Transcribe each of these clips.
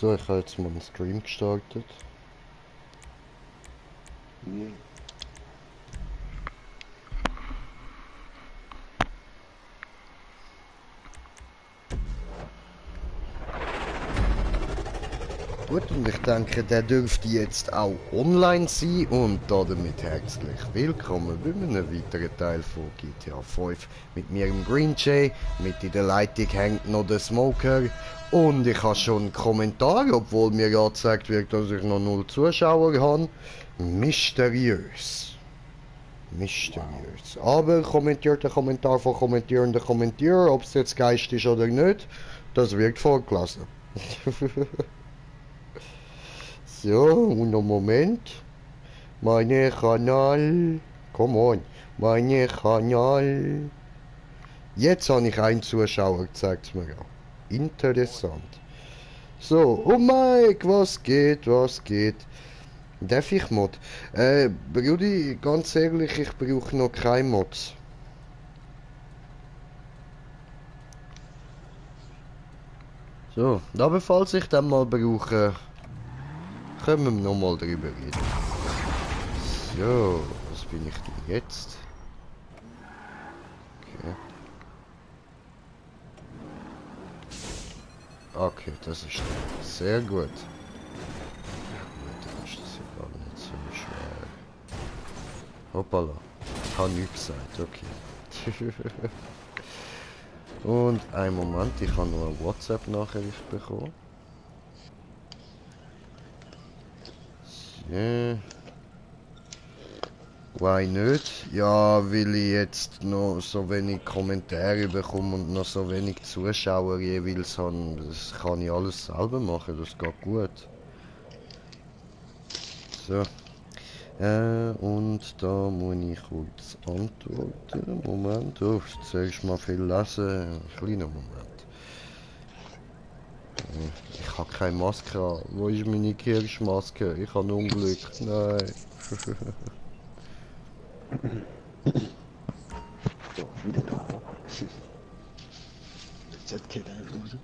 So, ich habe jetzt mal einen Stream gestartet. Ja. Gut, und ich denke, der dürfte jetzt auch online sein und damit herzlich willkommen bei einem weiteren Teil von GTA 5 mit mir im Green Jay. Mit in der Leitung hängt noch der Smoker und ich habe schon einen Kommentar, obwohl mir ja gezeigt wird, dass ich noch 0 Zuschauer habe. Mysteriös. Mysteriös. Aber kommentiert der Kommentar von kommentierenden Kommentierer, ob es jetzt Geist ist oder nicht, das wird vorgelassen. So, uno Moment. Meine Kanal. Come on. Meine Kanal. Jetzt habe ich einen Zuschauer, zeigt mir an. Interessant. So, oh Mike, was geht, was geht? Darf ich Mod? Brudi, ganz ehrlich, ich brauche noch keine Mods. So, aber falls ich dann mal brauche, können wir nochmal drüber reden. So, was bin ich denn jetzt? Okay. Okay, das ist sehr gut. Gut, dann ist das ja gar nicht so schwer. Hoppala. Ich habe nichts gesagt, okay. Und einen Moment, ich habe noch eine WhatsApp-Nachricht bekommen. So. Why nicht? Ja, weil ich jetzt noch so wenig Kommentare bekomme und noch so wenig Zuschauer jeweils habe. Das kann ich alles selber machen, das geht gut. So. Und da muss ich kurz antworten. Moment, oh, zuerst mal viel lesen. Kleiner Moment. Ich habe keine Maske an. Wo ist meine Kirschmaske? Ich habe Unglück. Nein. So, wieder da. Jetzt geht er raus.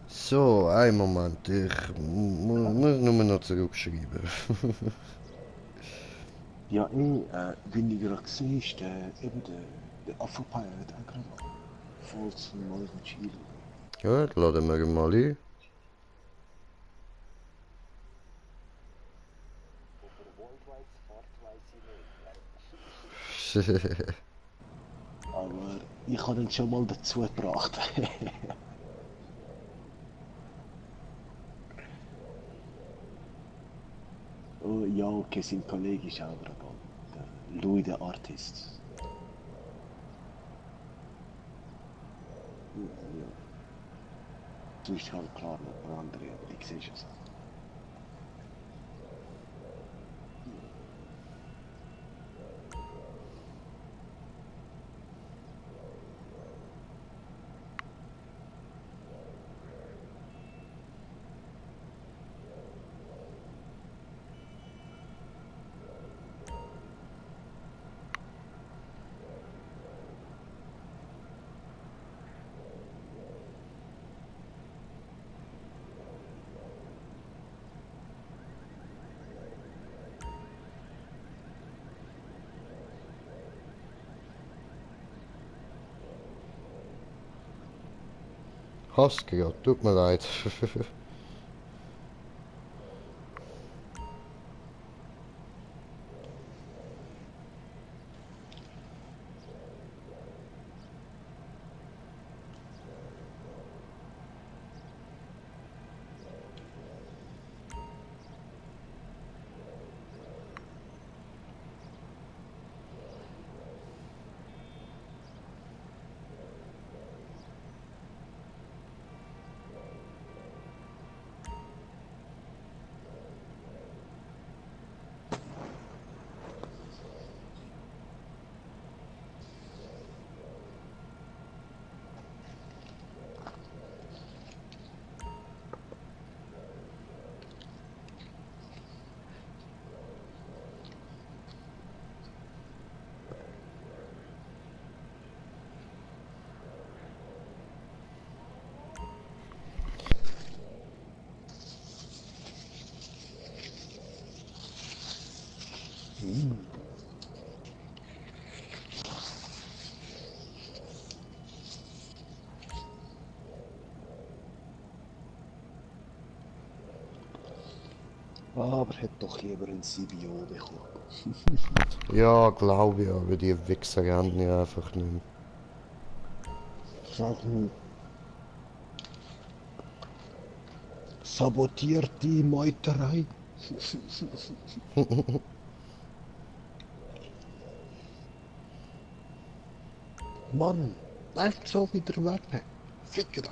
So, einen Moment. Ich muss nur noch zurückschreiben. Ja, wenn ich gerade gesehen ist, der Afro-Pie hat auch gerade voll zum neuen Chile. Gut, laden wir ihn mal ein. Aber ich habe ihn schon mal dazu gebracht. Oh, ja, okay, sein Kollege ist auch gerade da. Der Louis, der Artist. Ja, ja. Du bist halt klar noch ein paar andere, aber ich sehe schon so. Hast gerade, tut mir leid. Hm. Aber hätte doch lieber ein CBO bekommen. Ja, glaube ich, aber die Wichser haben ja einfach nicht mehr. Sag mal, sabotiert die Meuterei. Mann, einfach so wieder weg. Ficke dich.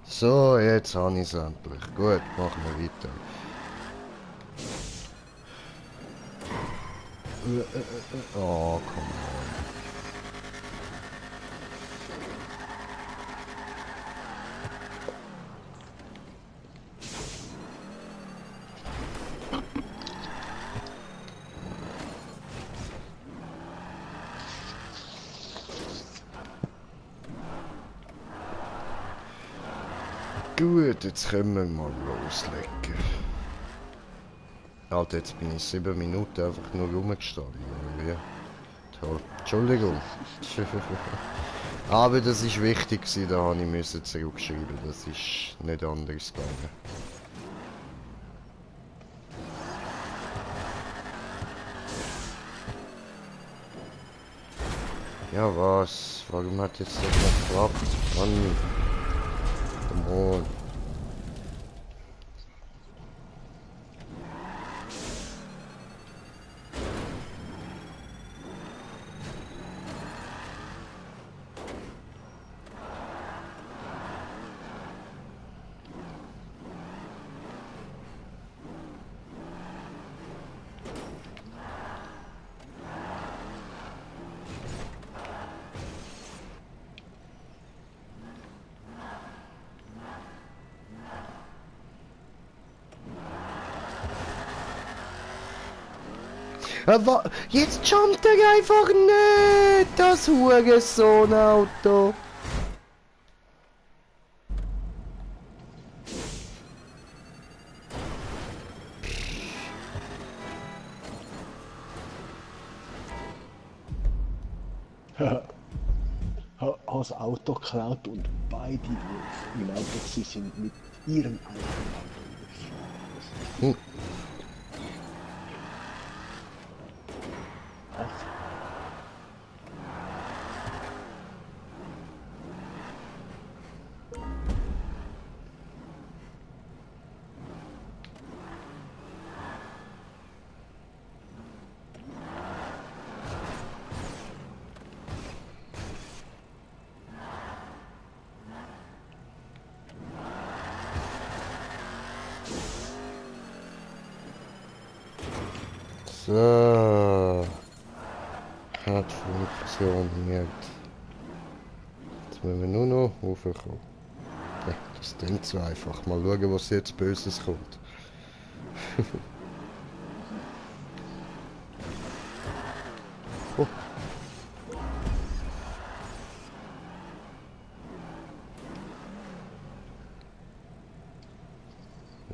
So, jetzt habe ich es endlich. Gut, machen wir weiter. Oh, komm on. Gut, jetzt können wir mal loslegen. Alter, jetzt bin ich 7 Minuten einfach nur rumgestanden, oder wie? Toll. Entschuldigung. Aber das ist wichtig gewesen, da musste ich zurückschreiben. Das ist nicht anders gegangen. Ja was? Warum hat jetzt das nicht geklappt? Mann. Come on. Aber jetzt jumpt er einfach nicht! Das Hurensohn-Auto! Das Auto geklaut und beide, die im Auto sind, mit ihrem eigenen Auto überfahren. Hm. So. Hat funktioniert. Jetzt müssen wir nur noch hochkommen. Ja, das klingt so einfach. Mal schauen, was jetzt Böses kommt.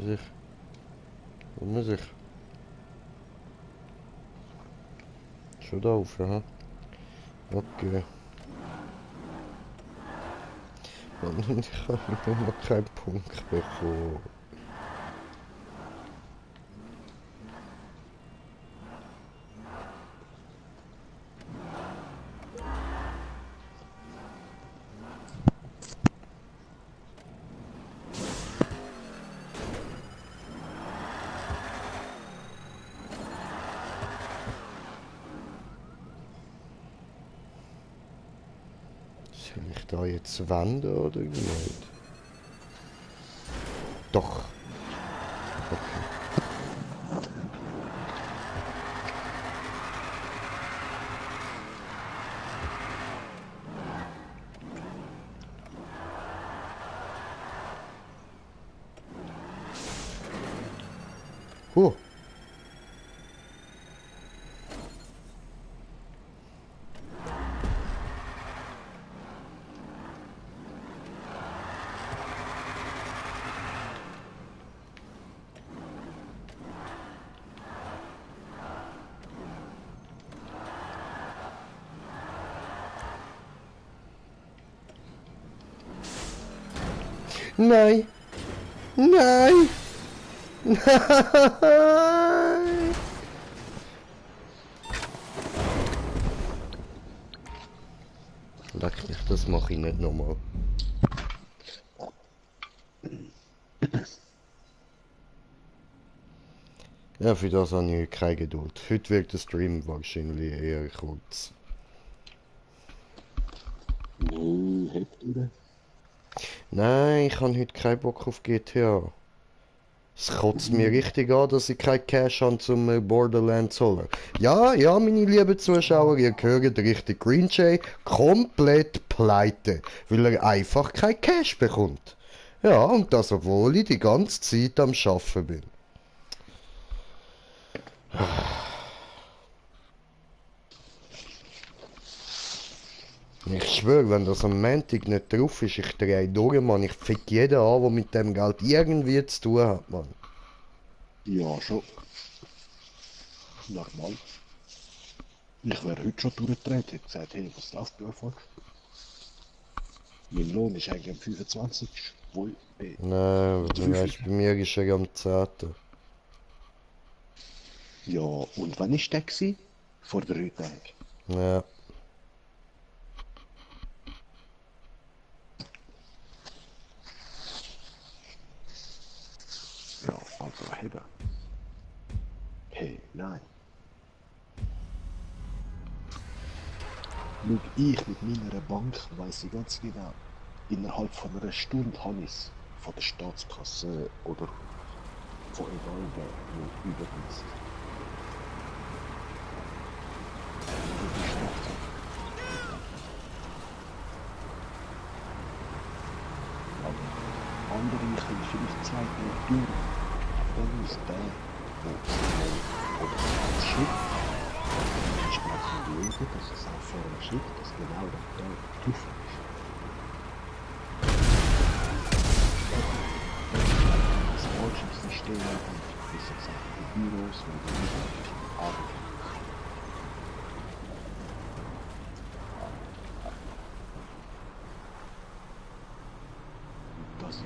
Sich. Um sich. Schon da auf, ja. Okay. Und ich habe noch keinen Punkt bekommen. Soll ich da jetzt wenden oder nicht? Doch. Okay. Huh. Nein! Nein! Nein! Leck mich, das mache ich nicht nochmal. Ja, für das habe ich keine Geduld. Heute wird der Stream wahrscheinlich eher kurz. Nö, hebt oder? Nein, ich habe heute keinen Bock auf GTA. Es kotzt mir richtig an, dass ich kein Cash habe, zum Borderlands zu holen. Ja, ja, meine lieben Zuschauer, ihr hört richtig. Green Jay komplett pleite, weil er einfach kein Cash bekommt. Ja, und das, obwohl ich die ganze Zeit am Arbeiten bin. Ich schwöre, wenn das am Montag nicht drauf ist, ich drehe durch, Mann. Ich fick jeden an, der mit dem Geld irgendwie zu tun hat, Mann. Ja, schon. Normal. Ich wäre heute schon durchgedreht, hätte gesagt, hey, was läuft bei euch vor? Mein Lohn ist eigentlich am 25. Wo Nein, weißt, bei mir ist er am 10. ja, und wann ist der gewesen? Vor 3 Tagen. Ja. Ja, also Heber. Hey, nein. Schau, ich mit meiner Bank weiss ich ganz genau, innerhalb von einer Stunde habe ich es von der Staatskasse oder von egal wer mir überwiesen. Aber andere können vielleicht 2 Tage durch. Dann ist der, der oder das Schiff, entsprechend lesen, dass es auch vorne steht, dass genau der drauf ist. Das falsche System und bis jetzt auch die Büros und die Mitarbeiter arbeiten. Das ist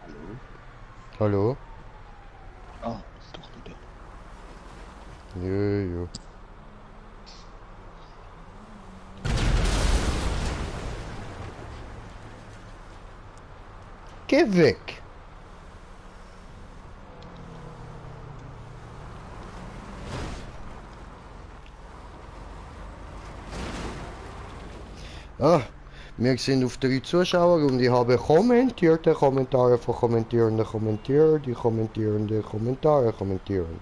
hallo? Hallo? Ah, doch wieder. Jojo. Geh weg! Ah, wir sind auf 3 Zuschauer und ich habe kommentierte Kommentare von kommentierenden Kommentierer, die kommentierende Kommentare kommentieren.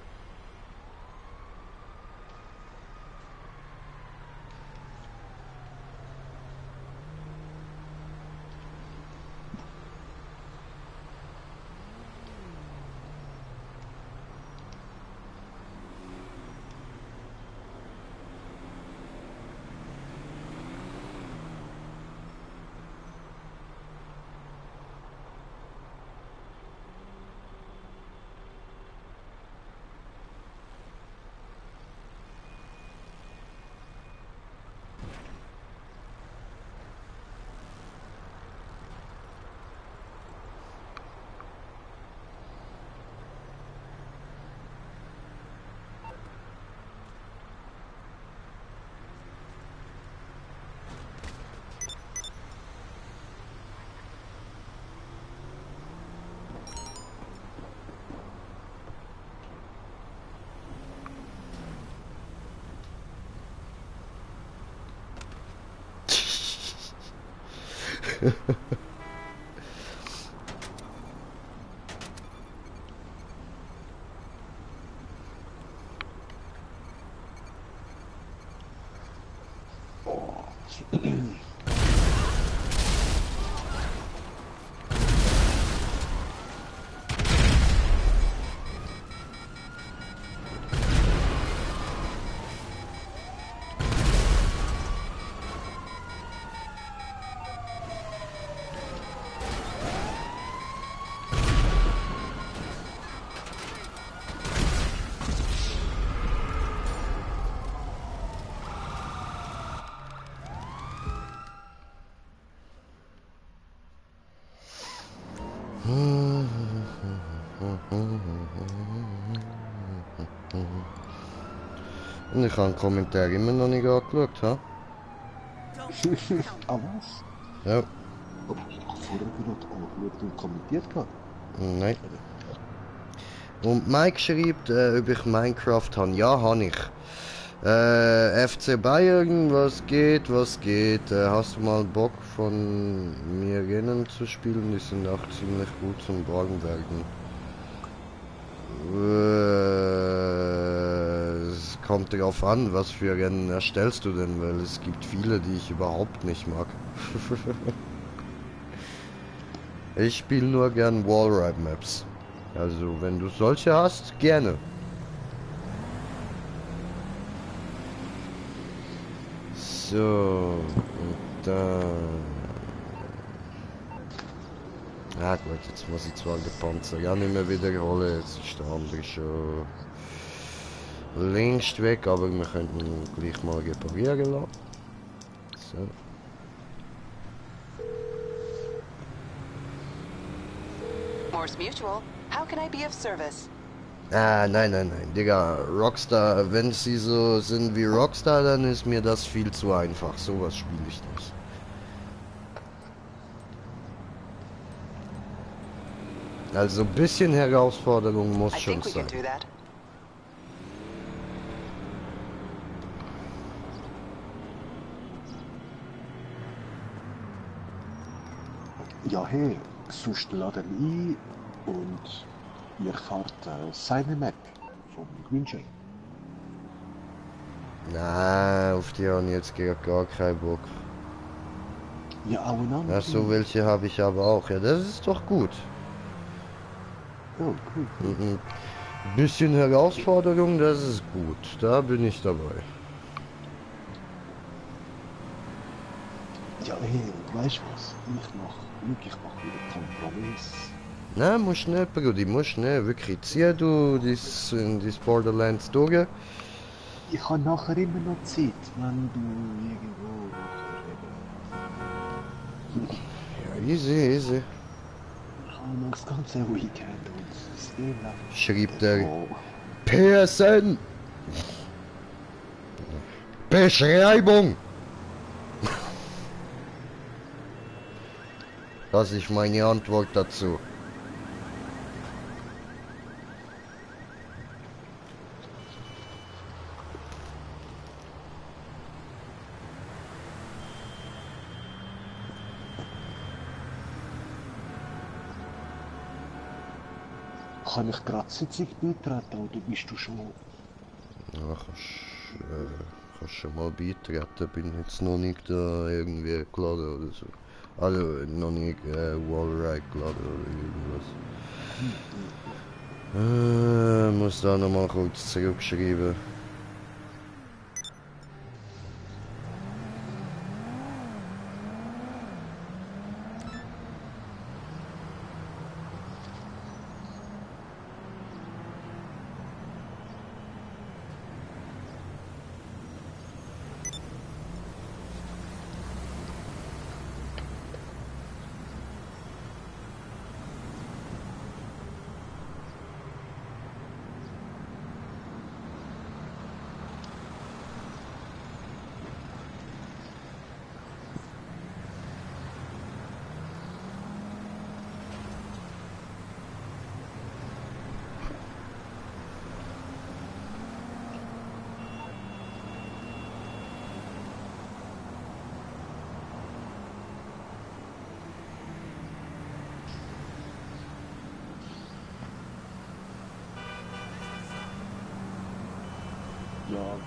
Und ich habe einen Kommentar immer noch nicht angeschaut, ha? Ah, was? Ja, Oh, ich habe vorher gerade angeschaut und kommentiert gehabt. nein. Und Mike schreibt, ob ich Minecraft habe. Ja, habe ich. FC Bayern, was geht, was geht? Hast du mal Bock von mir Rennen zu spielen? Die sind auch ziemlich gut zum Wagenwerken. Es kommt darauf an, was für Rennen erstellst du denn, weil es gibt viele, die ich überhaupt nicht mag. Ich spiele nur gern Wallride Maps. Also wenn du solche hast, gerne. So, und dann... Ah gut, jetzt muss ich zwar den Panzer ja nicht mehr wiederholen, jetzt ist der andere schon längst weg, aber wir könnten ihn gleich mal reparieren lassen. So. Morse Mutual, how can I be of service? Ah, nein, nein, nein, Digga, Rockstar, wenn sie so sind wie Rockstar, dann ist mir das viel zu einfach, sowas spiele ich nicht. Also ein bisschen Herausforderung muss I schon think we can sein. do that. Ja, hey, sonst laden ein und ihr fahrt seine Map vom Green Jay. Na, auf die habe ich jetzt gar keinen Bock. Ja, auch in anderen. Ja, so welche habe ich aber auch. Ja, das ist doch gut. Oh, cool, cool. Ein bisschen Herausforderung, das ist gut. Da bin ich dabei. Ja, hey, weißt du was? Ich mach wieder Kompromiss. Na, muss schnell, Brudi, muss schnell. Wirklich, zieh du in das Borderlands durch. Ich habe nachher immer noch Zeit, wenn du irgendwo nachher eben... Ja, easy, easy. Ich habe noch das ganze Weekend und das System läuft Schreibt er. davon. PSN! Beschreibung! Das ist meine Antwort dazu. Kann ich gerade Sitzung beitreten oder bist du schon... Ja, kannst schon mal beitreten, bin jetzt noch nicht da irgendwie geladen oder so. Also noch nicht Wallride geladen oder irgendwas. Muss da nochmal kurz zurückschreiben.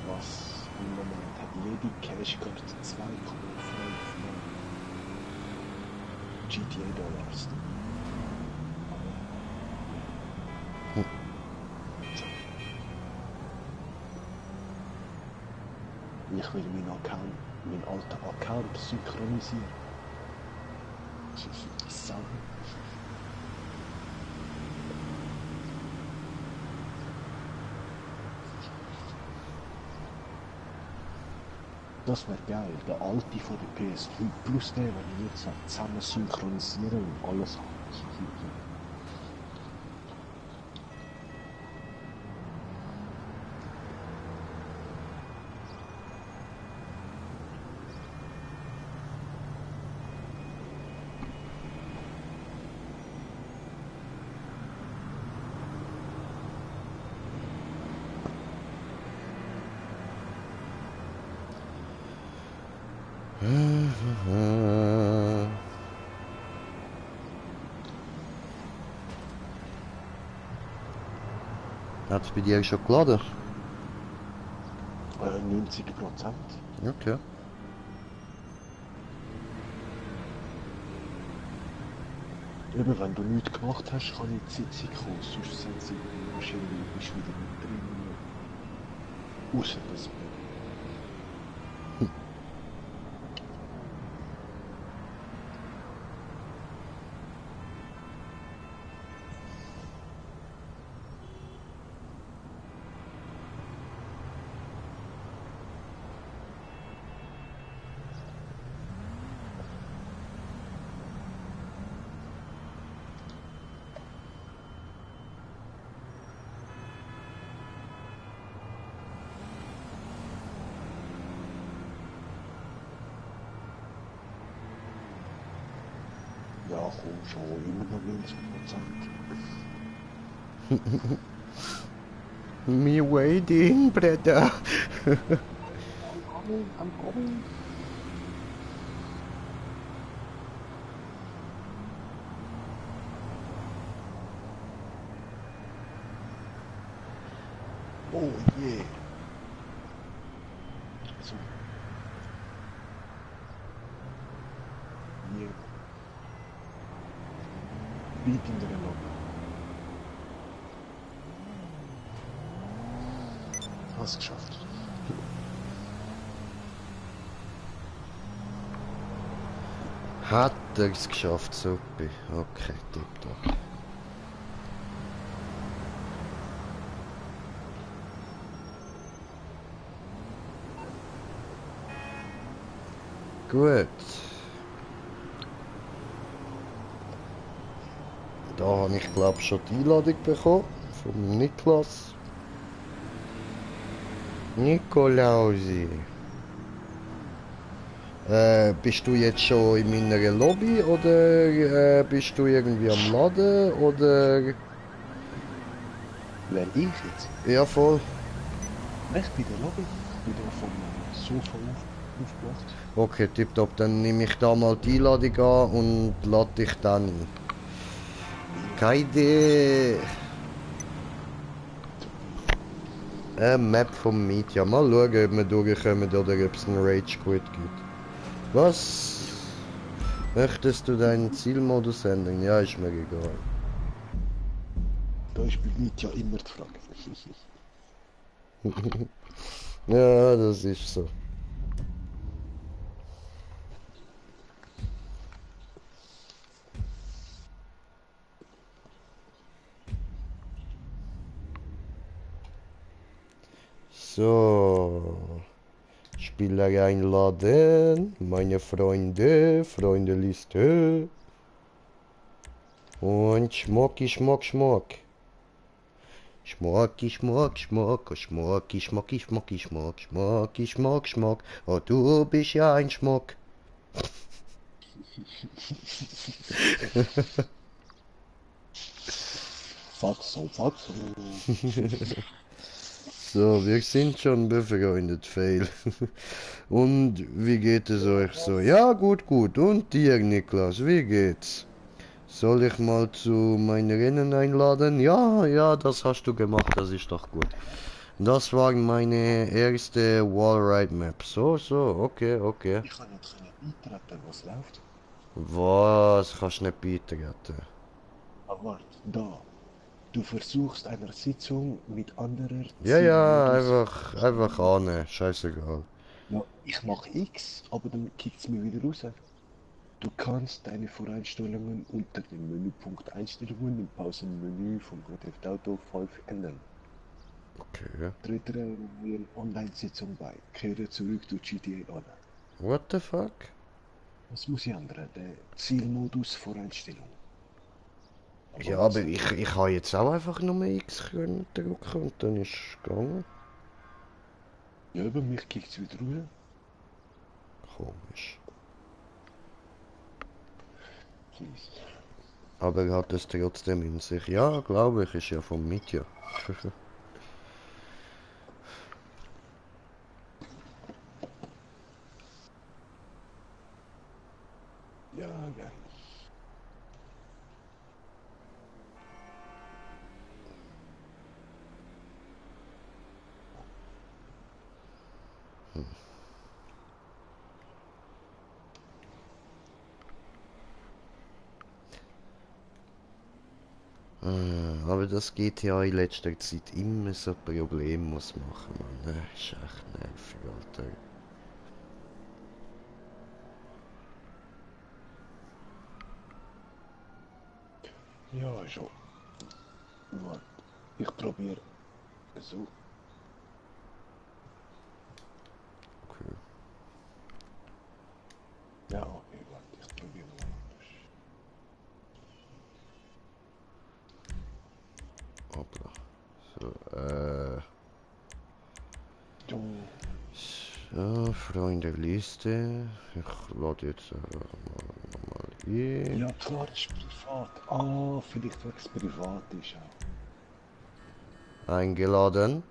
was im Moment hat jede Cashcard 2,5 GTA-Dollars. Ich will meinen alten Account synchronisieren. So. Das wäre geil, der alte von der PS5 plus der, wenn ich jetzt zusammen synchronisieren und alles habe. Hat es bei dir schon geladen? 90%. Okay. Eben, wenn du nichts gemacht hast, kann ich die Sitzung kommen, sonst sind sie wahrscheinlich wieder mit drin. Außer das. Ja, komm schon, immer noch 90%. Me waiting, brother. I'm coming. Oh yeah. So. Yeah. Beat in der Lobby. Hast geschafft. Hat er es geschafft, super. Okay, tipptopp. Gut. Da habe ich glaube schon die Einladung bekommen vom Niklas. Nikolausi. Bist du jetzt schon in meiner Lobby oder bist du irgendwie am Laden oder? Wer ich jetzt? Ja voll. Ich bin der Lobby. Ich bin da vom Sofa aufgewacht. Okay, tipptopp, dann nehme ich da mal die Einladung an und lade dich dann ein. Keine Idee. Map vom Media. Mal schauen, ob wir durchkommen oder ob es einen Rage Quit gibt. Was? Möchtest du deinen Zielmodus ändern? Ja, ist mir egal. Da ist bei Media immer die Frage. Ja, das ist so. So. Spieler einladen. Meine Freunde. Freundeliste. Und Schmocki, Schmock, Schmock. Schmocki, Schmock, Schmock. Oh, Schmocki, Schmocki, Schmocki, Schmock. Schmocki, Schmock, Schmock. Oh, du bist ja ein Schmock. Fuck so. So, wir sind schon befreundet, Fail. Und wie geht es euch so? Ja, gut, gut. Und dir, Niklas, wie geht's? Soll ich mal zu meinen Rennen einladen? Ja, ja, das hast du gemacht, das ist doch gut. Das war meine erste Wallride Map. So, okay, okay. Ich kann nicht beitreten, was läuft. Was? Kannst du nicht beitreten? Aber warte, da. Du versuchst einer Sitzung mit anderer Ja, ja, Zielmodus. einfach annehmen. Scheißegal. Ja, ich mache X, aber dann kickt es mir wieder raus. Du kannst deine Voreinstellungen unter dem Menüpunkt Einstellungen im Pausenmenü von Grand Theft Auto 5 ändern. Okay. Trete einer neuen Online-Sitzung bei. Kehre zurück zu GTA Online. What the fuck? Was muss ich ändern? Der Zielmodus Voreinstellung. Ja, Aber aber was? ich habe jetzt auch einfach nur X können drücken und dann ist es gegangen. Ja, über mich kickt es wieder raus. Komisch. Please. Aber er hat es trotzdem in sich. Ja, glaube ich, ist ja vom Mitya. Ja, geil. Aber das GTA in letzter Zeit immer so ein Problem muss machen, Mann. Das ist echt nervig, Alter. Ja, schon. Warte, ich probiere so. Okay. Ja, okay, warte, ich probiere mal anders. Hoppla. So, Du. so, Freundeliste. Ich lade jetzt mal ein. Ja, klar, das ist privat. Ah, vielleicht, weil es privat ist auch. Eingeladen.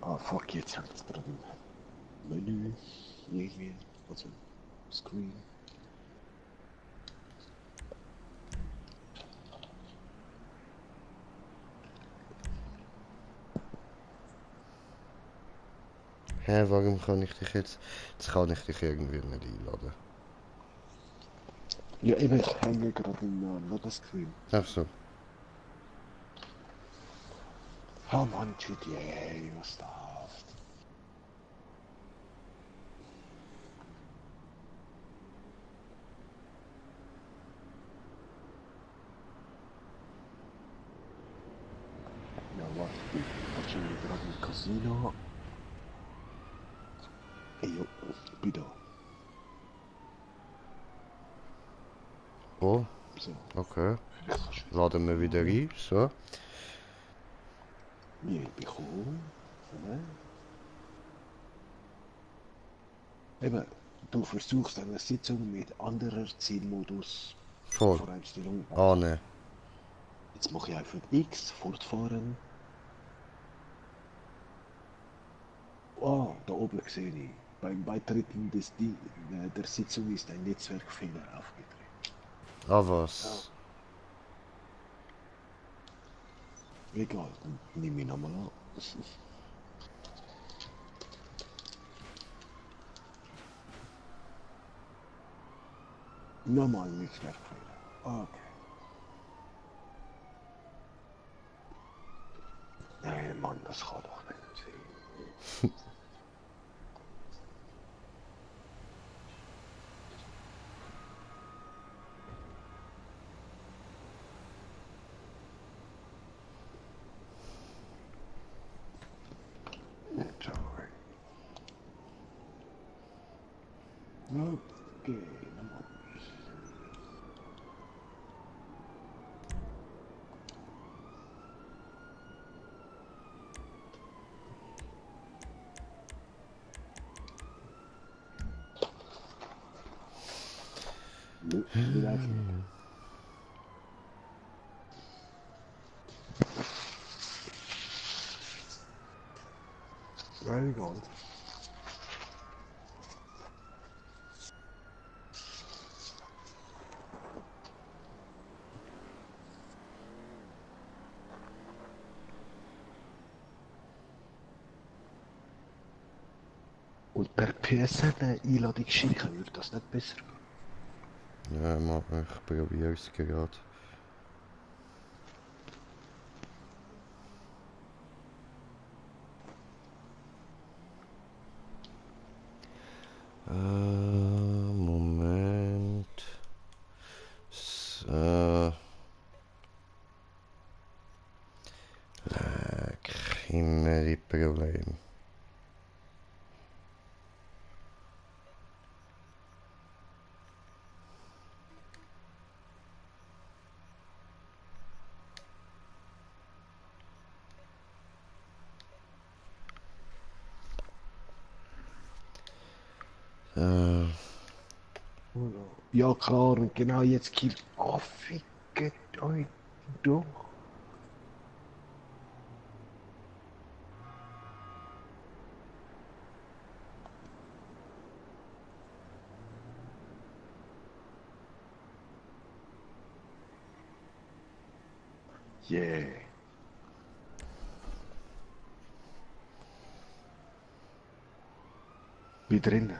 Ah, fuck, jetzt hängt es gerade im Menü. Irgendwie, also Screen. Hä, warum kann ich dich jetzt... Jetzt kann ich dich irgendwie nicht einladen. Ja, eben, ich hänge gerade im Ladescreen. Ach so. Ah, Mann, GTA, was darfst. Ja, warte, ich bin wahrscheinlich gerade im Casino. Hey, jo, ich bin da. Oh, So, okay. vielleicht kannst du Laden wir wieder wieder. ein. So. Ja, ich bin gekommen. Ne? Eben, du versuchst eine Sitzung mit anderer Zielmodus Voll. Voreinstellung. Annehmen. Jetzt mache ich einfach X, fortfahren. Ah, da oben sehe ich. Beim Beitreten der Sitzung ist ein Netzwerkfehler aufgetreten. Ah, Ja. was? Egal, dann nehme ich nochmal an. Nochmal Netzwerkfehler. Okay. Nee, Mann, das kann doch nicht sein. Sorry. Okay, nochmal. Nö, wieder öffnen. Very good. und per PSN eine Einladung schicken, würde das nicht besser gehen? Ja, ich probiere es gerade. Moment. So. Immer die Probleme. Ja klar, und genau jetzt gibt fickt euch doch. Yeah. Bin drin.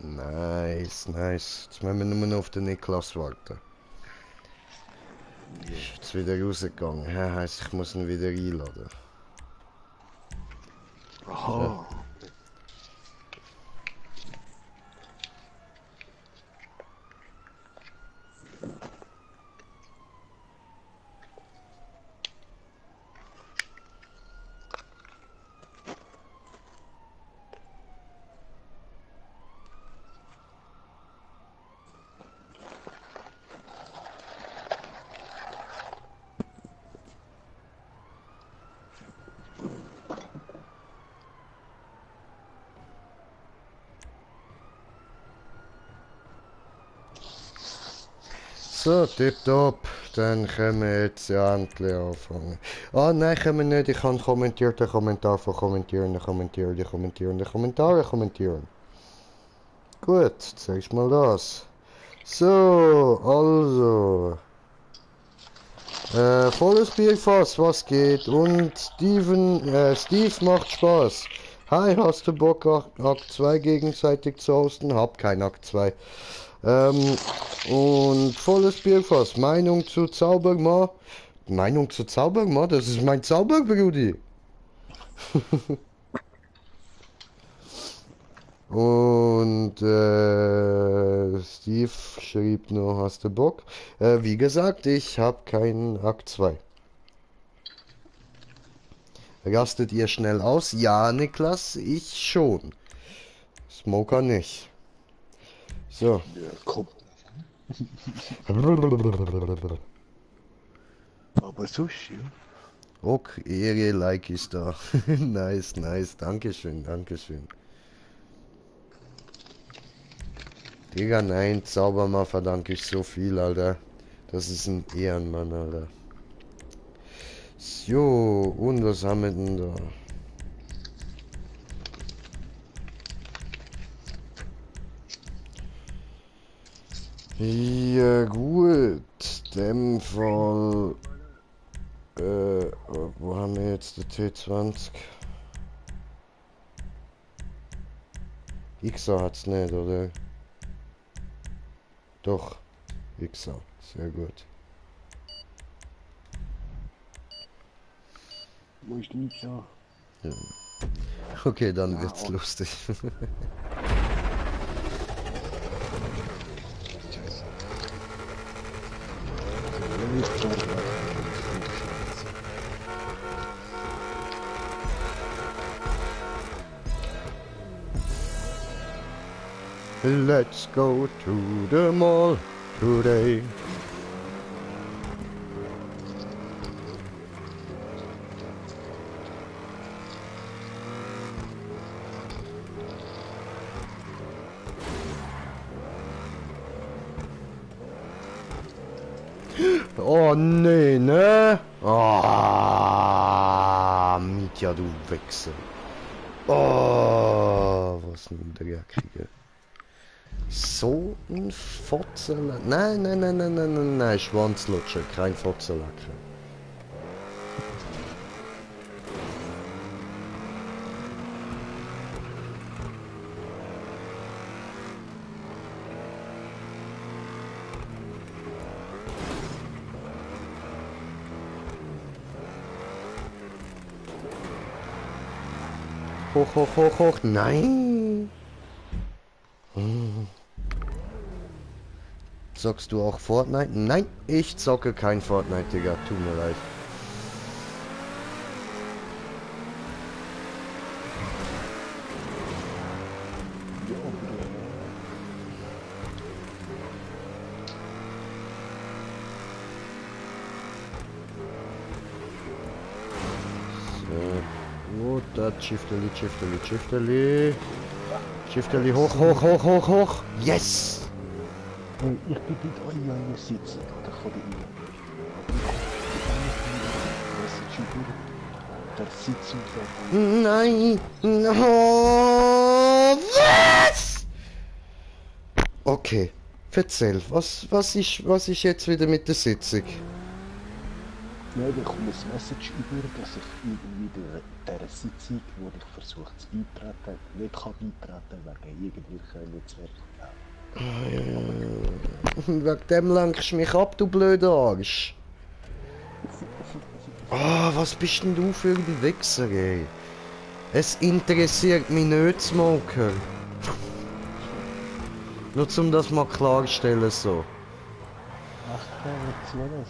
Nice, nice. Jetzt müssen wir nur noch auf den Niklas warten. Ist jetzt wieder rausgegangen. Ja, heisst, ich muss ihn wieder einladen. Aha. So, tipptopp. Dann können wir jetzt ja endlich anfangen. Ah, nein, können wir nicht. Ich kann kommentierte Kommentar von kommentierenden Kommentare. Gut, zeigst mal das. So, also. Volles Bierfass, was geht? Und Steve macht Spaß. Hi, hast du Bock, Akt 2 gegenseitig zu hosten? Hab kein Akt 2. Und volles Bierfass. Meinung zu Zauberma? Meinung zu Zauberma? Das ist mein Zauberbrudi. Und Steve schrieb nur, hast du Bock? Wie gesagt, ich hab keinen Akt 2. Rastet ihr schnell aus? Ja, Niklas, ich schon. Smoker nicht. So. Ja, komm. Aber Sushi, ja. Ok, Ehre, Like ist da. Nice, nice. Dankeschön, Dankeschön. Digga, nein, Zauberma verdanke ich so viel, Alter. Das ist ein Ehrenmann, Alter. So, und was haben wir denn da? Ja, gut. Dem Fall. Wo haben wir jetzt die T20? XA hat's nicht, oder? Doch, XA. Sehr gut. Wo ist nichts an? Ja. Okay, dann Ja, wird's und- lustig. Scheiße. Nicht klar, Let's go to the mall today. Oh nee, ne? Ah, Mietja, du Wechsel. Oh, was ein Dreckige. So ein Fotzeler. Nein, Schwanzlutscher, kein Fotzelacker. Hoch, hoch, hoch, hoch. Nein. Zockst du auch Fortnite? Nein, ich zocke kein Fortnite, Digga. Tut mir leid. So, da Shifteli, Shifteli, Shifteli. Shifteli, hoch, hoch, hoch, hoch, hoch. Yes! Hey, ich bin mit euch an einer Sitzung, oder kann ich nicht. Der Sitzung von Nein! No, was? Okay, erzähl, was ist jetzt wieder mit der Sitzung? ja, da kommt ein Message über, dass ich irgendwie dieser Sitzung, wo ich versuche zu beitreten, nicht kann beitreten wegen irgendwelcher Netzwerke. Wegen dem lenkst du mich ab, du blöder Arsch. Ah, was bist denn du für ein Wichser, ey? Es interessiert mich nicht, Smoker. Nur zum das mal klarstellen so. Ach klar, was war das?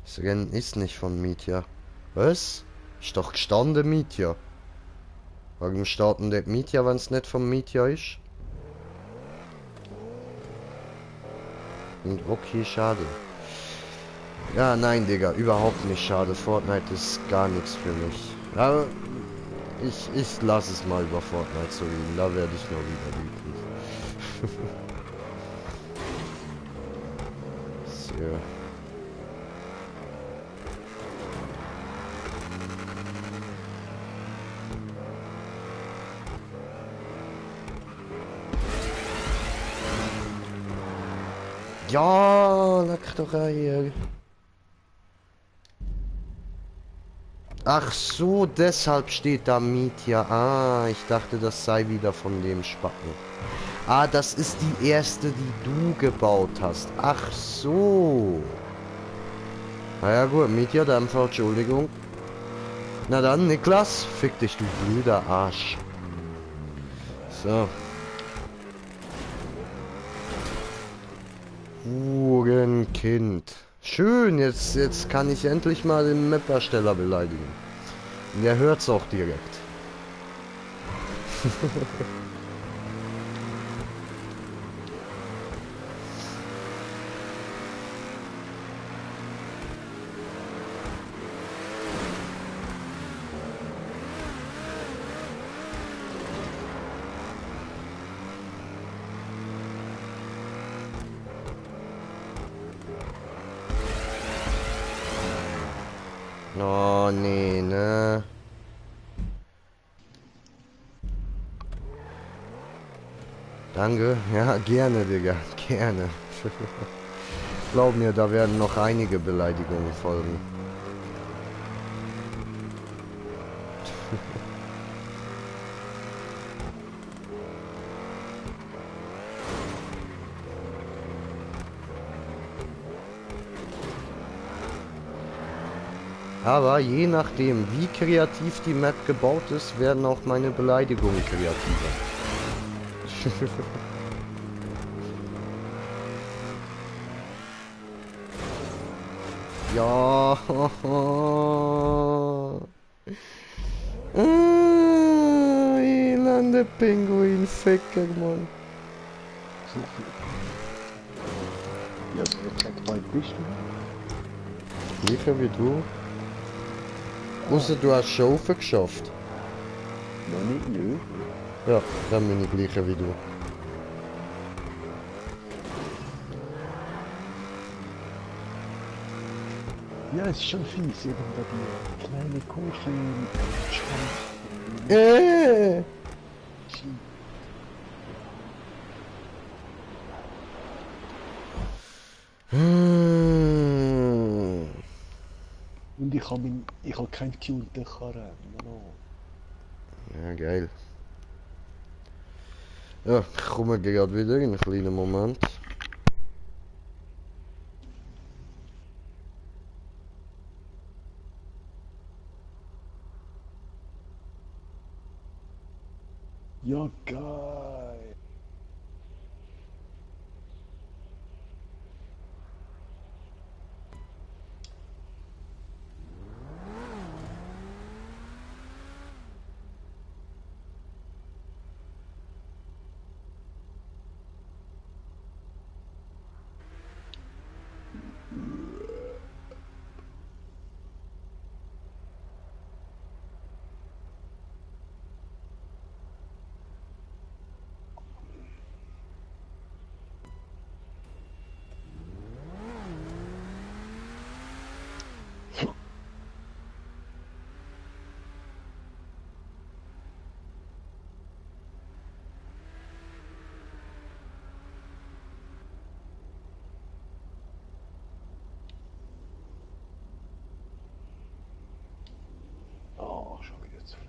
Das Rennen ist nicht von Mitya. Was? Ist doch gestanden Mitya. Warum starten der Mitya, wenn es nicht von Mitya ist? Und okay, schade. Ja, nein, Digga, überhaupt nicht schade. Fortnite ist gar nichts für mich. Aber ich lasse es mal über Fortnite so reden. Da werde ich nur wieder wütend. So. Ja, leck doch hier. Ach so, deshalb steht da Mitya. Ah, ich dachte, das sei wieder von dem Spacken. Ah, das ist die erste, die du gebaut hast. Ach so. Na ja gut, Mitya, Dämpfer, Entschuldigung. Na dann, Niklas, fick dich, du blöder Arsch. So. Hurenkind. Schön, jetzt kann ich endlich mal den Map-Ersteller beleidigen. Und der hört's auch direkt. Oh, nee, ne? Danke. Ja, gerne, Digga. Gerne. Glaub mir, da werden noch einige Beleidigungen folgen. Aber je nachdem, wie kreativ die Map gebaut ist, werden auch meine Beleidigungen kreativer. Ja. Elende Pinguin-Ficker, Mann. Ja, seit weit bist du? Gleicher wie du. Außer du hast Schaufen geschafft. Noch nicht, nö. Ja, dann bin ich gleicher wie du. Ja, es ist schon fies, eben da die kleine Kurve im Schwanz. Und ich hab keinen getunten Karren. No. Ja, geil. Ja, ich komme gerade wieder in einen kleinen Moment. Ja, geil. Oh, schon wieder zu früh.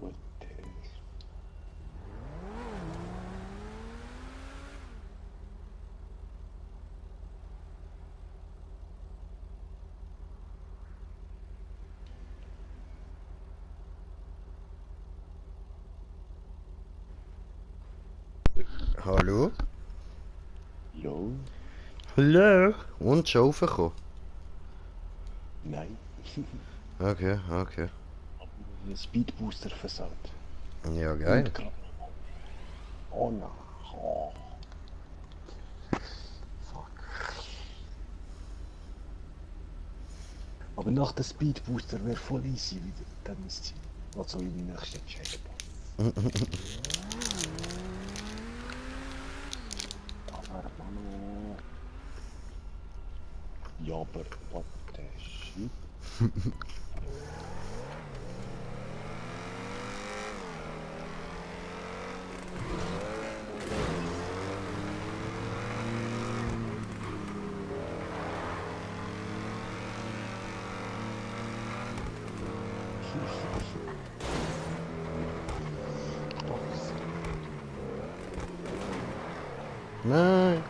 What the hell? Hallo? Jo? Hallo? Und schon raufgekommen? Nein. Okay, okay. Ein Speedbooster versaut. Ja, geil. Und grad. Oh nein. Oh. Fuck. Aber nach dem Speedbooster wäre voll easy wieder. Dann ist sie. Also in die nächste Entscheidung. Aber Mano. Ja, aber what the shit? Nein.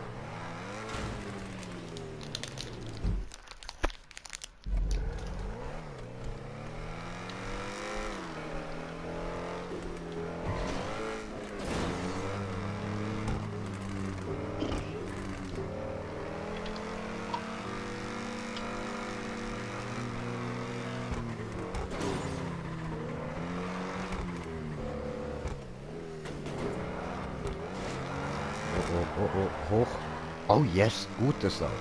Hoch. Oh yes, gutes Auto.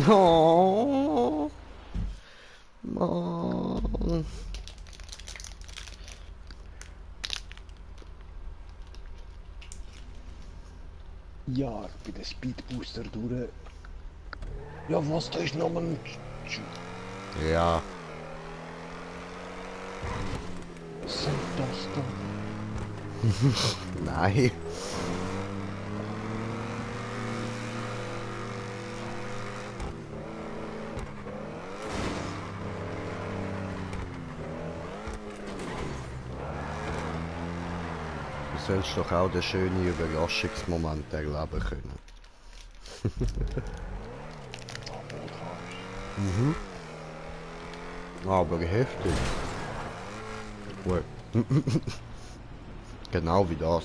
Oh, Mann. Ja, bei den Speedbooster durch. Ja, was, da ist nochmal ein... Ja. Was sind das da? Nein. Du sollst doch auch den schönen Überraschungsmoment erleben können. Mhm. Aber heftig. Gut. Genau wie das.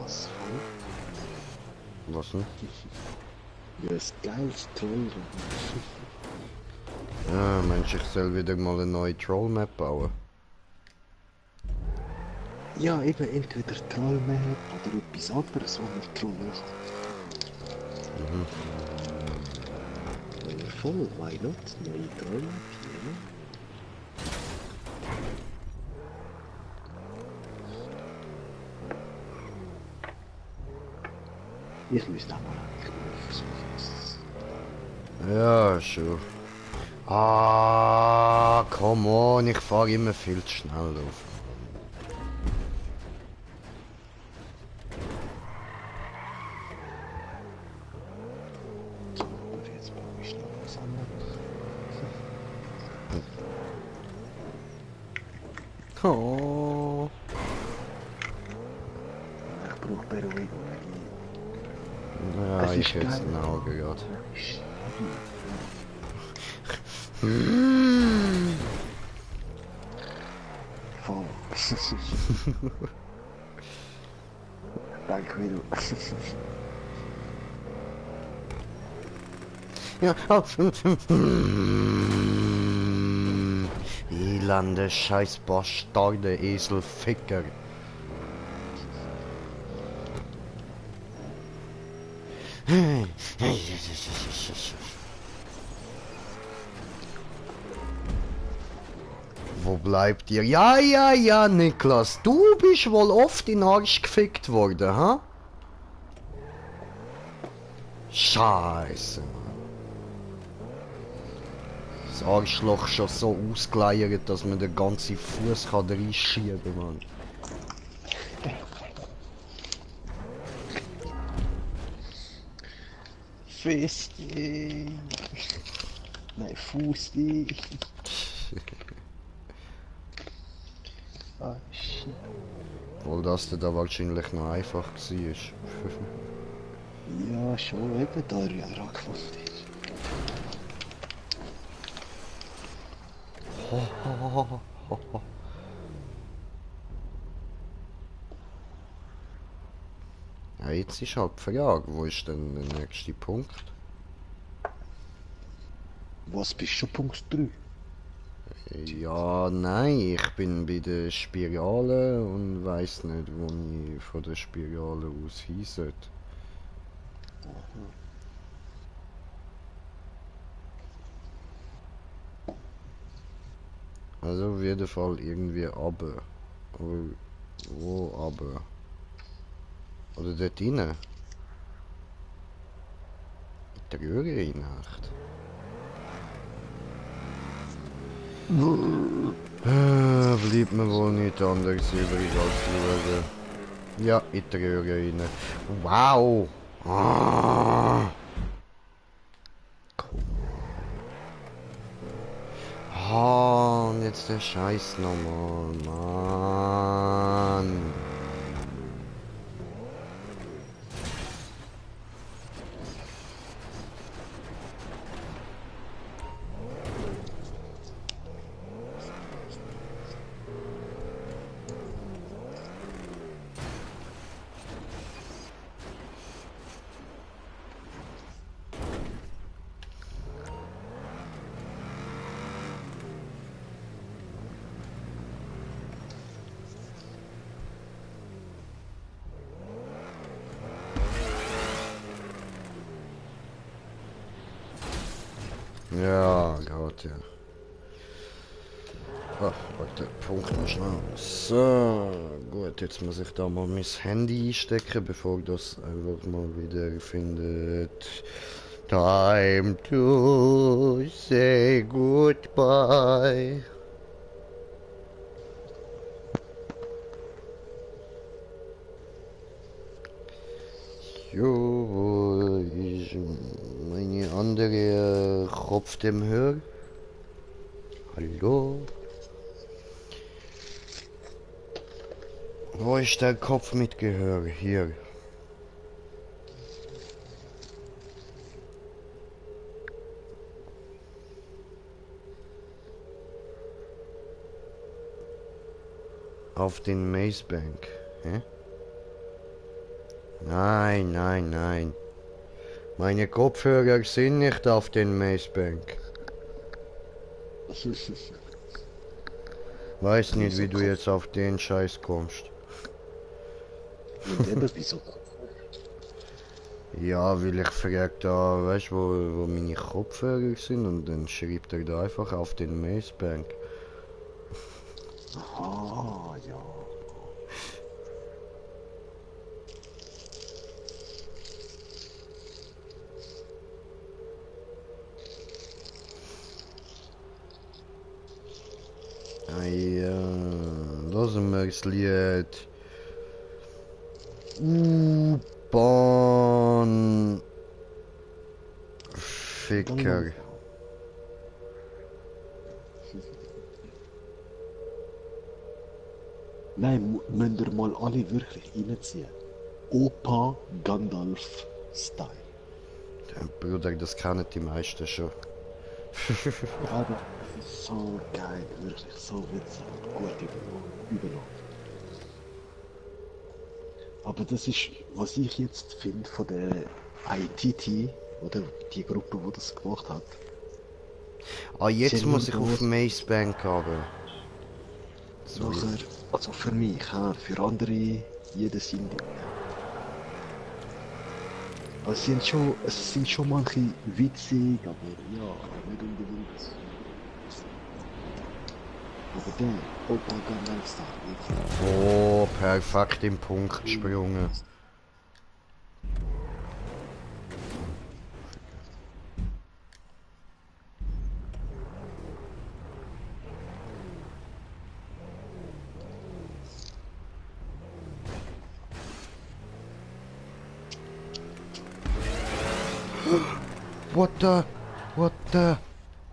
Was? Was denn? Ja, das geiles Troll. Ja, Mensch, ich soll wieder mal eine neue Troll-Map bauen. Ja, eben entweder Trollmap oder etwas anderes, wo man trollen kann. Ja, voll, why not? Neue Trollmap hier, ne? Ich müsste auch mal versuchen. Ja, schon. Ah, come on, ich fahre immer viel zu schnell auf. So, aber jetzt brauche ich noch was anderes. Oh. Ich brauche Beruhigung. Ja, Es ich ist jetzt geil. ein Auge gerade. Voll. Danke, wie du. Ja, oh. Elende scheiß Bastarde, Eselficker. Wo bleibt ihr? Ja, ja, ja, Niklas, du bist wohl oft in den Arsch gefickt worden, ha? Scheiße, Mann. Das Arschloch schon so ausgeleiert, dass man den ganzen Fuß reinschieben kann, Mann. Fisting. Nein, Fußing. Ah, shit. Obwohl das da wahrscheinlich noch einfach war. Ja, schon, eben da er ja dran gefunden ist. Ja, jetzt ist halt die Frage, wo ist denn der nächste Punkt? Was bist du schon Punkt 3? Ja, nein, ich bin bei der Spirale und weiß nicht, wo ich von der Spirale aus hin sollte. Also auf jeden Fall irgendwie runter. Aber wo runter? Oder dort rein? In die Röhre rein, echt? Bleibt mir wohl nicht anders übrig als schauen. Ja, in die Röhre rein. Wow! Ah! Ah, und jetzt der Scheiß nochmal, Mann. Ja, Gott, ja. Ah, warte, Punkt noch schnell. So, gut, jetzt muss ich da mal mein Handy einstecken, bevor das einfach mal wieder findet. Time to say goodbye. Jo, wo ist meine andere Kopf dem Hör? Hallo? Wo ist der Kopf mit Gehör? Hier. Auf den Mazebank. Hä? Nein, nein, nein. Meine Kopfhörer sind nicht auf den Macebank. Weiß nicht, wie du jetzt auf den Scheiß kommst. Und eben, wieso? Ja, weil ich frag da, weißt du, wo meine Kopfhörer sind und dann schreibt er da einfach auf den Macebank. Ah, ja. Ah ja, lassen wir das Lied. U-Bahn. Ficker. Nein, müsst ihr mal alle wirklich reinziehen. Opa Gandalf Style. Ja, Bruder, das kennen die meisten schon. Ja, das ist so geil, wirklich so witzig und gut übernommen. Aber das ist, was ich jetzt finde von der ITT, oder die Gruppe, die das gemacht hat. Ah, jetzt Sie muss ich haben auf Macebank haben. So. Nachher, also für mich, ja, für andere, jeder sein Ding. Also es sind schon manche witzig, aber ja, nicht unbedingt. Aber der Opa Gandalf Style, wirklich. Oh, perfekt im Punkt gesprungen.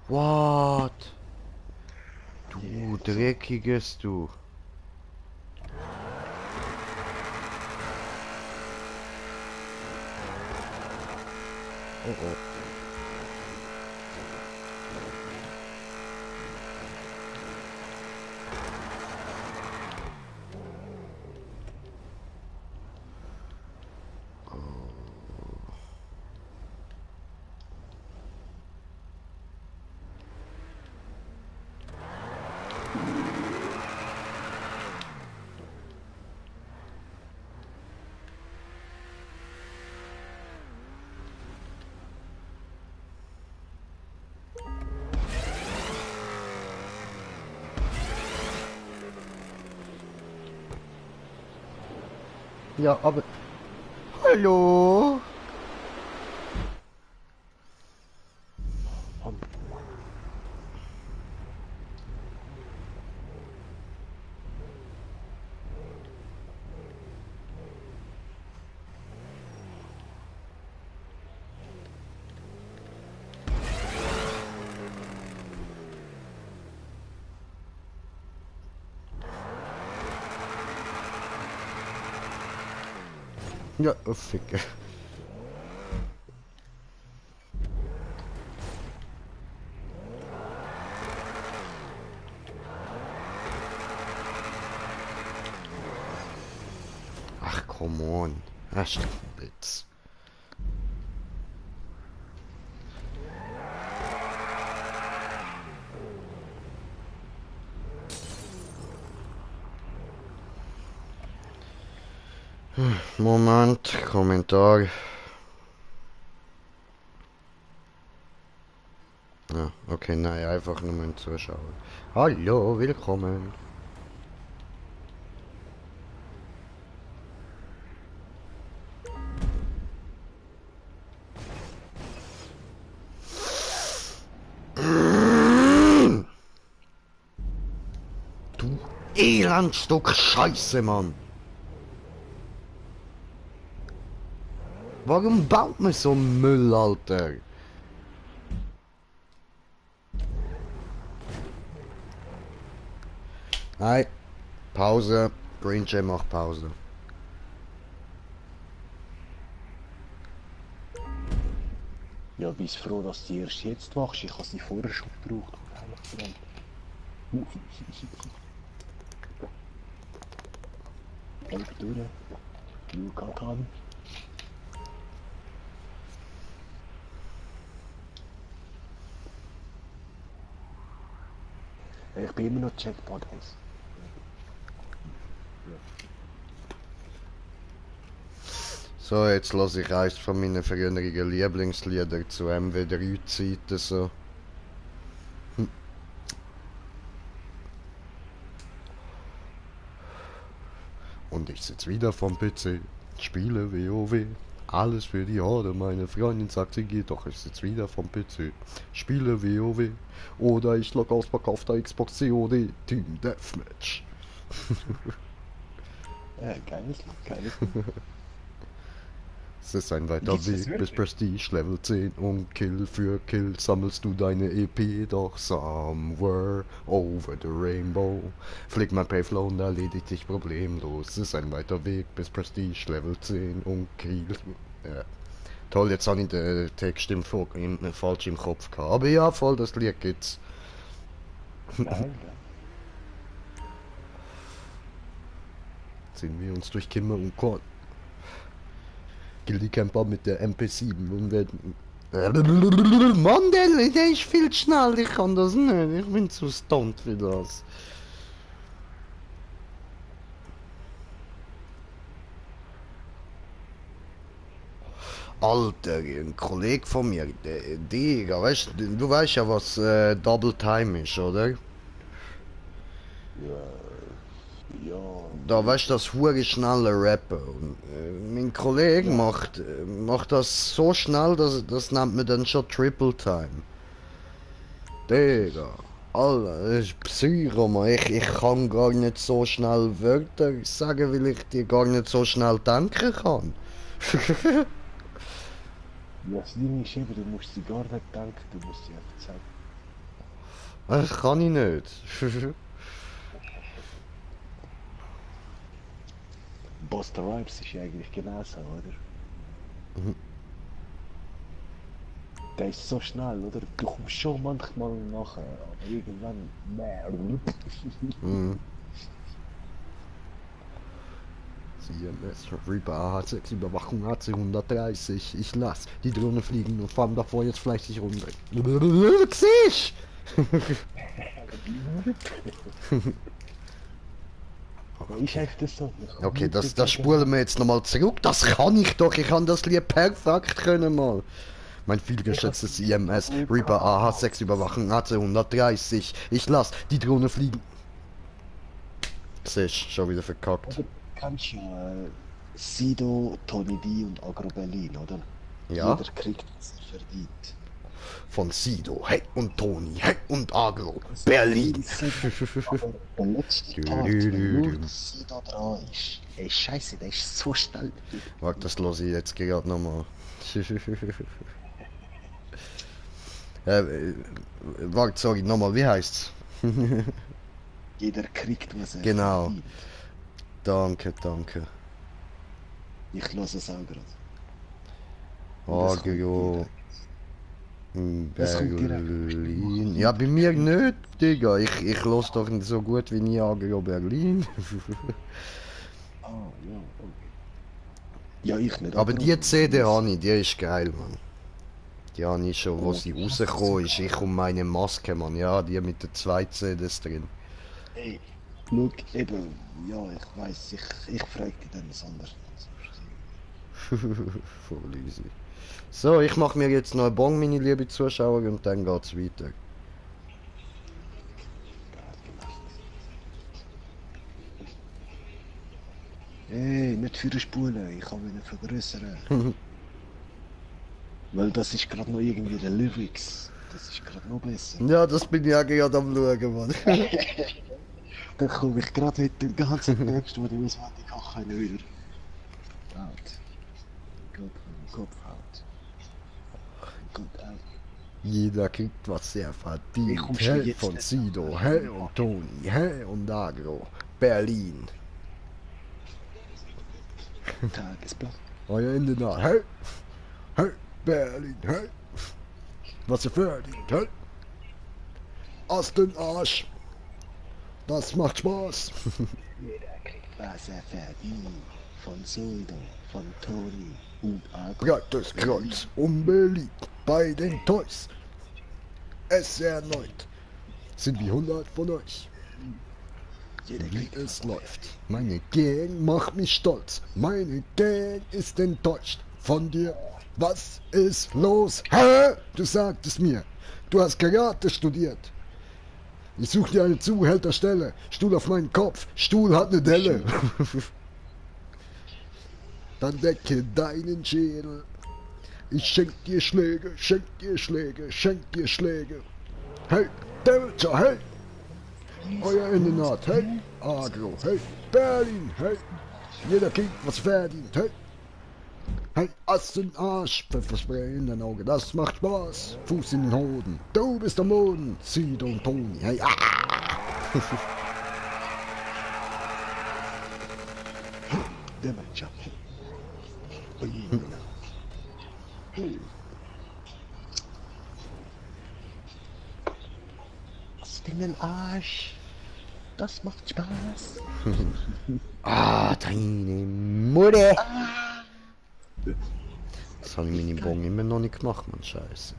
What? Du dreckiges du. Oh oh. Ja, aber... Hallo? Ja, oh, Ficke. Ach, come on. Das ist doch ein Witz. Moment, Kommentar. Ja, okay, nein, einfach nur ein Zuschauer. Hallo, willkommen. Du Elendstück Scheiße, Mann. Warum baut man so Müll, Alter? Nein, Pause. Green Jay macht Pause. Ja, bist froh, dass du die erst jetzt wachst. Ich habe sie vorher schon gebraucht. Bleib durch. Schau an. Ich bin immer noch Checkpoint 1. So, jetzt lasse ich eins von meinen früheren Lieblingslieder zu MW3-Zeiten so. Und ich sitze wieder vom PC, spiele WoW. Alles für die Horde, meine Freundin sagt, sie geht, doch ich sitze wieder vom PC, spiele WoW. Oder ich log aus verkaufter Xbox COD, Team Deathmatch. Geiles. Es ist ein weiter Weg bis Prestige Level 10 und Kill für Kill sammelst du deine EP, doch somewhere over the rainbow fliegt mein Payflow und erledigt dich problemlos. Es ist ein weiter Weg bis Prestige Level 10 und Kill... Toll, jetzt habe ich den Text falsch im Kopf gehabt, aber ja, voll, das Lied gibt's. Geil. Ziehen wir uns durch Kimmer und Korn. Die Camper mit der MP7 und werden... Mann, der ist viel schnell, ich kann das nicht, ich bin zu stoned für das. Alter, ein Kollege von mir, Digga, weißt du, weißt ja, was Double Time ist, oder? Ja. Da weißt du, das hure schnelle Rappen. Und, mein Kollege macht das so schnell, das nennt man dann schon Triple Time. Digga, Alter, das ist Psycho, man. Ich kann gar nicht so schnell Wörter sagen, weil ich die gar nicht so schnell denken kann. Ja, das Ding ist eben, du musst sie gar nicht denken, du musst sie einfach sagen. Das kann ich nicht. Busta Rhymes ist ja eigentlich genauso, oder? Mhm. Der ist so schnell, oder? Du kommst schon manchmal nachher, aber irgendwann mehr. Mhm. CMS Reaper H6 Überwachung AC-130. Ich lass die Drohne fliegen und fahren davor jetzt fleißig runter. Sieh! Ja, ich helfe das so. Okay, das spulen wir jetzt nochmal zurück. Das kann ich doch. Ich kann das Lied perfekt können mal. Mein vielgeschätztes IMS Reaper AH6 Überwachung AC-130. Ich lass die Drohne fliegen. Siehst, schon wieder verkackt. Du kennst ja Sido, Tony D und Agro Berlin, oder? Ja? Jeder kriegt, was er verdient. Von Sido, hey und Toni, hey und Agro, Berlin. Aber der letzte Part, wenn nur Sido dran ist, ey scheiße, der ist so schnell. Warte, das lasse ich jetzt gerade nochmal. Warte, sorry, nochmal, wie heißt's? Jeder kriegt, was er Genau. verdient. Danke, danke. Ich lasse es auch gerade. Agro, Das kommt direkt. Berlin. Ja, bei mir nicht, Digga. Ich los doch nicht so gut wie nie Agro Berlin. Ah, ja, okay. Ja, ich nicht. Aber die CD habe ich, die ist geil, Mann. Die habe ich schon, wo sie rausgekommen ist. Ich und meine Maske, Mann. Ja, die mit den 2 CDs drin. Ey, schau, eben, ja, ich weiß, ich frage dich dann was anderes. Voll easy. So, ich mache mir jetzt noch einen Bon, meine liebe Zuschauer, und dann geht's weiter. Ey, nicht für die Spule, ich kann wieder vergrößern. Weil das ist gerade noch irgendwie der Lyrics. Das ist gerade noch besser. Ja, das bin ich ja gerade am schauen, Mann. Dann komme ich gerade mit dem ganzen Text, den ich auswendig kann, wieder. Out. Kopf out. Gut out. Jeder kriegt, was er Ich verdient. komm schon Hey jetzt von nicht Sido, nach. hey und Toni, hey und Agro, Berlin. Tagesblatt. Euer Ende nach, hey, hey, Berlin, hey. Was er verdient, hey. Aus den Arsch. Das macht Spaß. Jeder kriegt, was er verdient. Von Sido, von Toni und Agro. Breites Kreuz, unbeliebt bei den Toys. Es erneut sind wie 100 von euch. Jeder Wie kriegt, es läuft. Meine Gang macht mich stolz. Meine Gang ist enttäuscht von dir. Was ist los? Hä? Du sagtest mir, du hast Karate studiert. Ich suche dir eine Zuhälterstelle. Stuhl auf meinen Kopf. Stuhl hat eine Delle. Dann decke deinen Schädel. Ich schenk dir Schläge, schenk dir Schläge, schenk dir Schläge. Hey, Delta, hey! Euer Ende naht, hey! Agro, hey! Berlin, hey! Jeder kriegt was verdient, hey! Hey, Ass in Arsch, Pfefferspray in dein Auge, das macht Spaß. Fuß in den Hoden, du bist am Boden. Sido und Toni, hey! Ah! der Matchup. Was in den Arsch? Das macht Spaß. Ah, deine Mutter! Das habe ich meine Bon immer noch nicht gemacht, man, Scheiße.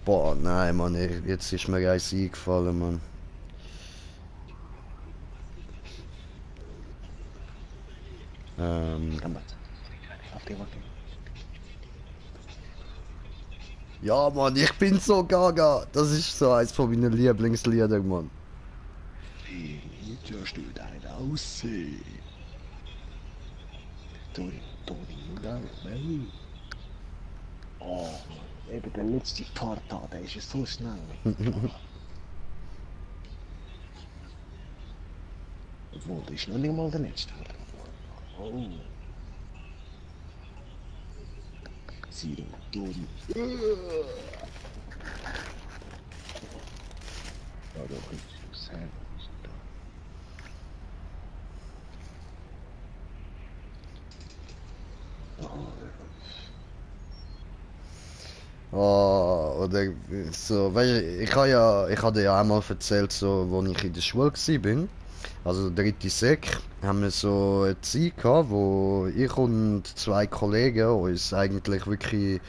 Boah, nein, Mann, jetzt ist mir eins eingefallen, Mann. Ja, Mann, ich bin so gaga. Das ist so eins von meinen Lieblingsliedern, Mann. Jetzt hörst du deine Aussehen. Toni, oh, eben der letzte Part da, der ist ja so schnell. Obwohl, das ist noch nicht mal der letzte. Oh. Zero, Tori. Ja, da bringt sich das her. Oder so, weißt du, ich hatte ja einmal erzählt, so, wo ich in der Schule bin, also dritte Sek, haben wir so eine Zeit gehabt, wo ich und zwei Kollegen uns eigentlich wirklich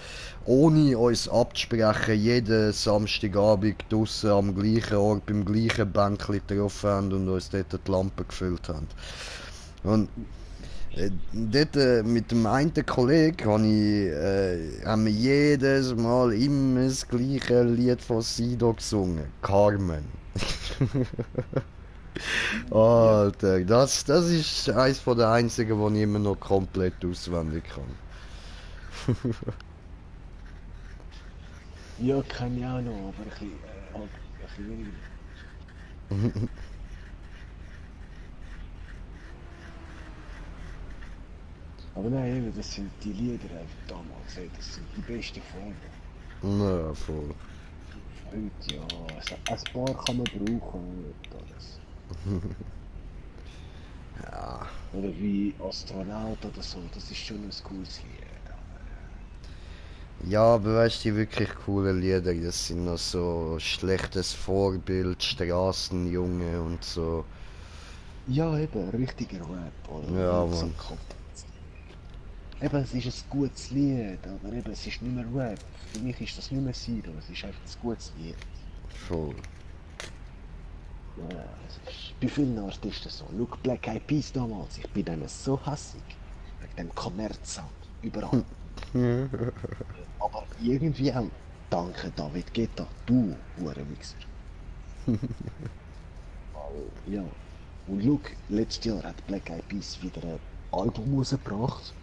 ohne uns abzusprechen jeden Samstagabend draussen am gleichen Ort beim gleichen Bänkli getroffen haben und uns dort die Lampe gefüllt haben. Und dort mit dem einen Kollegen haben wir jedes Mal immer das gleiche Lied von Sido gesungen. Carmen. Alter, das ist eins von der einzigen, die ich immer noch komplett auswendig kann. Ja, kann ich auch noch, aber ein bisschen, halt, ein bisschen weniger. Aber nein, eben, das sind die Lieder einfach damals, ey, das sind die besten Folgen. Na, voll. Heute, ja, ein paar kann man brauchen, nicht alles. Ja. Oder wie Astronaut oder so, das ist schon ein cooles Lied. Ja, aber weißt du, die wirklich coolen Lieder, das sind noch so schlechtes Vorbild, Straßenjunge und so. Ja, eben, richtiger Rap, oder? Ja, Nicht so Mann. komplett. Eben, es ist ein gutes Lied, aber eben, es ist nicht mehr Rap. Für mich ist das nicht mehr Sido, es ist einfach ein gutes Lied. Voll. Ja, es ist bei vielen Artisten so. Look, Black Eyed Peas damals, ich bin denen so hassig. Wegen dem Kommerzsound, überall. Aber irgendwie auch, danke David Guetta, du, Hurenwichser. Ja. Und look, letztes Jahr hat Black Eyed Peas wieder ein Album rausgebracht.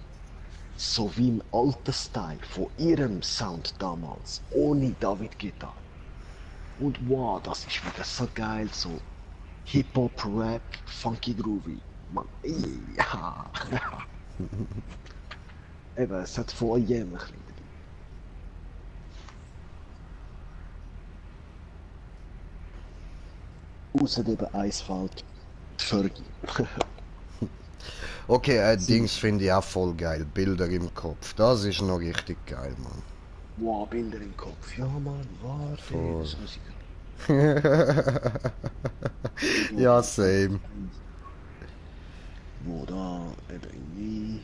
So wie im alten Style von ihrem Sound damals, ohne David Guetta. Und wow, das ist wieder so geil, so Hip-Hop, Rap, Funky Groovy. Man, ja. Eben, es hat von jedem ein bisschen drin. Außer eben Eisfeld, die Fergie. Okay, Sie, Dings finde ich auch voll geil. Bilder im Kopf. Das ist noch richtig geil, Mann. wow, Bilder im Kopf. Ja, Mann, warte, Voll. das muss ich. Ja, same. Wo da eben irgendwie.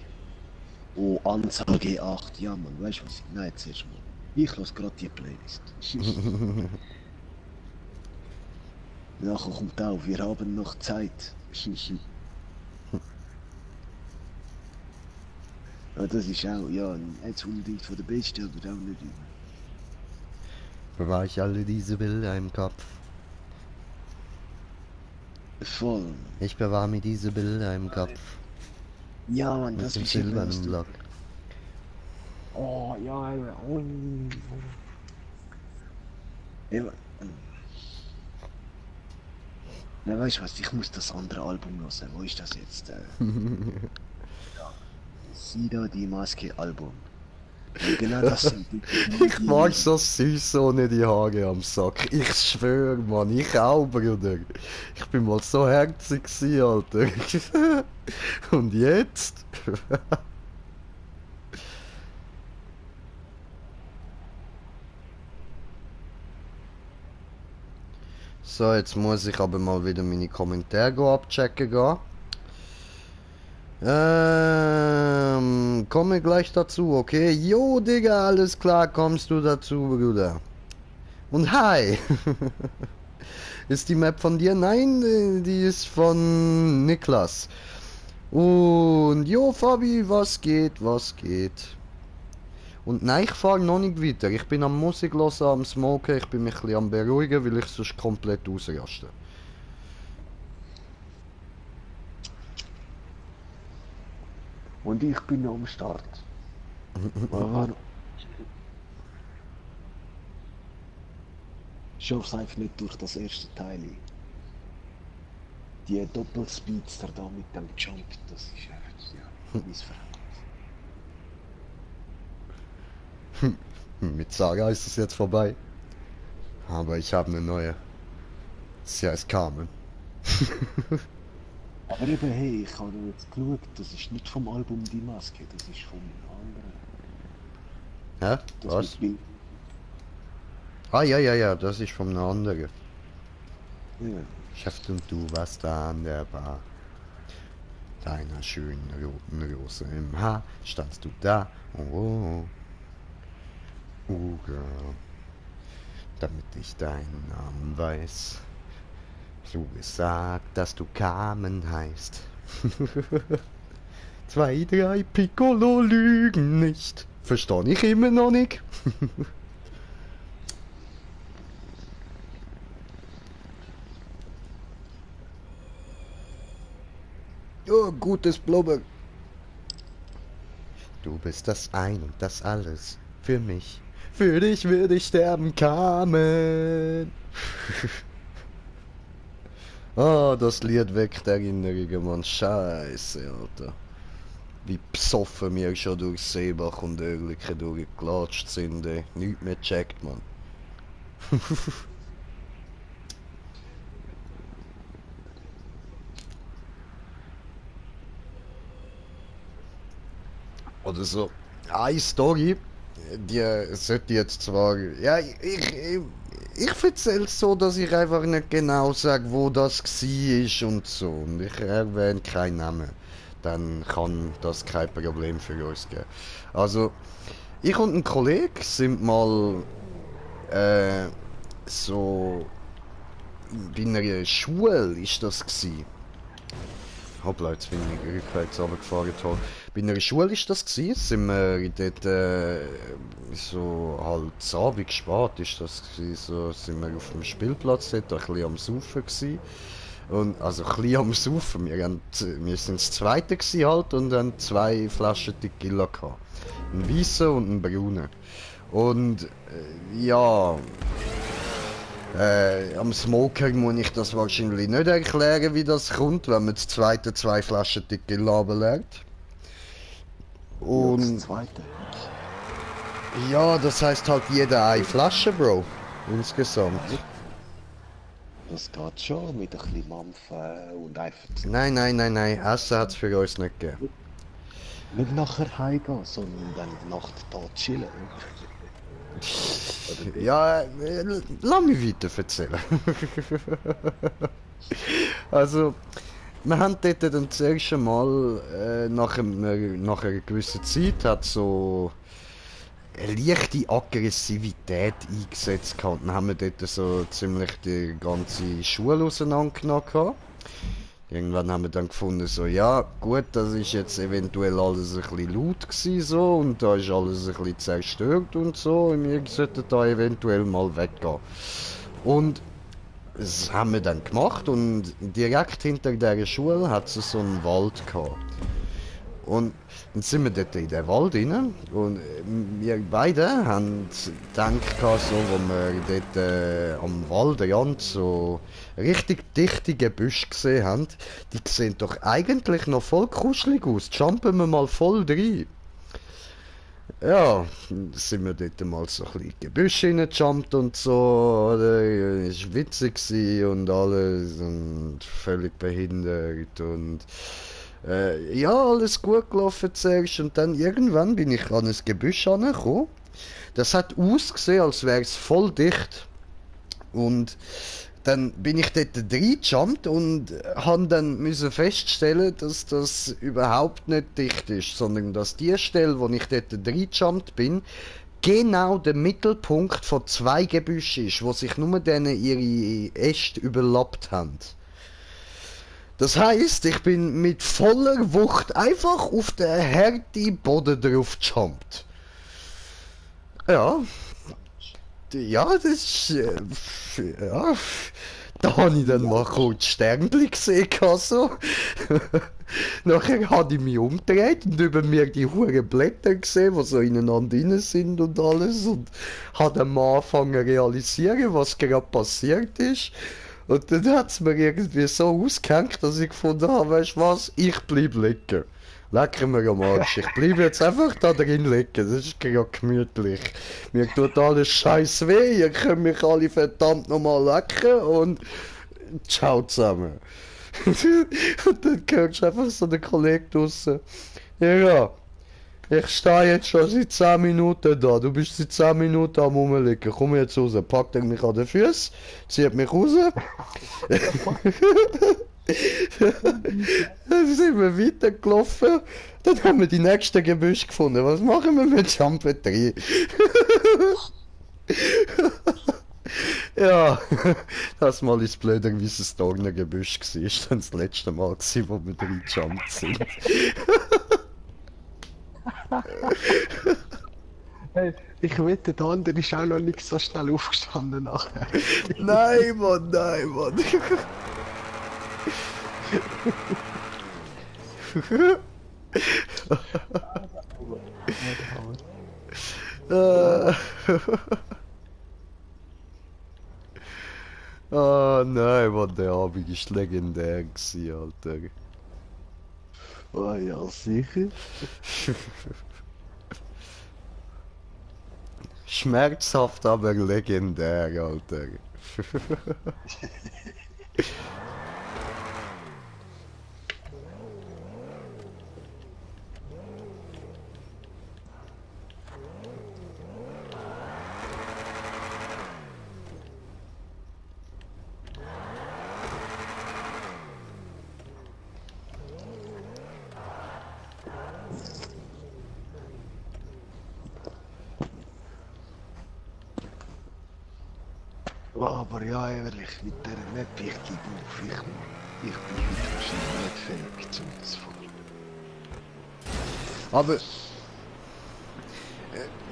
Oh, Anzahl G8. Ja, Mann, weißt du was? Nein, zuerst mal. Ich lasse gerade die Playlist. Nachher kommt auch, wir haben noch Zeit. Ja, das ist auch, ja, nicht unbedingt von der Besten, aber auch nicht übel. Bewahre ich alle diese Bilder im Kopf. Voll. Ich bewahre mir diese Bilder im Kopf. Ja, Mann, Mit das dem ist eben, was silbernen du... Block. Oh, ja, eben. Oh. Eben. Na, weißt du was, ich muss das andere Album hören. Wo ist das jetzt? Sido die Maske Album. Und genau das sind Ich mag so süß ohne die Haare am Sack. Ich schwöre, Mann, ich auch, Bruder. Ich bin mal so herzig gewesen, Alter. Und jetzt? So, jetzt muss ich aber mal wieder meine Kommentare abchecken gehen. Komme gleich dazu, okay? Jo, Digga, alles klar, kommst du dazu, Bruder. Und hi! Ist die Map von dir? Nein, die ist von Niklas. Und jo, Fabi, was geht, was geht? Und nein, ich fahre noch nicht weiter. Ich bin am Musik hören, am Smoken, ich bin mich ein bisschen am beruhigen, weil ich sonst komplett ausraste. Und ich bin noch am Start. Aber ich schaff's einfach nicht durch das erste Teil. Die Doppelspeedster da mit dem Jump, das ist echt, ja. Verhältnis. Mit Saga ist es jetzt vorbei. Aber ich habe eine neue. Sie heißt Carmen. Aber eben, hey, ich habe jetzt geschaut, das ist nicht vom Album Die Maske, das ist vom anderen. Hä? Das Was? mit Ah, ja, das ist von einer anderen. Ja. Chef und du warst da an der Bar. Deiner schönen roten Rose im Haar standst du da. Oh, Girl. Damit ich deinen Namen weiß. Du gesagt, dass du Carmen heißt. 2, 3 Piccolo lügen nicht. Versteh ich immer noch nicht. Oh, gutes Blubber. Du bist das Ein und das Alles für mich. Für dich würde ich sterben, Carmen. Ah, das Lied weckt Erinnerungen, Mann. Scheiße, Alter. Wie besoffen wir schon durch Seebach und Oerlikon durchgelatscht sind, ey. Nichts mehr gecheckt, Mann. Oder so. Eine Story, die sollte jetzt zwar. Ja, ich erzähl's so, dass ich einfach nicht genau sage, wo das war und so. Und ich erwähne keinen Namen. Dann kann das kein Problem für uns geben. Also, ich und ein Kollege sind mal so bei einer Schule ist das gsi. Hoppla, jetzt bin ich rückwärts runtergefahren. Bei einer Schule ist das gsi, sind wir dort so halt zu Abend spät ist das gsi, so sind wir auf dem Spielplatz dort ein bisschen am Saufen gsi. Und also ein bisschen am Saufen, wir sind das Zweite gsi halt und haben 2 Flaschen Tequila gehabt. Einen weißen und einen braunen. Und ja... am Smoker muss ich das wahrscheinlich nicht erklären, wie das kommt, wenn man das zweite 2 Flaschen Tequila lernt. Und Ja, das zweite. ja, das heißt halt jeder eine Flasche, Bro. Insgesamt. Das geht schon mit ein bisschen Mampfen und einfach Nein. Essen hat es für uns nicht gegeben. nicht nachher heimgehen, sondern dann die Nacht da chillen. Ja, lass mich weiter erzählen. Also, wir haben dort dann das erste Mal nach einer gewissen Zeit hat so eine leichte Aggressivität eingesetzt gehabt. Dann haben wir dort so ziemlich die ganze Schule auseinandergenommen gehabt. Irgendwann haben wir dann gefunden, so, ja, gut, das ist jetzt eventuell alles ein bisschen laut gewesen, so, und da ist alles ein bisschen zerstört und so, und wir sollten da eventuell mal weggehen. Und das haben wir dann gemacht, und direkt hinter der Schule hat es so einen Wald gehabt. Und dann sind wir dort in den Wald rein und wir beide haben gedacht, so, wo wir dort am Waldrand so richtig dichte Gebüsche gesehen haben, die sehen doch eigentlich noch voll kuschelig aus. Jumpen wir mal voll rein. Ja, sind wir dort mal so ein bisschen Gebüsche reingejumpt und so, oder? Es war witzig und alles und völlig behindert und ja, alles gut gelaufen zuerst und dann irgendwann bin ich an ein Gebüsch angekommen. Das hat ausgesehen, als wäre es voll dicht. Und dann bin ich dort reingejumpt und habe dann müssen feststellen, dass das überhaupt nicht dicht ist, sondern dass die Stelle, wo ich dort reingejumpt bin, genau der Mittelpunkt von 2 Gebüschen ist, wo sich nur denen ihre Äste überlappt haben. Das heisst, ich bin mit voller Wucht einfach auf den harten Boden drauf gejumpt. Ja. Ja, das ist... ja. Da habe ich dann mal kurz Sternchen gesehen. So. Nachher habe ich mich umgedreht und über mir die hohen Blätter gesehen, die so ineinander rein sind und alles. Und habe dann mal angefangen zu realisieren, was gerade passiert ist. Und dann hat es mir irgendwie so ausgehängt, dass ich gefunden habe, weißt du was, ich bleib liegen. Lecker mir am Arsch. Ich bleibe jetzt einfach da drin liegen. Das ist gerade gemütlich. Mir tut alles scheiß weh. Ihr könnt mich alle verdammt nochmal lecken und ciao zusammen. Und dann hörst du einfach so den Kollegen draussen. Ja, ich stehe jetzt schon seit 10 Minuten da. Du bist seit 10 Minuten am Rumliegen. Komm jetzt raus. Packt er mich an den Füßen, zieht mich raus. Dann sind wir weitergelaufen. Dann haben wir die nächsten Gebüsch gefunden. Was machen wir mit Jumper 3? Ja, das Mal ist blöder, wie es ein Dornengebüsch war. Das war das letzte Mal, wo wir reingejumpt sind. Hey, ich wette, der andere ist auch noch nicht so schnell aufgestanden nachher. Nein, Mann, nein, Mann. Ah, nein, Mann, der Abend war legendär, Alter. Oh ja, sicher. Schmerzhaft, aber legendär, Alter. Aber ja, ehrlich, mit der Map, ich gebe auf. Ich bin heute wahrscheinlich nicht fähig, zum das zu fahren. Aber...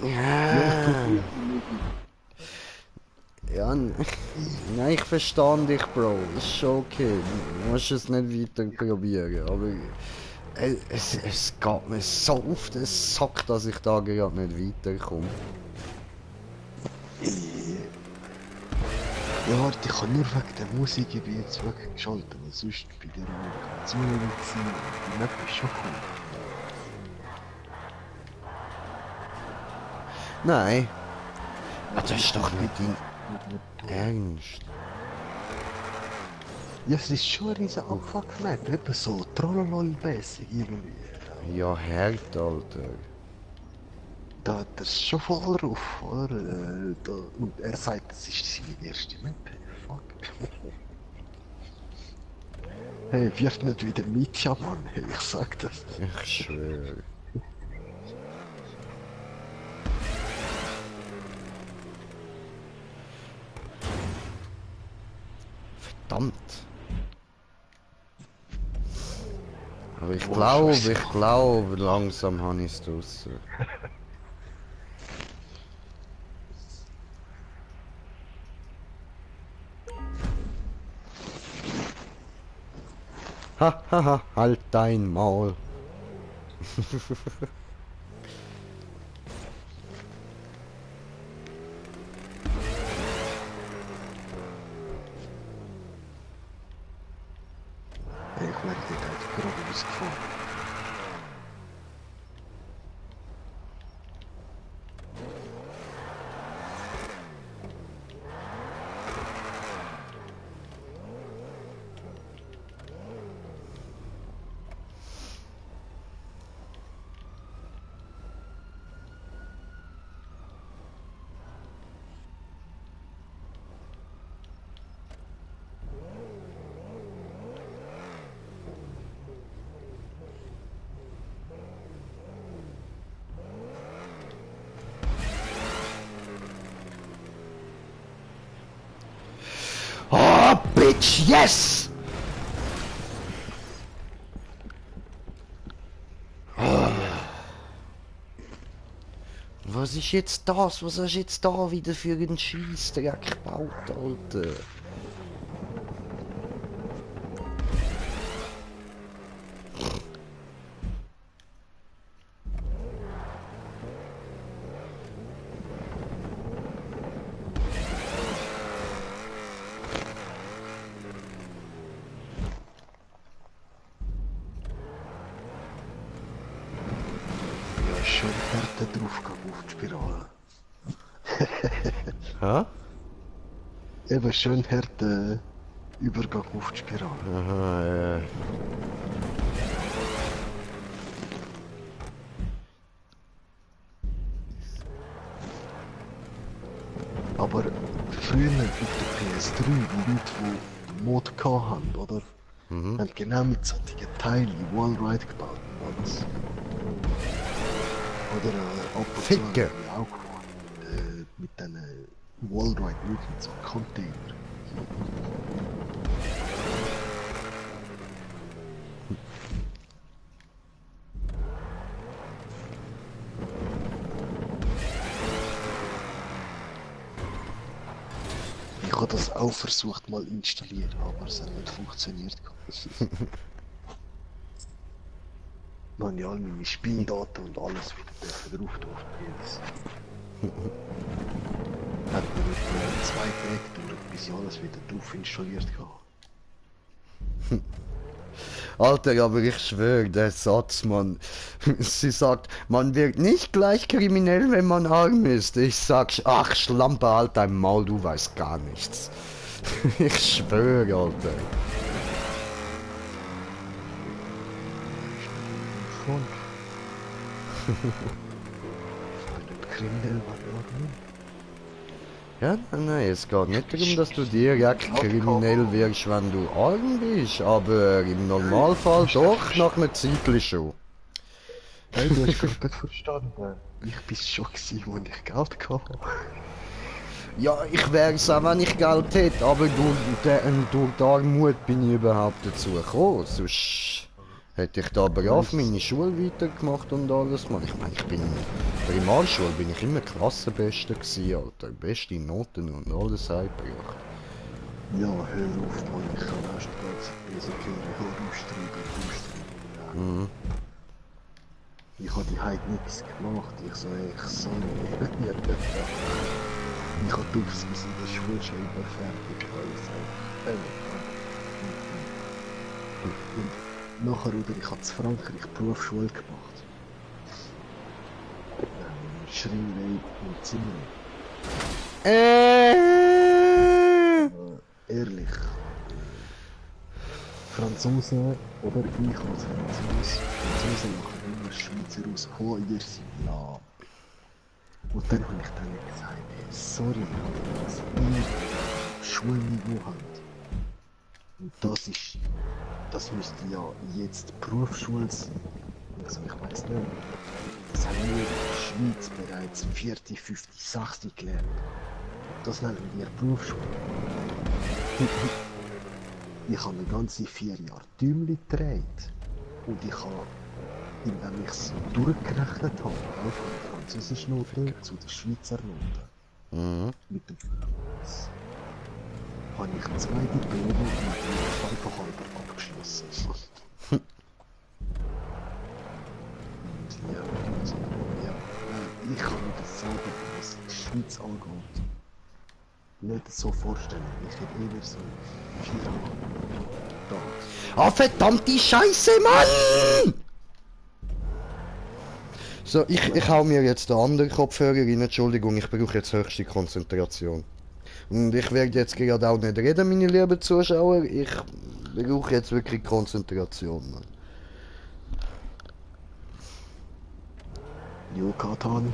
Ja... Ja, nein, ich verstehe dich, Bro. Ist schon okay. Du musst es nicht weiter probieren. Aber es geht mir so auf den Sack, dass ich da gerade nicht weiterkomme. Ja, warte, ich kann nur wegen der Musik, ich bin jetzt weggeschaltet, weil sonst bei der Animation gewesen. Die Map ist schon cool. Nein. Ah, das ist doch nicht dein Ernst. Ja, es ist schon eine riesen Abfuck-Map, eben so Trollolol-mäßig irgendwie. Ja, hart, Alter. Das ist schon voll drauf, oder? Und er sagt, das ist seine erste Map. Fuck. Hey, wirf nicht wieder mit, ja Mann, hey, ich sag das. Ich schwöre. Verdammt. Aber ich glaube, langsam habe ich es draussen. Hahaha, halt dein Maul. Hey, ich werde dir einfach gerade rausgefahren. Oh, bitch, yes! Oh. Was ist jetzt das? Was hast du jetzt da wieder für einen Scheissdreck gebaut, Alter? Ha? Eben schön harten Übergang auf die Spirale. Aha, Aber früher auf der PS3, die Leute, die den Mod hatten, oder? Haben genau mit solchen Teilen Wallride gebaut und alles. Oder ab und zu Ficke. haben wir auch gemacht, mit diesen Wallride mit so einem Container. Ich habe das auch versucht mal installieren, aber es hat nicht funktioniert. Dann habe ich all meine Spieldaten und alles wieder drauf tun. Hat mir etwa 2 Tage gedauert, bis ich alles wieder drauf installiert habe. Alter, aber ich schwöre, der Satz, man. Sie sagt, man wird nicht gleich kriminell, wenn man arm ist. Ich sag, ach, Schlampe, halt dein Maul, du weißt gar nichts. Ich schwöre, Alter. Schon. Ich bin nicht kriminell, Mann. Ja, nein, es geht nicht darum, dass du direkt kriminell wirst, wenn du arm bist, aber im Normalfall doch nach einer Zeit schon. Hey, du hast gerade verstanden. Ich bin schon gewesen, wo ich Geld hatte. Ja, ich wär's auch, wenn ich Geld hätte, aber durch die Armut bin ich überhaupt dazu gekommen. Sonst hätte ich da brav meine Schule weitergemacht und alles. Man, ich meine, ich bin in der Primarschule bin ich immer Klassenbester gewesen, Alter. Beste Noten und alles heimgebracht. Ja, hör auf, Mann. Ich kann erst die ganze Zeit lesen, hör aufstreiben. Ich habe die heute nichts gemacht. Ich so, ich soll nicht. Ich habe durchs in der Schule schon immer fertig. Und nachher, oder ich habe in Frankreich Berufsschule gemacht. Schreinerei und Zimmer. Ehrlich. Franzosen oder ich als Franzosen machen immer Schweizer aus. Oh, ihr seid lahm. Und dann habe ich dann gesagt, hey, sorry, dass ihr Schulniveau habt. Und das müsste ja jetzt Berufsschule sein. Also ich weiß nicht. Das haben wir in der Schweiz bereits 4., 5., 6. gelernt. Das nennen wir Berufsschule. Ich habe eine ganze 4 Jahre Däumchen gedreht. Und ich habe, indem ich es durchgerechnet habe, auch von der französischen Note zu der Schweizer Note, mit dem Franz, habe ich 2 Diplome mit einem 5,5 abgeschlossen. Und ja, also, ich kann mir das sagen, was die Schweiz angeht, nicht so vorstellen. Ich hätte eher so 4 da. Ah, verdammte Scheiße, Mann! So, ich hau mir jetzt den anderen Kopfhörer rein, Entschuldigung, ich brauche jetzt höchste Konzentration. Und ich werde jetzt gerade auch nicht reden, meine lieben Zuschauer, ich brauche jetzt wirklich Konzentration, Mann. Yucatan.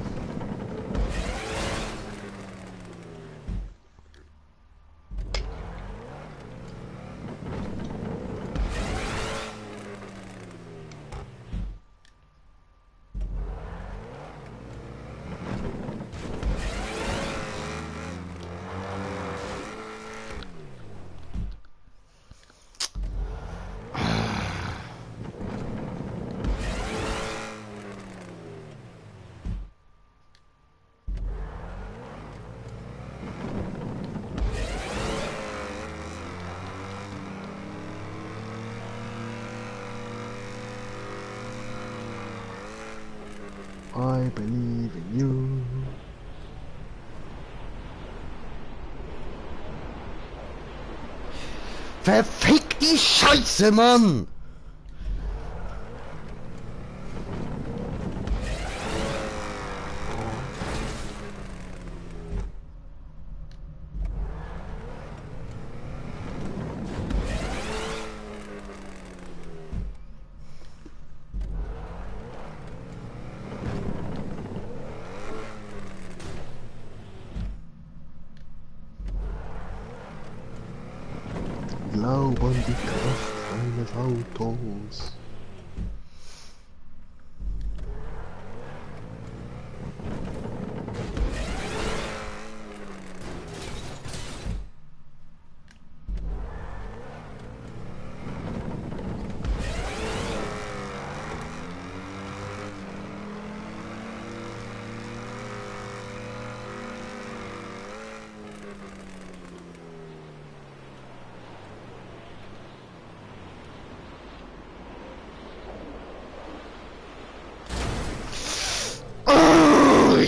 I believe in you. Verfick die Scheiße, Mann! Glaub an die Kraft eines Autos.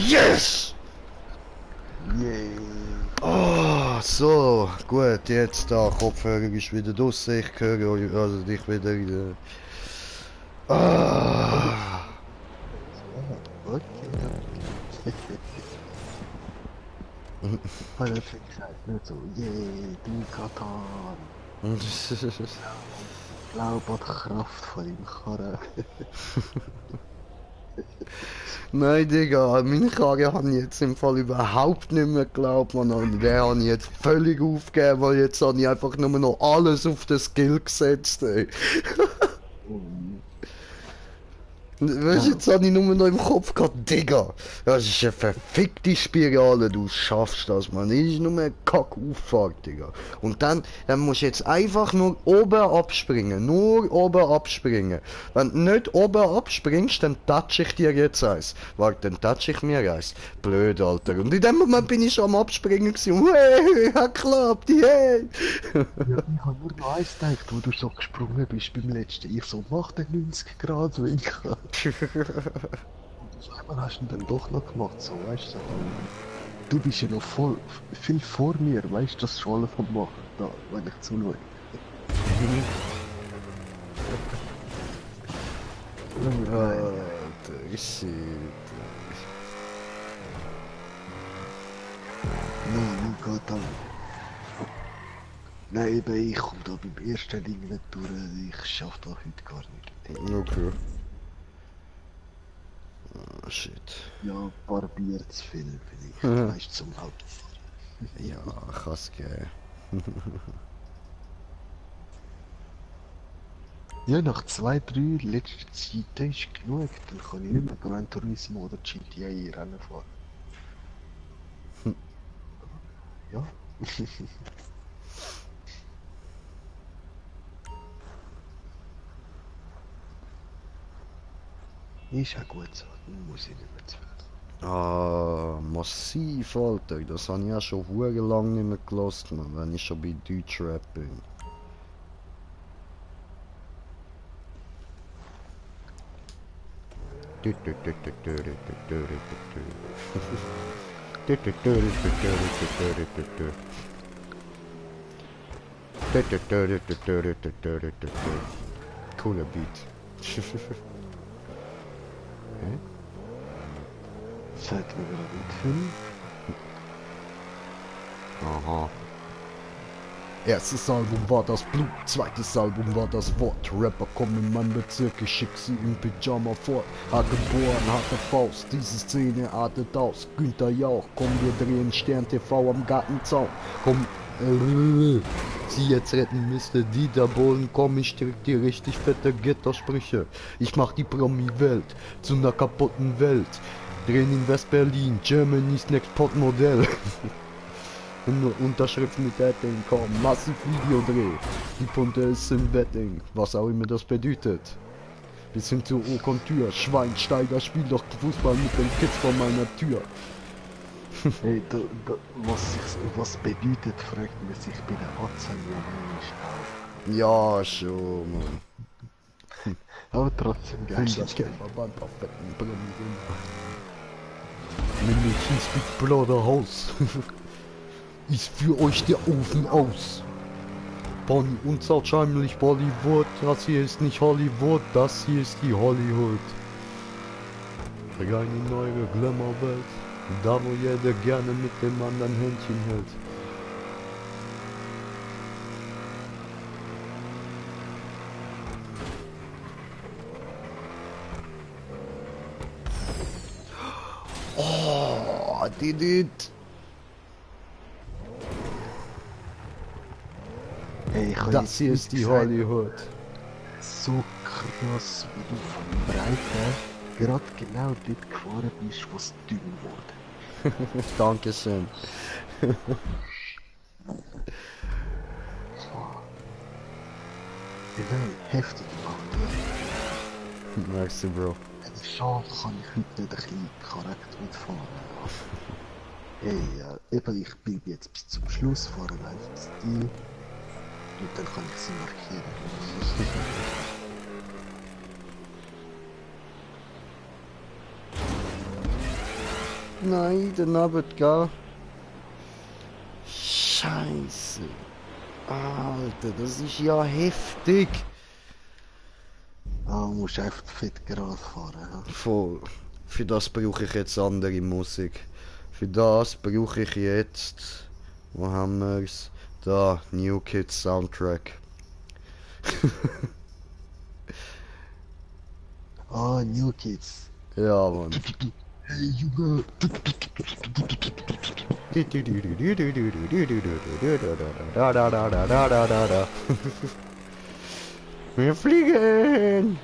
Yes! Yay! Oh, so, gut, jetzt da, Kopfhörer ist wieder draussen, ich höre euch, also dich wieder in der... Ah. Okay. Weil er fängt halt nicht so, yay, du Katan. Glaub an die Kraft von deinem Karren. Nein, Digga, meine Karre habe ich jetzt im Fall überhaupt nicht mehr geglaubt, man. Und den habe ich jetzt völlig aufgegeben, weil jetzt habe ich einfach nur noch alles auf den Skill gesetzt, ey. Weißt du, jetzt habe ich nur noch im Kopf gehabt, Digga, das ist eine verfickte Spirale, du schaffst das, man. Das ist nur eine Kackauffahrt, Digga. Und dann musst du jetzt einfach nur oben abspringen, nur oben abspringen. Wenn du nicht oben abspringst, dann touch ich dir jetzt eins. Warte, dann touch ich mir eins. Blöd, Alter. Und in dem Moment bin ich schon am Abspringen gewesen. Hey, hat geklappt, hey. Ja, ich habe nur noch eins gedacht, wo du so gesprungen bist beim letzten. Ich so, mach den 90 Grad Winkel. Und einmal hast du ihn dann doch noch gemacht, so, weißt du. Du bist ja noch viel vor mir, weißt du, das schon alle vom Machen, da, wenn ich zuschaue. Alter, shit. Nein, mein Gott, Alter. Nein, eben, ich komme da beim ersten Ding nicht durch, ich schaff da heute gar nicht. Okay. Oh, shit. Ja, barbiert zu viel, finde ich. Weißt du, zum Hauptfahren. Ja, kann's geben. Ja, nach 2, 3 letzten Zeiten ist genug, dann kann ich nicht mehr Gran Turismo oder GTA Rennen fahren. Ja. Ist auch gut so, dann muss ich nicht mehr zu viel. Ah, massiv, Alter. Das habe ich ja schon hure lang nicht mehr gehört, man, wenn ich schon bei Deutschrap bin. Cooler Beat. Hä? Seid ihr gerade mit Film? Aha. Erstes Album war das Blut, zweites Album war das Wort. Rapper kommen in meinen Bezirk, ich schick sie im Pyjama fort. Hart geboren, harte Faust, diese Szene artet aus. Günther Jauch, komm, wir drehen Stern TV am Gartenzaun. Komm, sie jetzt retten, Mr. Dieter Bohlen, komm, ich direkt die richtig fette Ghetto-Sprüche. Ich mach die Promi-Welt zu einer kaputten Welt. Drehen in West-Berlin, Germany's Next Pod-Modell. Nur Unterschrift mit Heading, komm, massiv Videodreh. Die Punte ist im Betting, was auch immer das bedeutet. Bis hin zu Au-Kontür, Schweinsteiger, spiel doch Fußball mit den Kids vor meiner Tür. Hey, was bedeutet, fragt man sich bei der Atze, Ja, schon, Mann. aber trotzdem geil. Verband auf fetten Brunnen. Männchen Speed Brother Haus. Ist für euch der Ofen aus. Bonnie unwahrscheinlich Bollywood, das hier ist nicht Hollywood, das hier ist die Hollywood. Rein in eure Glamour-Welt, da wo jeder gerne mit dem anderen Händchen hält. Oh, I did it! Hey, Ey, ich habe Das jetzt hier nicht ist die gesagt, Hollywood. so krass, wie du von Breite gerade genau dort gefahren bist, wo es dünn wurde. Dankeschön. Nein, heftig gemacht. Merci, Bro. Schade kann ich heute nicht ein bisschen korrekt mitfahren. Ey, eben, ich bleibe jetzt bis zum Schluss, fahre live das Stil und dann kann ich sie markieren. Nein, daneben, gell? Scheiße. Alter, das ist ja heftig. Ah, du musst einfach fett gerade fahren. Ja? Voll. Für das brauche ich jetzt andere Musik. Für das brauche ich jetzt. Wo haben wir's? Da, New Kids Soundtrack. Ah, New Kids. Ja, Mann. Hey, Junge. Wir fliegen!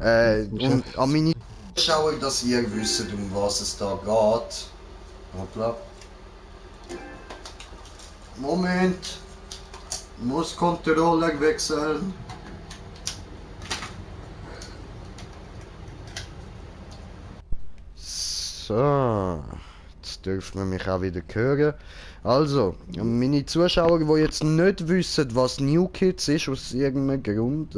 Und an meine Zuschauer, dass ihr wisst, um was es da geht. Hoppla. Moment. Muss Controller wechseln. So. Jetzt dürfen wir mich auch wieder hören. Also, meine Zuschauer, die jetzt nicht wissen, was New Kids ist, aus irgendeinem Grund,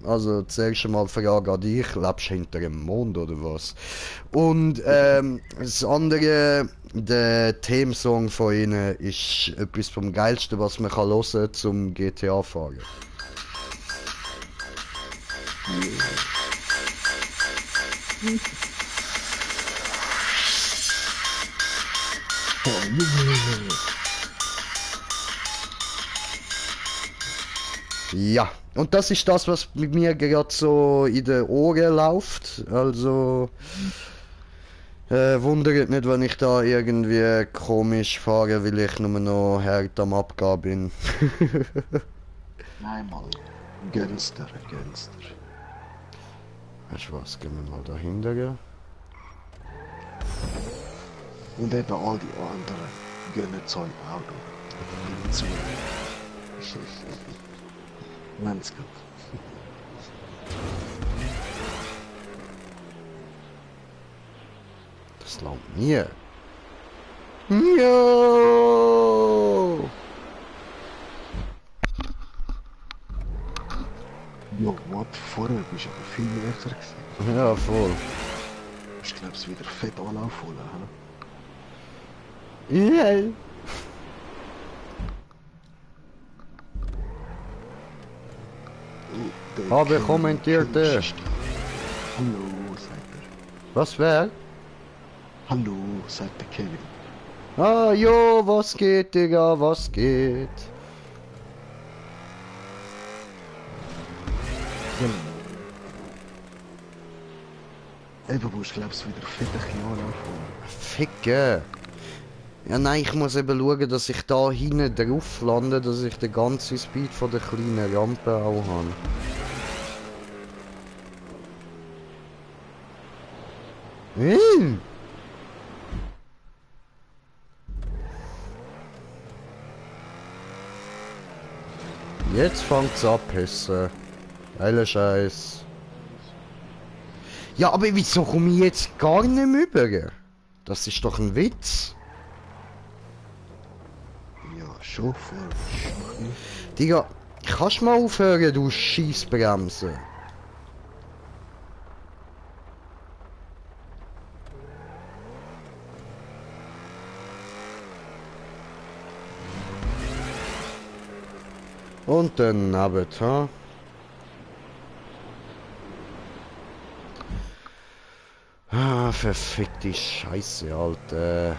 also zuerst einmal Frage an dich, lebst du hinter dem Mond oder was? Und das andere, der Themensong von ihnen ist etwas vom Geilsten, was man kann hören zum GTA fahren. Ja, und das ist das, was mit mir gerade so in den Ohren läuft. Also wundert nicht, wenn ich da irgendwie komisch fahre, weil ich nur noch hart am Abgehen bin. Nein, Mann. Gangster. Weißt du was, gehen wir mal dahinter. Und eben all die anderen gönnen so ein Auto. Zu. Wenn's geht. Das langt mir. Jo! Ja, what? Vorher bist du aber viel näher gewesen. Ja, voll. Ich glaube, es wieder fett Anlauf holen. Ja. Habe kommentierte. Hallo, sagt er. Was wär? Hallo, sagt der Kevin. Ah, jo, was geht, Digga, was geht? Eben, wo ich glaube, es wieder fett ein bisschen Anlauf holen. Ficke. Ja, nein, ich muss eben schauen, dass ich da hinten drauf lande, dass ich den ganzen Speed von der kleinen Rampe auch habe. Jetzt fängt's ab, Hesse. Geiler Scheiß. Ja, aber wieso komme ich jetzt gar nicht mehr rüber? Das ist doch ein Witz. Ja, schon voll. Digga, kannst du mal aufhören, du Scheissbremse? Und dann neben, ha? Ah, verfickte Scheiße, Alter.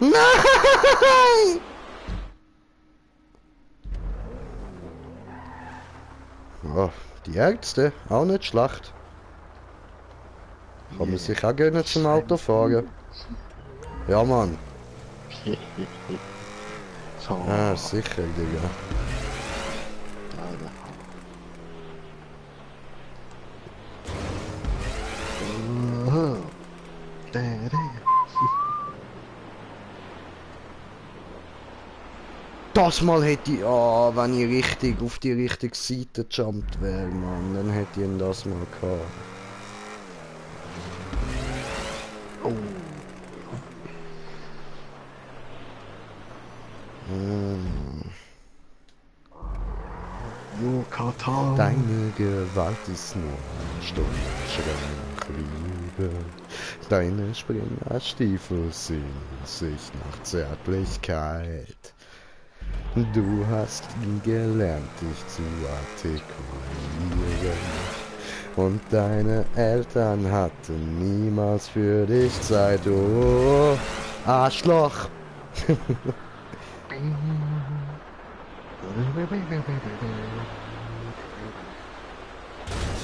Nein! Oh, die Ärzte, auch nicht schlecht. Kann man sich auch gönnen zum Autofahren. Ja, Mann. So. Ah, sicher, Digga. Das Mal hätte ich, wenn ich richtig auf die richtige Seite gejumpt wäre, Mann, dann hätte ich ihn das mal gehabt. Oh. Nur Katar. Deine Gewalt ist nur ein Stundenschrei nach Liebe. Deine Springerstiefel sehnen sich nach Zärtlichkeit. Du hast nie gelernt, dich zu artikulieren. Und deine Eltern hatten niemals für dich Zeit. Oh, Arschloch!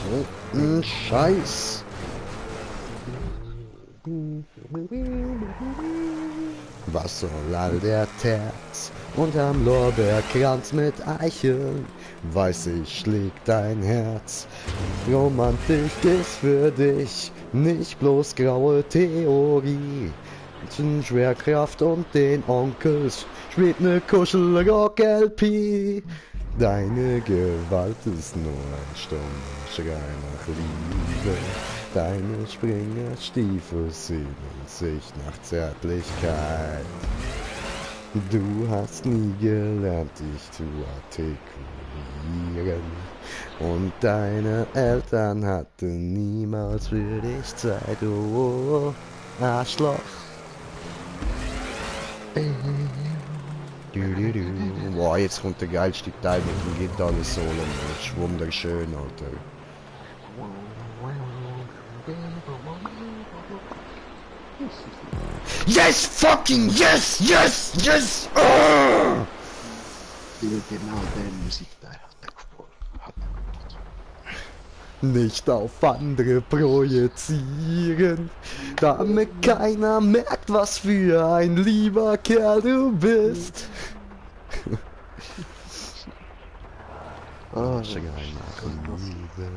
So ein Scheiß! Was soll all der Terz unterm Lorbeerkranz mit Eicheln? Weiß ich, schlägt dein Herz. Romantik ist für dich nicht bloß graue Theorie. Zwischen Schwerkraft und den Onkels spielt ne Kuschelrock-LP. Deine Gewalt ist nur ein stummer Schrei nach Liebe. Deine Springerstiefel sehnen sich nach Zärtlichkeit. Du hast nie gelernt, dich zu artikulieren. Und deine Eltern hatten niemals für dich Zeit. Oh, Arschloch. Boah, jetzt kommt der geilste Teil mit dem Gitarre-Solo. Das ist wunderschön, Alter. Yes, fucking yes, yes, yes! Oh! Genau der Musikteil hat er gefallen. Nicht auf andere projizieren, damit keiner merkt, was für ein lieber Kerl du bist. Schrei nach Liebe,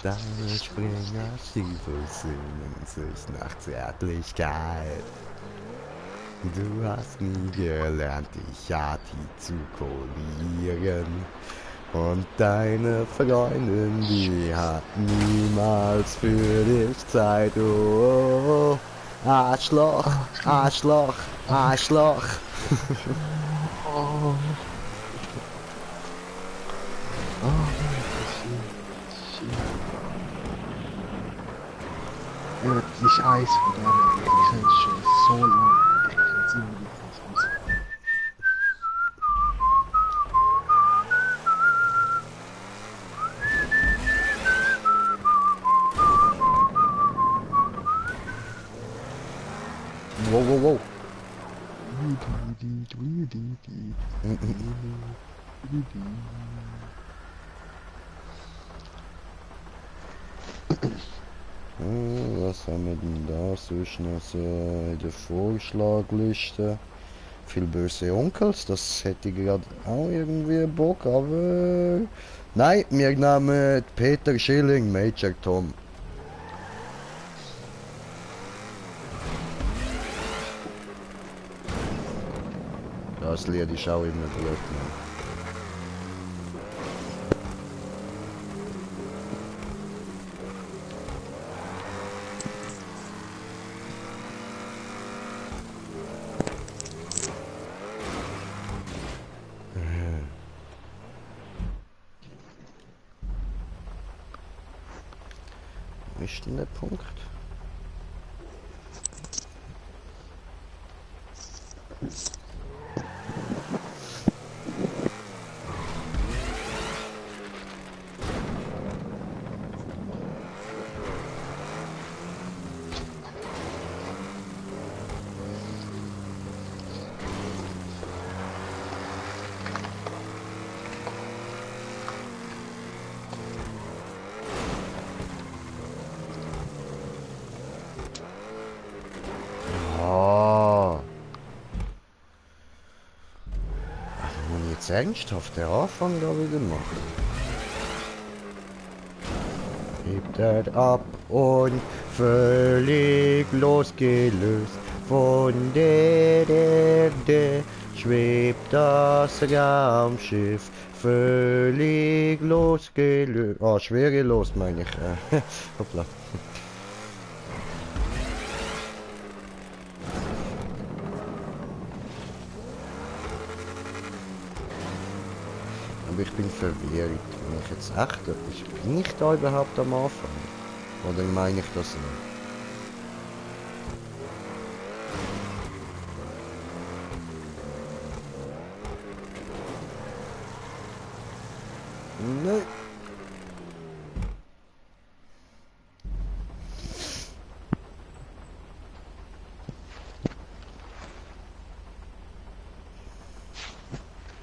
deine Springerstiefel sehnen sich nach Zärtlichkeit. Du hast nie gelernt, dich artikulieren. Und deine Freundin, die hat niemals für dich Zeit. Oh, Arschloch, Arschloch, Arschloch. Oh. Wirklich Eis von der Grenze so lang. Ich kann sie nicht aus. Wow, wow, wow. Was haben wir denn da sonst noch so in der Vorschlagliste? Viel böse Onkels, das hätte ich gerade auch irgendwie Bock, aber... Nein, wir nehmen Peter Schilling, Major Tom. Das Lied ist auch immer blöd, ne? Wo ist denn der Punkt? jetzt ernsthaft den Anfang da wieder machen? Hebt er ab und völlig losgelöst von der Erde schwebt das Raumschiff. Völlig losgelöst. Ah, schwerelos meine ich. Hoppla. Aber ich bin verwirrt. Bin ich jetzt echt etwas? Bin ich da überhaupt am Anfang? Oder meine ich das nicht? Nein.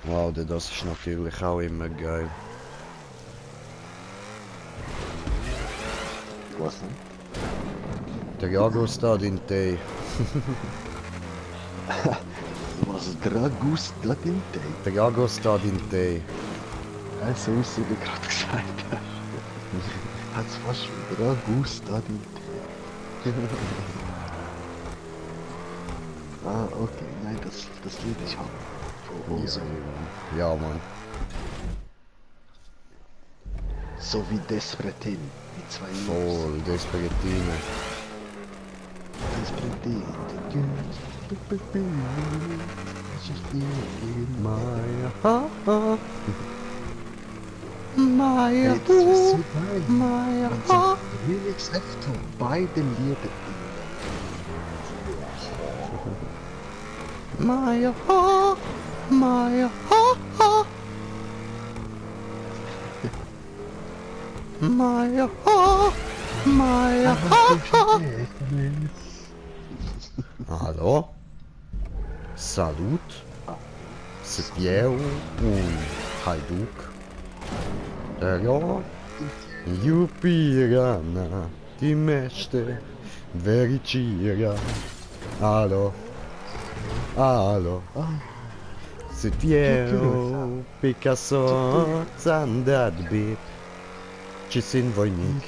Wow, das ist natürlich auch immer geil. Was denn? Der Jago steht in Tee. Was Dragus da den Tee? Der Jago steht in Tee. So ist sie mir gerade gesagt hast. Hat's fast schon Dragus da den Tee. Ah, okay, nein, das Lied ich habe. Von Ozone. Ja, Mann. So wie Despertin, die zwei Voll, Desperatine. Despertin. Maya, ha, ha. Maya, Hey, das ist so geil. Maya, Und ha. so Remix efter beide Lieder. Maya, ha. Maya, ha, ha. Maya, ha. Maya, ha, ha. Hallo? Salut? C'est Pierre und Hajduk. Der ja, Jupirana, die Mächte, Vericira. Hallo? Hallo? C'est Pierre, Picasso, Zandadbi. Ci sin vojnik,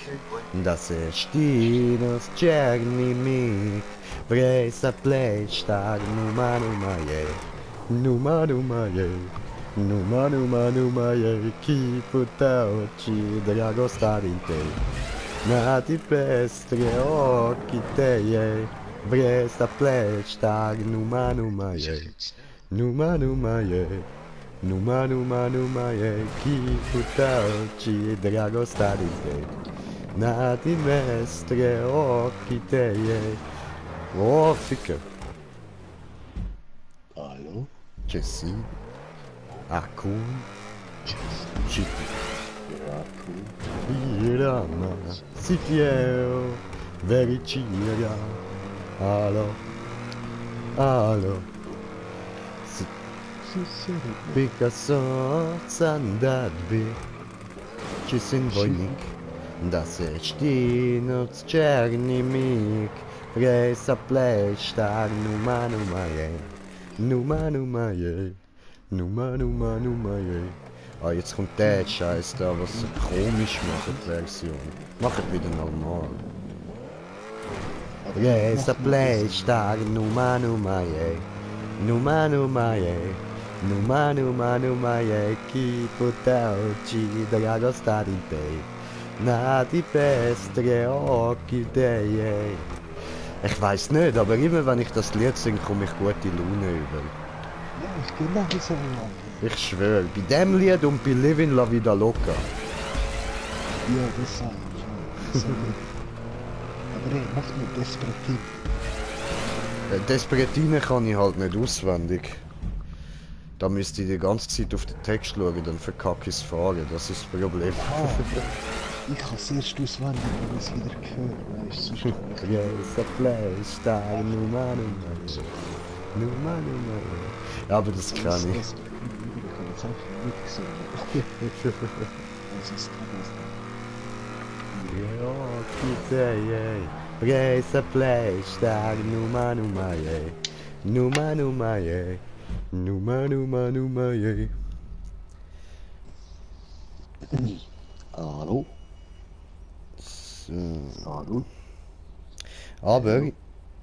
da se štinos černi mik, prej sa pleštar, numa numa je, numa numa je, numa numa numa je, ki puta oči, drago starim te, na ti pestre oči te je, prej sa pleštar, numa numa je, numa numa je. Numa numa numa je, ki puta oči, drago stari te. Na ti mestre oči te je. O, fica. Hallo? Če si? Akun? Če ti? Irana, si fiero, vericira. Alo, alo. Picasso, Zandadbi, ci sin vojnik, da se štinoc černi mik, prej sa pleštar, numa numa je, numa numa je, numa numa numa je. Ah, jetzt kommt der Scheiß da, was so komisch macht, die Version. Macht wieder normal. Prej sa pleštar, numa numa je, numa numa je. Numa numa numa je, ki puta oči, drago stari te. Na die pestre oči te je. Ich weiß nicht, aber immer wenn ich das Lied singe, komme ich gute Laune über. Ja, ich genau so. Ich schwöre, bei dem Lied und bei Living La Vida Loca. Ja, das sag ich. Aber ey, mach mir Despertin. Desperatine kann ich halt nicht auswendig. Da müsste ich die ganze Zeit auf den Text schauen, dann verkacke ich es fahren, das ist das Problem. Ich kann es erst auswendig, wenn ich es wieder höre, weißt du, sonst kann ich Yes, a place, da, numa numa. Numa numa. Ja, aber das kann ich. Ich kann jetzt einfach nicht singen. Das ist Ja, kiteye. Praise a place, da, numa numa ye. Numa numa ye. Numa numa numa ye. Hallo? So. Hallo? Aber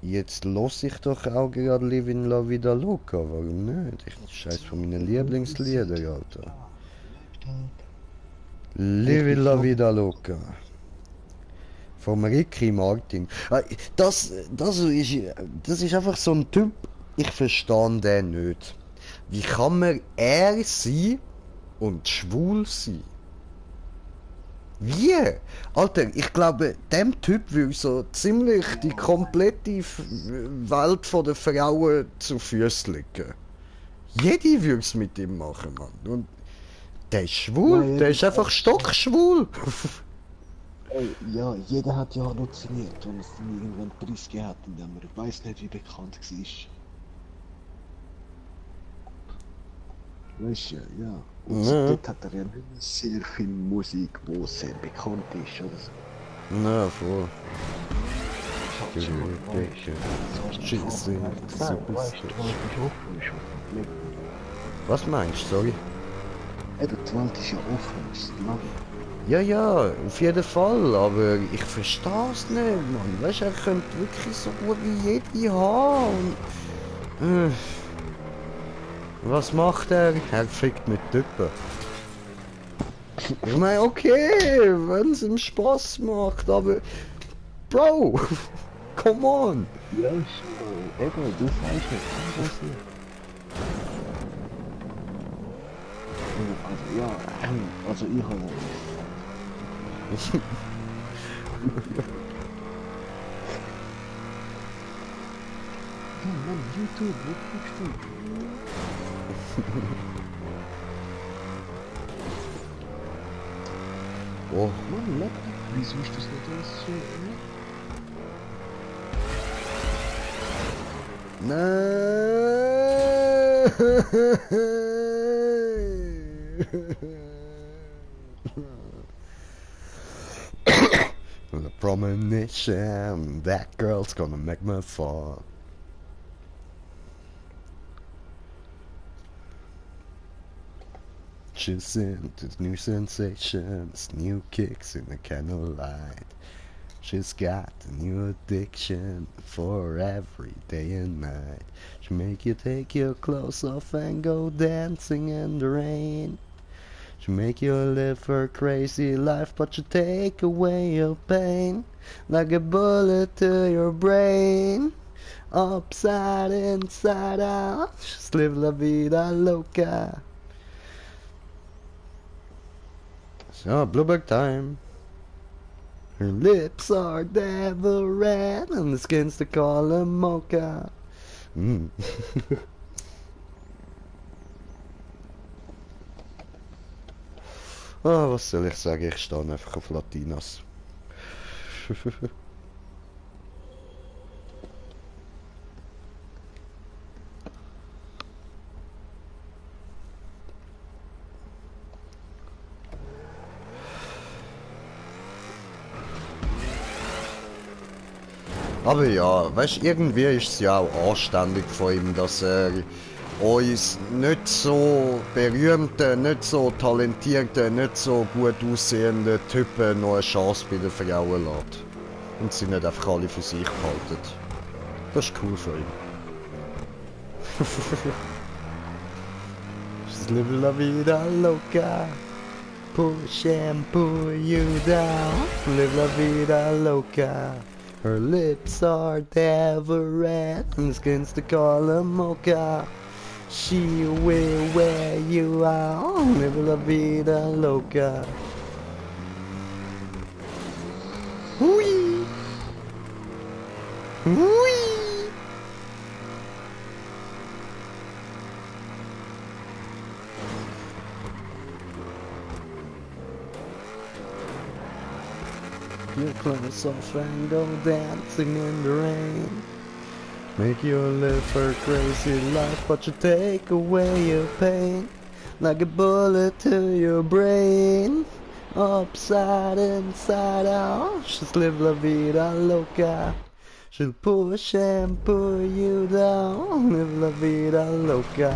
jetzt los ich doch auch gerade Livin La Vida Loca, warum nicht? Scheiß von meinen Lieblingslieder, Alter. Livin La Vida Loca. Vom Ricky Martin. Das ist einfach so ein Typ, ich verstehe den nicht. Wie kann man er sein und schwul sein? Wie? Alter, ich glaube, dem Typ würde so ziemlich die komplette Welt von der Frauen zu Füßen legen. Jede würde es mit ihm machen, Mann. Und der ist schwul, Ja, der ist einfach stockschwul. Ja, jeder hat ja halluziniert, wenn es dann irgendwann Preis gehabt hat, indem er, ich weiß nicht, wie bekannt war. Weißt du, ja. Und Ja. dort hat er ja nicht mehr sehr viel Musik, die sehr bekannt ist, oder so. Na, voll. Ich hab schon, Scheiße, super. weißt du, die Welt ist offen, ist offen. Was meinst du, sorry? Eben, die Welt ist ja offen, ist lang. Ja, ja, auf jeden Fall, aber ich verstehe es nicht, Mann. Weißt du, er könnte wirklich so gut wie jede haben. Und, was macht er? Er fickt mit Typen. Ich meine, okay, wenn es ihm Spaß macht, aber... Bro, come on. Ja, schon. Eben, du weißt nicht, kann passieren. Also, ja, also ich habe ja, Mann, YouTube, wo guckst du? Oh, Mann, Laptop, wieso ist das nicht alles so? The premonition, that girl's gonna make me fall. She's into new sensations, new kicks in the candlelight. She's got a new addiction for every day and night. She make you take your clothes off and go dancing in the rain. She make you live her crazy life, but she take away your pain like a bullet to your brain. Upside, inside out, just live la vida loca. So, Bluebird time. Her lips are devil red and the skin's the color mocha. Ah, was soll ich sagen? Ich stehe einfach auf Latinas. Aber ja, weißt, irgendwie ist es ja auch anständig von ihm, dass er uns nicht so berühmten, nicht so talentierten, nicht so gut aussehenden Typen noch eine Chance bei den Frauen lässt. Und sie nicht einfach alle für sich behalten. Das ist cool von ihm. Just live la vida loca. Push and pull you down. Live la vida loca. Her lips are devil red and skin's the color mocha. She will wear you out. Live la vida loca. Hui! Hui! Your clothes off and go dancing in the rain. Make you live her crazy life, but you take away your pain like a bullet to your brain. Upside, inside out, just live la vida loca. She'll push and pull you down, live la vida loca.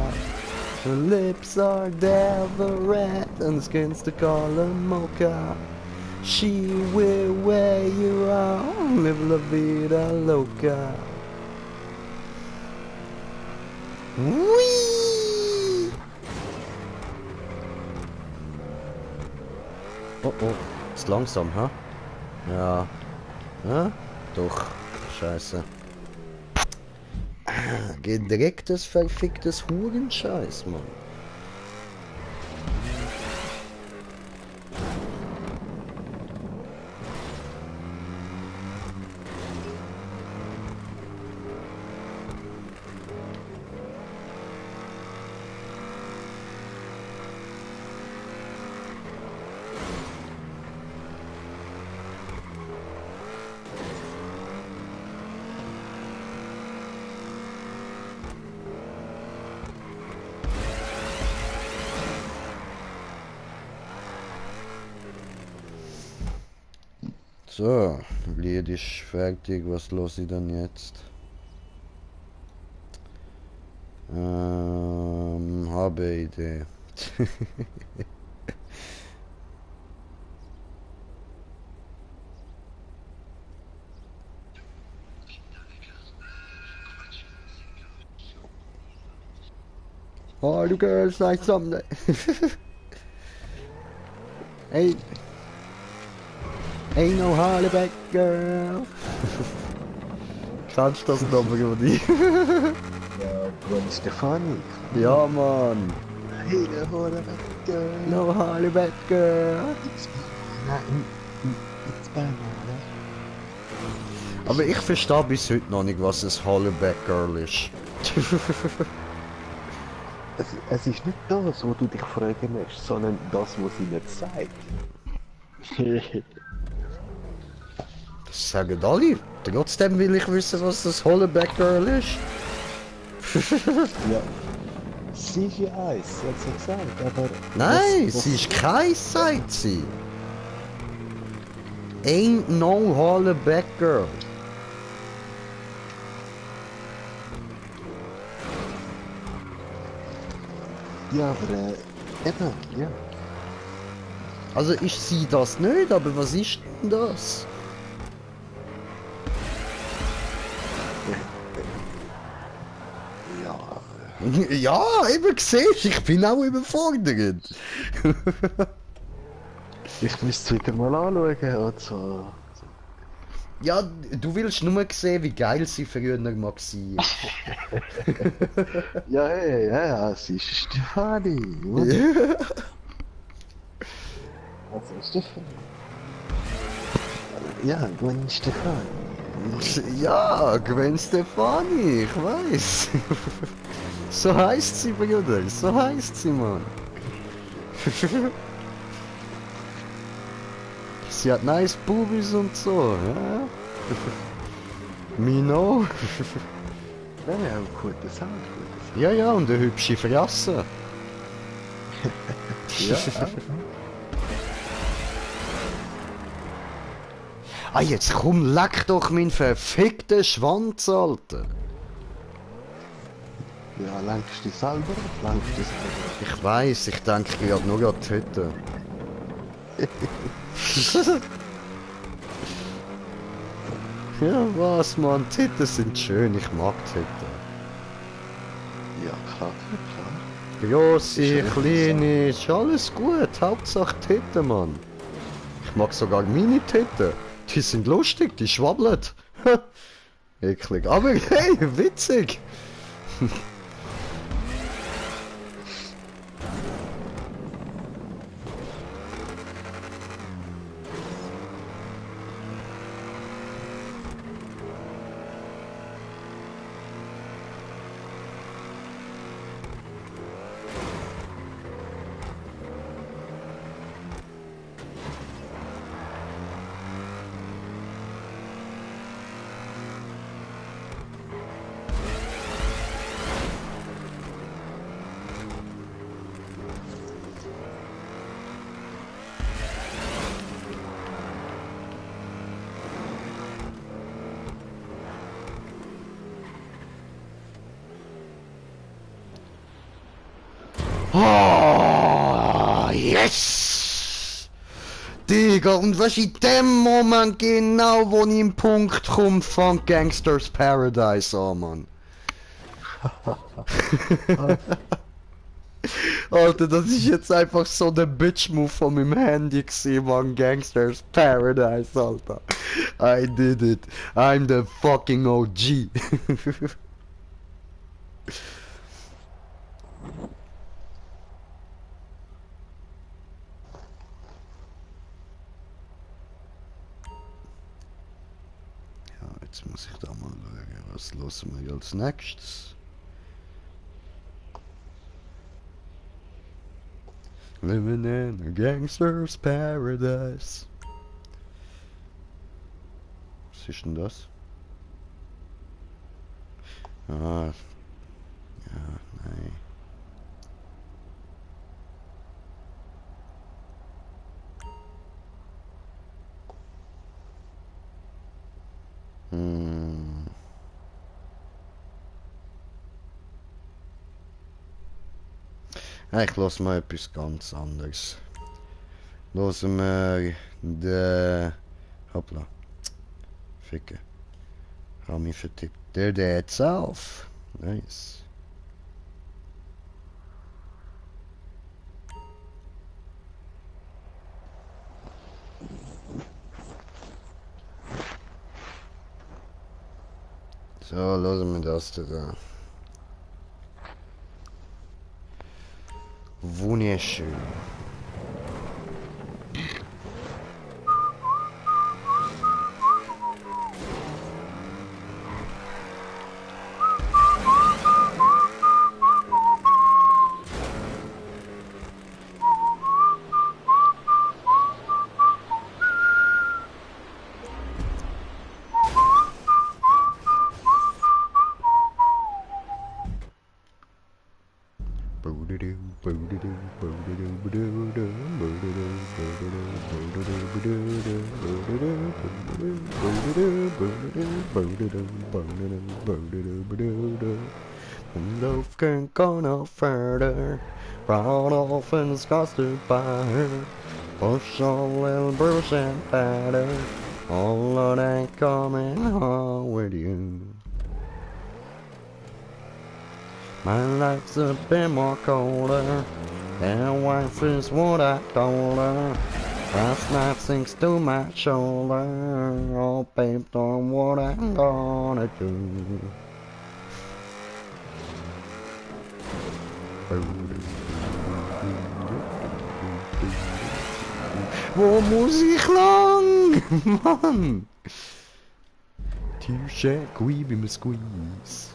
Her lips are devil red and skin's the color mocha. She will wear you out, live la vida loca. Whee! Oh oh, ist langsam, ha? Ja. Ja? Doch. Scheiße. Gedrecktes, verficktes Hurenscheiß, Mann. So, Lied ist fertig, was los ich dann jetzt? Habe Idee. Oh, du girls like something. Hey. Ain't no Harleback girl. Kannst du das nochmal über die? Ja, Gwen Stefani. Ja, Mann. Hey, der Harleback Girl. No Harleback girl. It's banana. Aber ich verstehe bis heute noch nicht, was ein Harleback girl ist. Es ist nicht das, was du dich fragen musst, sondern das, was sie nicht sagt. Das sagen alle. Trotzdem will ich wissen, was das Harleback girl ist. Ja. Sie ist ja Eis, sie hat es gesagt, aber... Nein, was- sie ist kein, sagt sie. Ain't no Harleback girl. Ja, aber eben, ja. Also ist sie das nicht, aber was ist denn das? Ja, Ja, eben gesehen, ich bin auch überfordert. ich müsste es wieder mal anschauen und so. Ja, du willst nur sehen, wie geil sie früher mal war. Ja, ja, sie ist Stefani. Also Stefani. Ja, Gwen Stefani. Ja, Gwen Stefani, ich weiß. So heißt sie, Bruder, so heißt sie, Mann. Sie hat nice Bubis und so, ja. Mino. Ja, ja, guter Sound, guter Sound. Ja, ja, und eine hübsche Fresse. Ja, Ah, jetzt komm, leck doch meinen verfickten Schwanz, Alter. ja, langst du dich selber? Langst du dich selber? Ich weiß, ich denke gerade nur an die Hütte. Ja, was, Mann, die Hütten sind schön, ich mag die Hütten. Ja, klar, klar. Grosse, Ist ja kleine, ist alles gut, Hauptsache die Hütten, Mann. Ich mag sogar meine Hütten. Die sind lustig, die schwabbeln. Eklig, aber hey, witzig. Oh, yes! Digga, und was in dem Moment genau, wo ich im Punkt komme, fängt Gangsters Paradise an, Mann. Alter, das ist jetzt einfach so der Bitch-Move von meinem Handy gewesen, Mann. Gangsters Paradise, Alter. I did it. I'm the fucking OG. Ja, jetzt muss ich da mal schauen, was los wir als nächstes. Living in a gangster's paradise. Was ist denn das? Ah, ja, nein. Hm. Ich lasse mal etwas ganz anderes. Lassen wir den... Hoppla. Ficken. Hab mich vertippt. Der Dead auf. Nice. So, lassen wir das da. Wunderschön. Love can't go no further. Brought off and disgusted by her. Push on little Bruce and patter. All of that coming home with you. My life's a bit more colder. That wife is what I told her. Last night sinks to my shoulder. Oh, babe, don't know what I'm gonna do. Wo muss ich lang? Mann! T-shirt, wie me squeeze.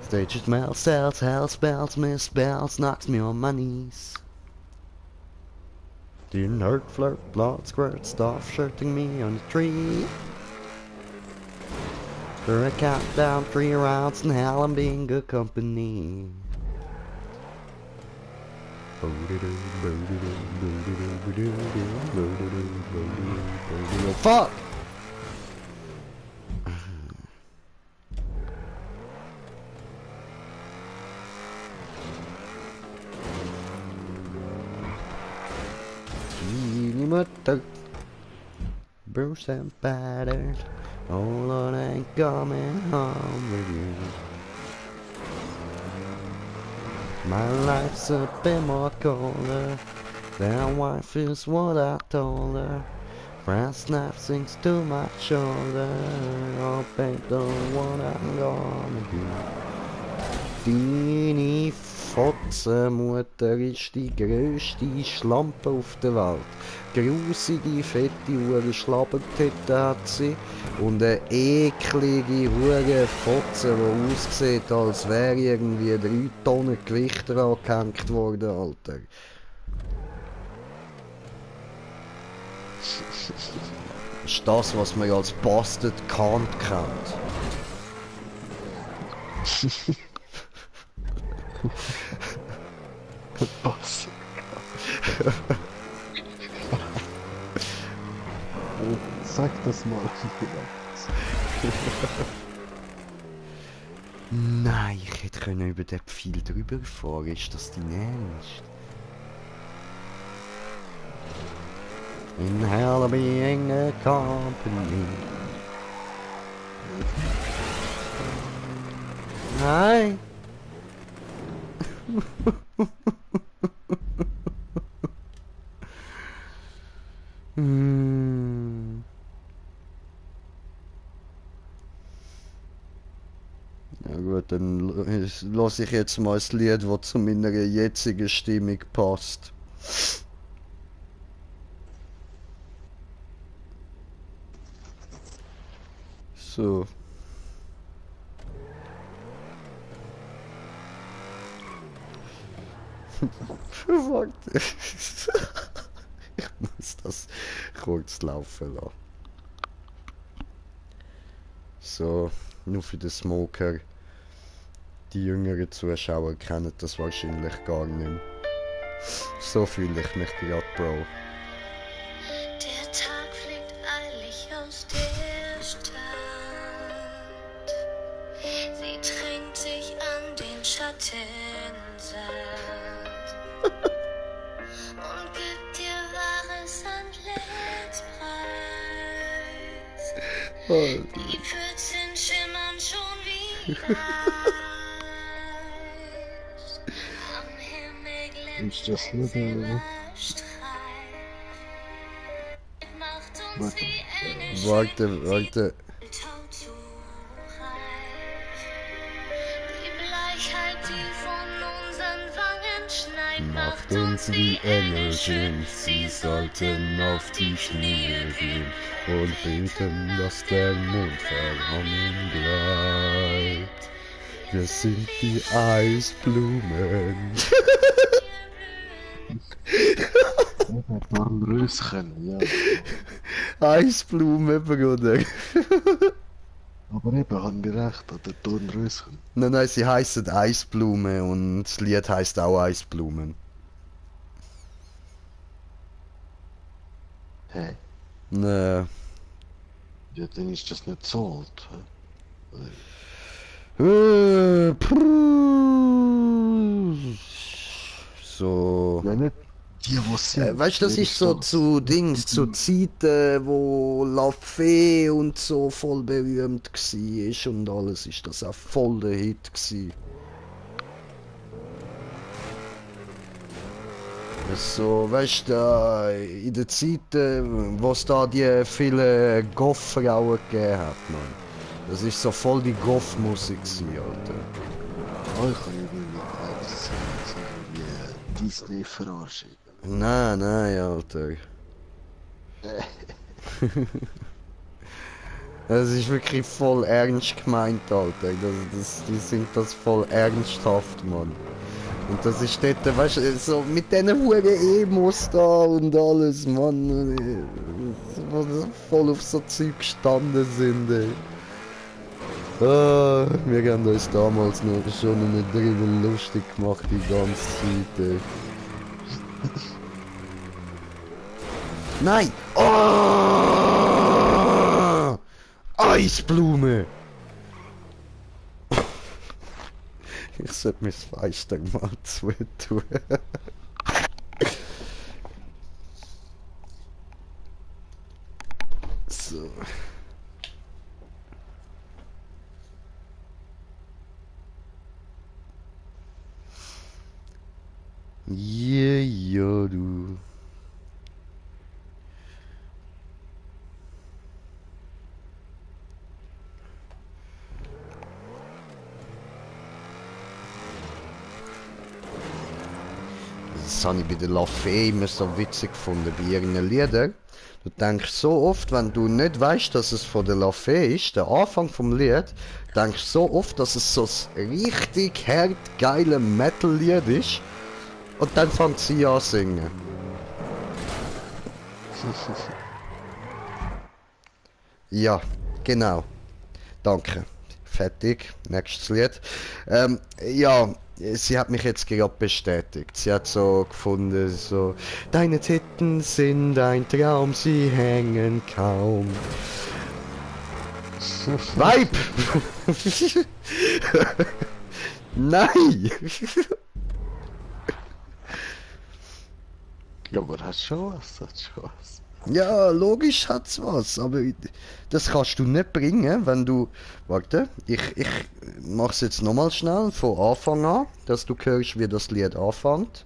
Stage smells, cells, hell spells, misspells, knocks me on my knees. Didn't hurt, flirt, blood squirt, stuff shirting me on the tree. For a countdown, 3 rounds in hell, I'm being good company. Fuck! Mutter, Bruce and battered. Oh Lord, ain't coming home with you. My life's a bit more colder. That wife is what I told her. Brass snap sinks to my shoulder. Oh babe, don't what I'm gonna do. Deine Fotzenmutter ist die grösste Schlampe auf der Welt. Grusige, fette Hure Schlabbentette hat sie und eine eklige Hure Fotze, die aussieht, als wäre irgendwie 3 Tonnen Gewicht dran gehängt worden, Alter. Das ist das, was man als Bastard Kant kennt. Was? Sag das mal. Nein, ich hätte können über den Pfeil drüber fahren. Ist das dein Ernst? In hell being a company. Nein. Hm. Ja gut, dann lasse ich jetzt mal das Lied, das zu meiner jetzigen Stimmung passt. So. Warte. Ich muss das kurz laufen lassen. So, nur für den Smoker. Die jüngeren Zuschauer kennen das wahrscheinlich gar nicht mehr. So fühle ich mich gerade, Bro. Der Tag fliegt eilig aus der Stadt. Sie drängt sich an den Schattensand und gibt dir wahres Antlitz preis. Die Pfützen schimmern schon wie Eis. Am Himmel glänzt Ist das ein nicht, Silberstreif. Macht uns Warte. wie Engel Warte, schön, warte. Tau zu reich. Die Bleichheit, die von unseren Wangen schneit, Macht uns wie Engel schön. Sie sollten auf die Knie gehen und beten, dass der Mond verhangen bleibt. Wir sind die Eisblumen. Dornröschen, ja. Eisblume, Bruder. Aber eben, haben wir recht, oder Dornröschen. Nein, nein, sie heißen Eisblume und das Lied heißt auch Eisblumen. Hey, Ne. ja, dann ist das nicht so alt. Oder? So. Ja, nicht die, was sind. Weißt du, das Wer ist so zu Dings, zu Zeiten, wo La Fee und so voll berühmt war und alles, ist das auch voll der Hit gsi. So, weißt du, in den Zeiten, wo es da die vielen Goff-Frauen gegeben hat, man. Das ist so voll die Goff-Musik gsi, Alter. Oh, ich kann irgendwie alles wie Disney verarschen. Nein, nein, Alter. Das ist wirklich voll ernst gemeint, Alter. Die sind das voll ernsthaft, Mann. Und das ist dort, weißt du, so mit diesen huren Emos da und alles, Mann. Wo sie voll auf so Zeug gestanden sind, ey. Ah, wir haben uns damals noch schon nicht drüber lustig gemacht, die ganze Zeit, ey. Nein! Oh! Eisblume! Ich sollte mir das Fenster mal zutun. So. Ja, du. Das habe ich bei der La Fee immer so witzig gefunden, bei ihren Liedern. Du denkst so oft, wenn du nicht weißt, dass es von der La Fee ist, der Anfang vom Lied, denkst so oft, dass es so ein richtig hart geile Metal-Lied ist. Und dann fängt sie an zu singen. Ja, genau. Danke. Fertig. Nächstes Lied. Ja, sie hat mich jetzt gerade bestätigt. Sie hat so gefunden, so, deine Titten sind ein Traum, sie hängen kaum. Weib! Nein! Ja, aber hat schon was, hat schon was. Ja, logisch hat's was, aber das kannst du nicht bringen, wenn du... Warte, ich mach's jetzt nochmal schnell von Anfang an, dass du hörst, wie das Lied anfängt.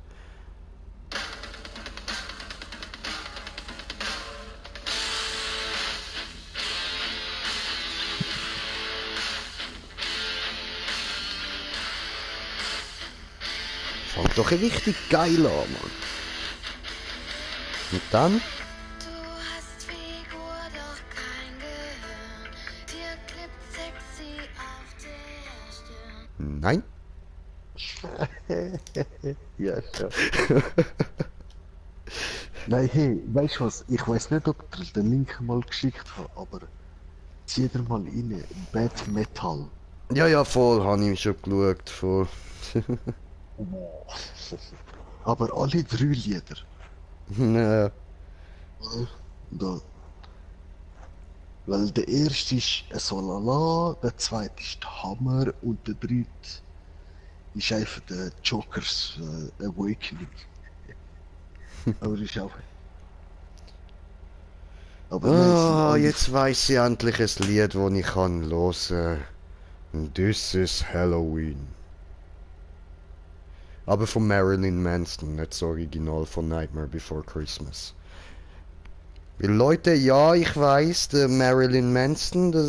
Fängt doch richtig geil an, Mann. Und dann? Du hast Figur, doch kein Gehirn. Dir klebt sexy auf der Stirn. Nein. Ja, schon. Nein, hey, weißt du was? Ich weiß nicht, ob ich dir den Link mal geschickt habe, aber zieh dir mal rein. Bad Metal. Ja, ja, voll, habe ich schon geschaut, voll. Aber alle 3 Lieder. Ja. Da. Weil der erste ist so lala, der zweite ist der Hammer und der dritte ist einfach der Jokers Awakening. Aber ist auch. Aber nein, es sind Ah, alle- jetzt weiß ich endlich ein Lied, das ich kann hören. This is Halloween. Aber von Marilyn Manson, nicht das Original von Nightmare Before Christmas. Weil Leute, ja, ich weiß, der Marilyn Manson, der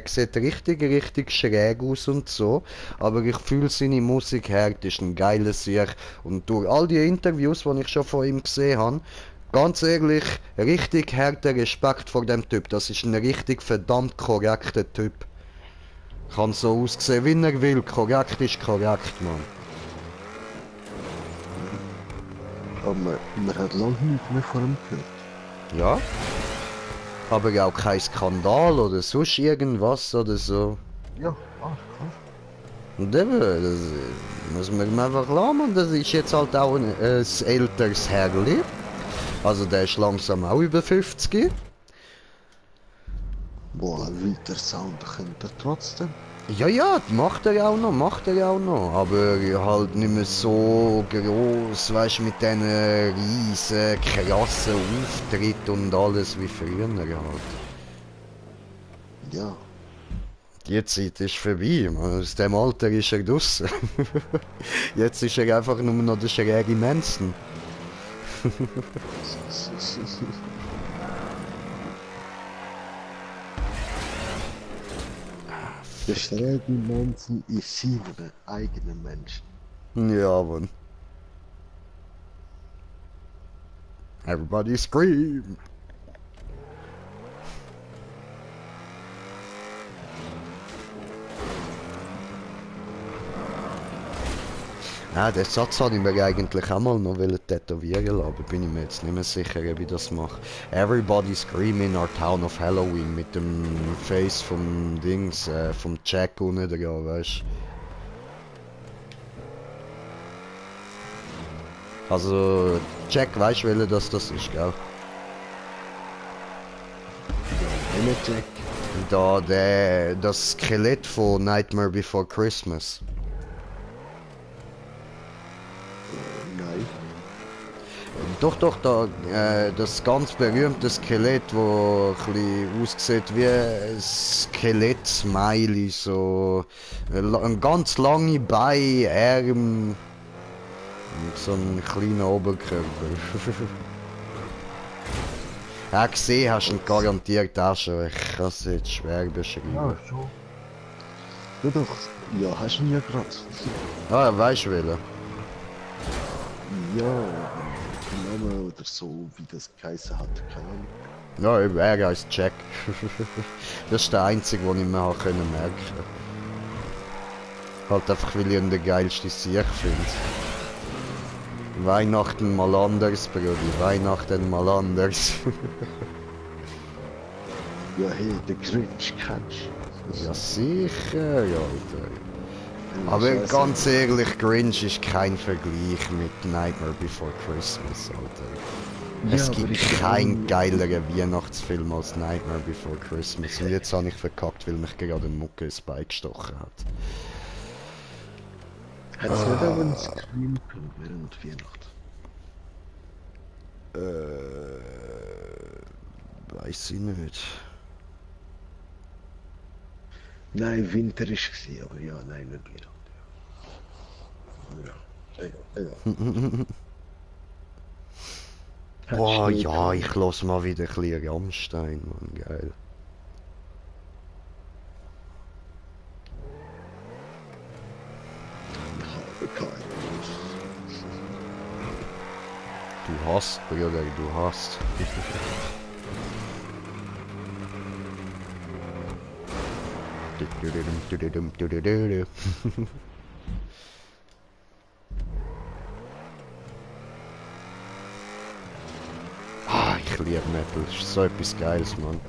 sieht richtig schräg aus und so, aber ich fühle seine Musik her, das ist ein geiler Sieg. Und durch all die Interviews, die ich schon von ihm gesehen habe, ganz ehrlich, richtig harter Respekt vor dem Typ. Das ist ein richtig verdammt korrekter Typ. Kann so aussehen, wie er will. Korrekt ist korrekt, Mann. Aber man hat lange nichts mehr von ihm gehört. Ja. Aber auch kein Skandal oder sonst irgendwas oder so. Ja, klar. Und eben, das muss man ihm einfach lassen. Das ist jetzt halt auch ein älteres Herrli. Also der ist langsam auch über 50. Boah, ein wilder Sound könnte er trotzdem. Ja, ja, macht er auch noch, aber halt nicht mehr so groß, weißt du, mit diesen riesen, krassen Auftritten und alles wie früher halt. Ja. Die Zeit ist vorbei, man. Aus dem Alter ist er draussen. Jetzt ist er einfach nur noch der schräge Manson. Der schräge Menschen ist seine eigene Mensch. Ja, Mann. Everybody scream! Ah, den Satz wollte ich mir eigentlich auch mal noch tätowieren lassen, aber bin ich mir jetzt nicht mehr sicher, ob ich das mache. Everybody scream in our town of Halloween mit dem Face vom Dings, vom Jack unten dran, weißt du? Also, Jack weißt du, welcher das ist, gell? Jack. Da, das Skelett von Nightmare Before Christmas. Nein. Doch, da, das ganz berühmte Skelett, wo ein bisschen aussieht wie ein Skelett-Smiley, so ein ganz lange Bein, Arm und so ein kleiner Oberkörper. Ja, gesehen hast du ihn garantiert auch schon, ich kann es jetzt schwer beschreiben. Ja, schon. Ja, doch. Ja, hast du ihn ja gerade. Ah, weißt du welchen? Ja, der Name oder so, wie das geheißen hat, keine Ahnung. Ja, eben, er heißt Jack. Das ist der einzige, den ich mir merken konnte. Halt einfach, weil ich ihn der geilste Sieg finde. Weihnachten mal anders, Brudi. Weihnachten mal anders. Ja, hey, der Grinch kennst du. Ja, sicher, ja, Alter. Ja, Aber Scheiße. ganz ehrlich, Grinch ist kein Vergleich mit Nightmare Before Christmas, Alter. Es aber gibt ich keinen geileren Weihnachtsfilm als Nightmare Before Christmas. Und jetzt habe ich verkackt, weil mich gerade ein Mucke ins Bein gestochen hat. Hat es nicht auch einen Scream gehabt während Weihnachten? Weiß ich nicht. Nein, Winter war es, aber ja, nein, nicht Weihnachten. Ja, egal. Hat Boah, Schnee ja, gehabt. ich los mal wieder ein bisschen Rammstein, Mann, geil. Ich habe keine Lust. Du hast, Bruder, du hast. Ah, ich liebe Metal, das ist so etwas Geiles, Mann.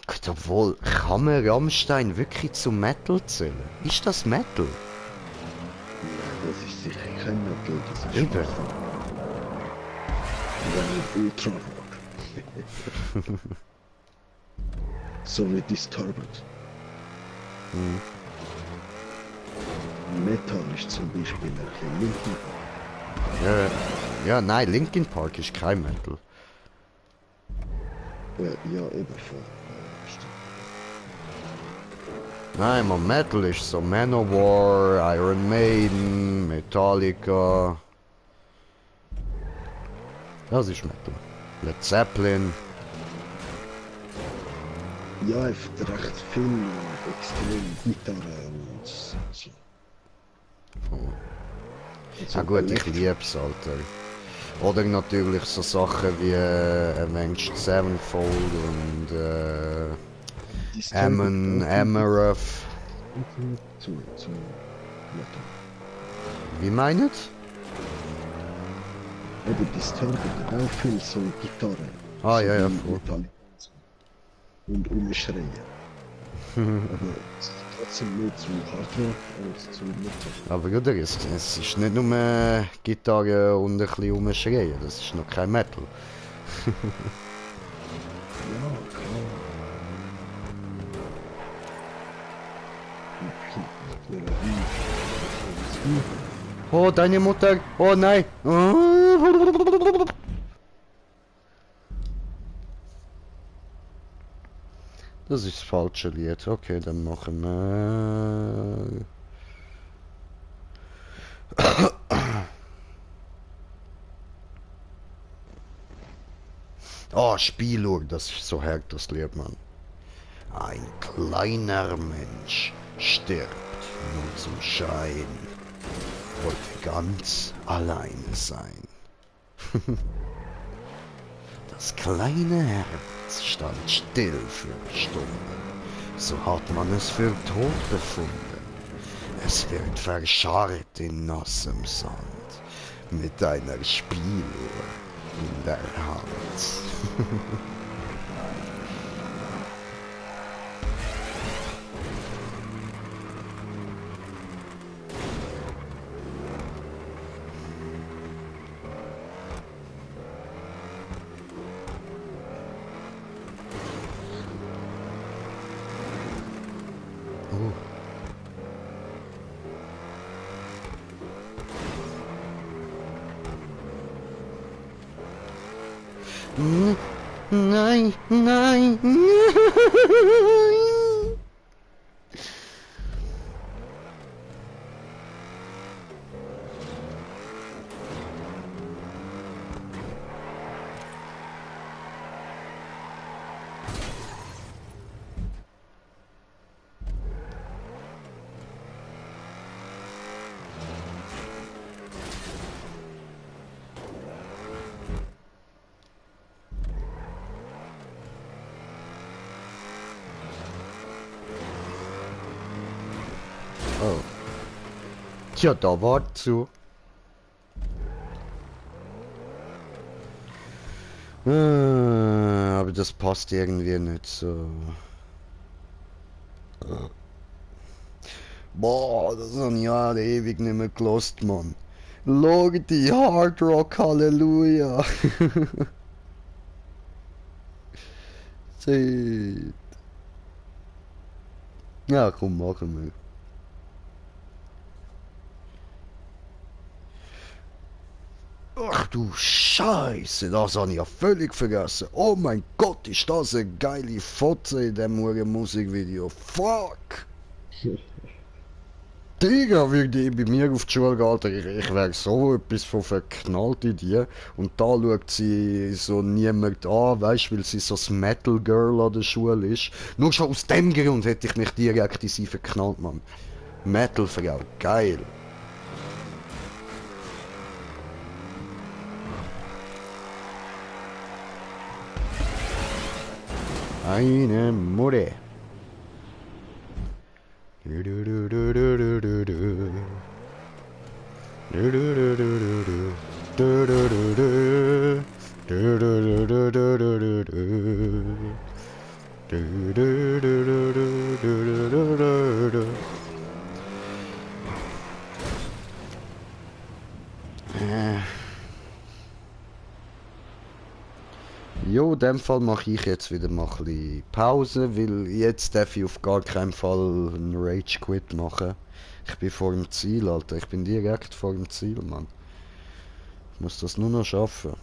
Gut, obwohl, kann man Rammstein wirklich zu Metal zählen? Ist das Metal? Nein, das ist sicher kein Metal, das ist Eben. Schwachsinn. Dann Ultra Rock. So wie Disturbed. Hm. Metal ist zum Beispiel ein bisschen Linkin Park. Ja, ja, nein, Linkin Park ist kein Metal. Ja, eben voll. Stimmt. Nein, man, Metal ist so Manowar, Iron Maiden, Metallica. Das ist Metal. Led Zeppelin. Ja, einfach recht viel extrem Gitarre und so. Oh. Und Ja gut, ich Elektro- lieb's, Alter. Oder natürlich so Sachen wie Avenged Sevenfold und Disturbed auch Amaranth. zu Metal. Wie meinet? Eben Disturbed hat auch viel so Gitarre. Ah, so ja, ja, wie voll. Metallica und umschreien. Aber es ist trotzdem nicht zu Hardrock als zu Metal. Aber gut, es ist nicht nur Gitarre und ein bisschen rumschreien, das ist noch kein Metal. Ja, klar. Oh, deine Mutter! Oh nein! Das ist das falsche Lied. Okay, dann machen wir... Oh, Spieluhr, das ist so hart, das Lied, Mann. Ein kleiner Mensch stirbt nur zum Schein, wollte ganz alleine sein. Das kleine Herz stand still für Stunden, so hat man es für tot befunden. Es wird verscharrt in nassem Sand, mit einer Spieluhr in der Hand. Oh. Nein, nein, nein. Oh. Tja, da war zu. Aber das passt irgendwie nicht so. Boah, das habe ich ja ewig nicht mehr gelost, Mann. Lordi, Hard Rock, Halleluja. Shit. Ja, komm, machen wir. Ach du Scheiße, das habe ich ja völlig vergessen. Oh mein Gott, ist das eine geile Fotze in dem Musikvideo. Fuck! Digga, wie die bei mir auf die Schule geht, ich wäre so etwas von verknallt in die. Und da schaut sie so niemand an, weißt du, weil sie so das Metal Girl an der Schule ist. Nur schon aus dem Grund hätte ich mich direkt in sie verknallt, Mann. Metal-Frau, geil. Eine Mutter. Jo, in dem Fall mache ich jetzt wieder mal ein bisschen Pause, weil jetzt darf ich auf gar keinen Fall einen Rage Quit machen. Ich bin vor dem Ziel, Alter. Ich bin direkt vor dem Ziel, Mann. Ich muss das nur noch schaffen.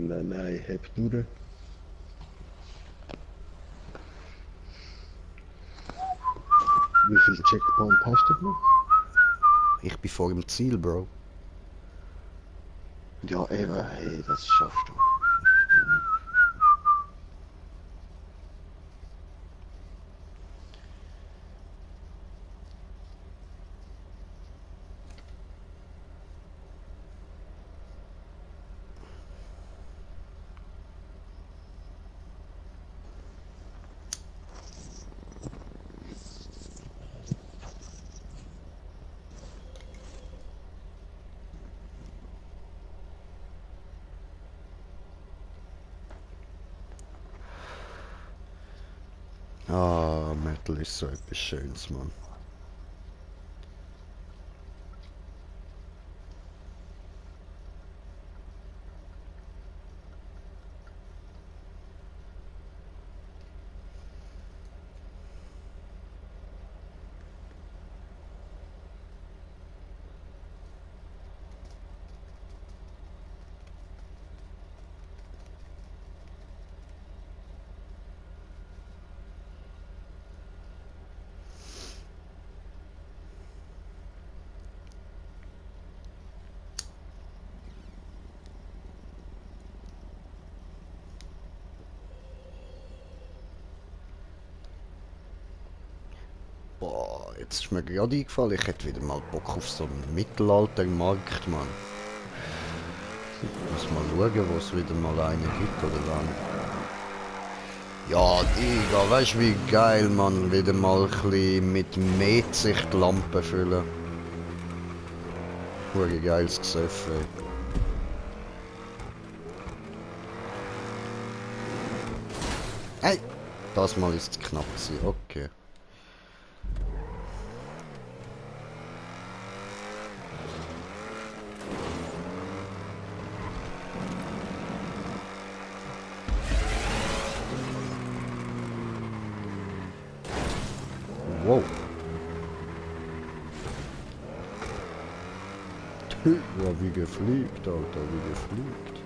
Nein, heb durch. Wie viel Checkpoint hast du noch? Ich bin vor dem Ziel, Bro. Ja, eben, hey, das schaffst du. Ah, Metal ist so etwas Schönes, Mann. Boah, jetzt ist mir gerade eingefallen, ich hätte wieder mal Bock auf so einen Mittelaltermarkt, Mann. Ich muss mal schauen, wo es wieder mal einen gibt oder wann. Ja, Digga, weißt du wie geil, Mann, wieder mal ein bisschen mit Met sich die Lampe füllen. Hure geiles Gesöff, ey. Hey! Das Mal ist es knapp gewesen, okay. Wow. Ja, wie gefliegt, Alter, wie gefliegt.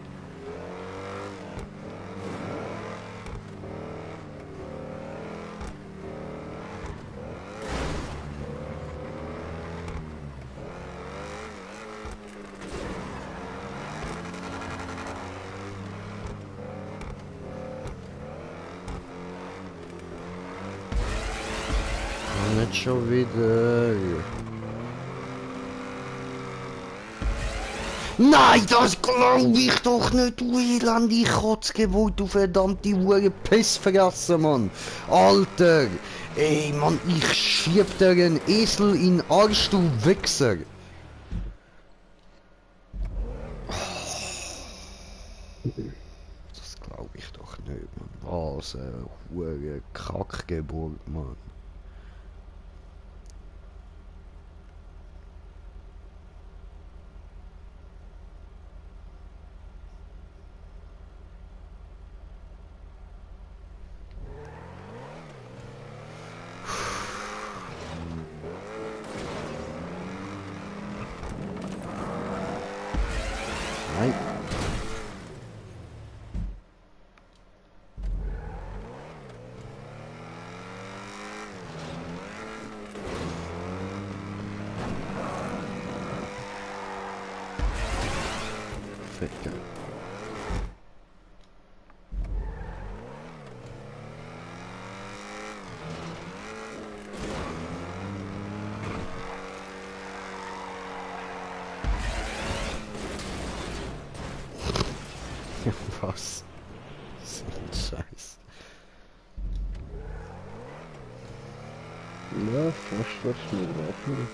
Nicht schon wieder. Nein, das glaub ich doch nicht, du Elend, ich Kotzgeburt, du verdammte Hure Pissfressen, Mann. Alter, ey, Mann, ich schieb dir einen Esel in den Arsch, du Wichser. Das glaub ich doch nicht, Mann. Was eine Hure Kackgeburt, Mann. Nein. Ficker. Was? So ein Scheiß. Ja, fast schnell warten.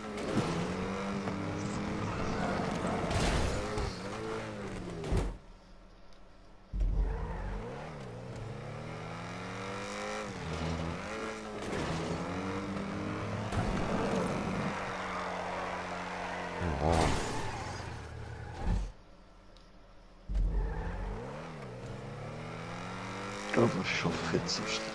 Oh. Aber schon viel zu Strecke.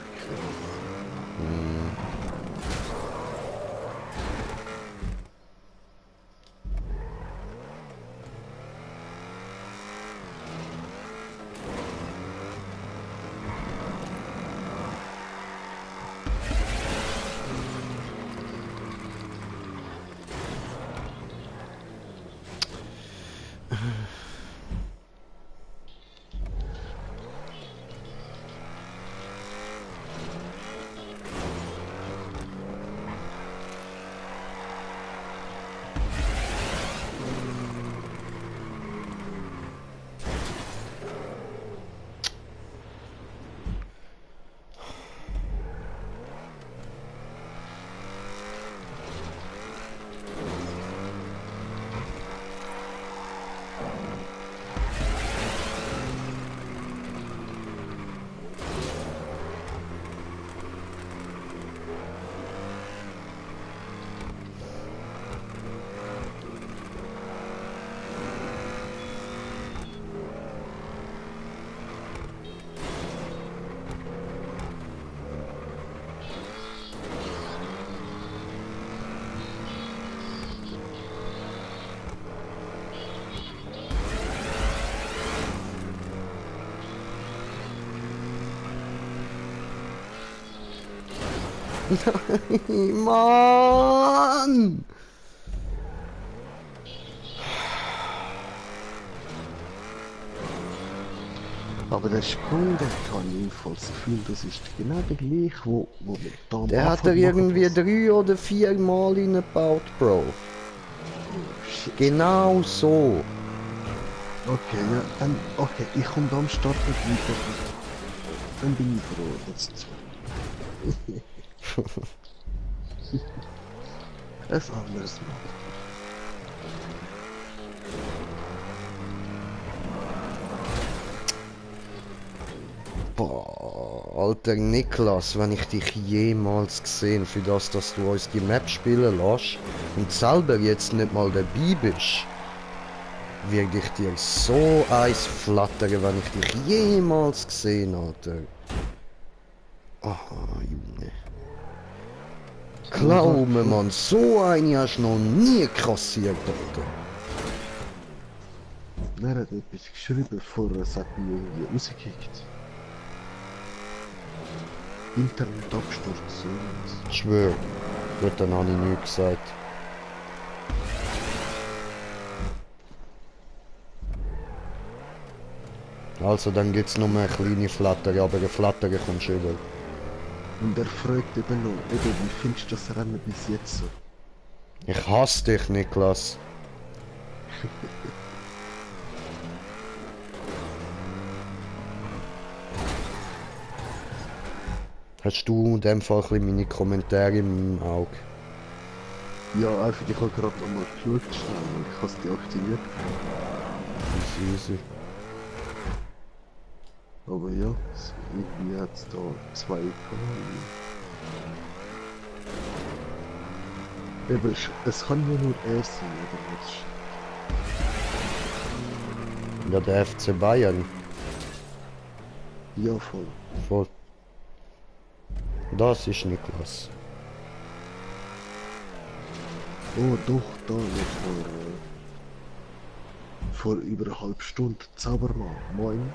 Nein, Mann! Aber der Sprung, der kann jedenfalls das Gefühl, das ist genau der gleiche, wo wir da am Der hat Anfang er irgendwie machen, 3 oder 4 Mal reingebaut, Bro. Shit. Genau so. Okay, ja, dann, okay, ich komme da am Start nicht weiter. Dann bin ich froh, jetzt. Ein anderes Mal. Boah, alter Niklas, wenn ich dich jemals gesehen für das, dass du uns die Map spielen lässt und selber jetzt nicht mal dabei bist, werde ich dir so eins flattern, wenn ich dich jemals gesehen habe. Ah, Junge. Glaub mir, Mann, so eine hast du noch nie kassiert, Alter. Er hat etwas geschrieben, bevor er sagt, mir irgendwie rausgekickt. Internetabsturz, irgendwas. Ich schwör. Gut, dann habe ich nichts gesagt. Also, dann gibt's nur mehr eine kleine Flatter, aber eine Flatter kommst du über. Und er fragt eben noch, eben, wie findest du das Rennen bis jetzt so? Ich hasse dich, Niklas. Hast du in dem Fall ein bisschen meine Kommentare im Auge? Ja, einfach, ich habe gerade einmal geschaut, schnell, weil ich habe es deaktiviert. Easy. Aber ja, irgendwie hat es da zwei gehabt. Eben, es kann ja nur er sein, oder was? Ja, der FC Bayern. Ja, voll. Voll. Das ist Niklas. Oh, doch, da nicht vor über einer halben Stunde. Zaubermann, moin.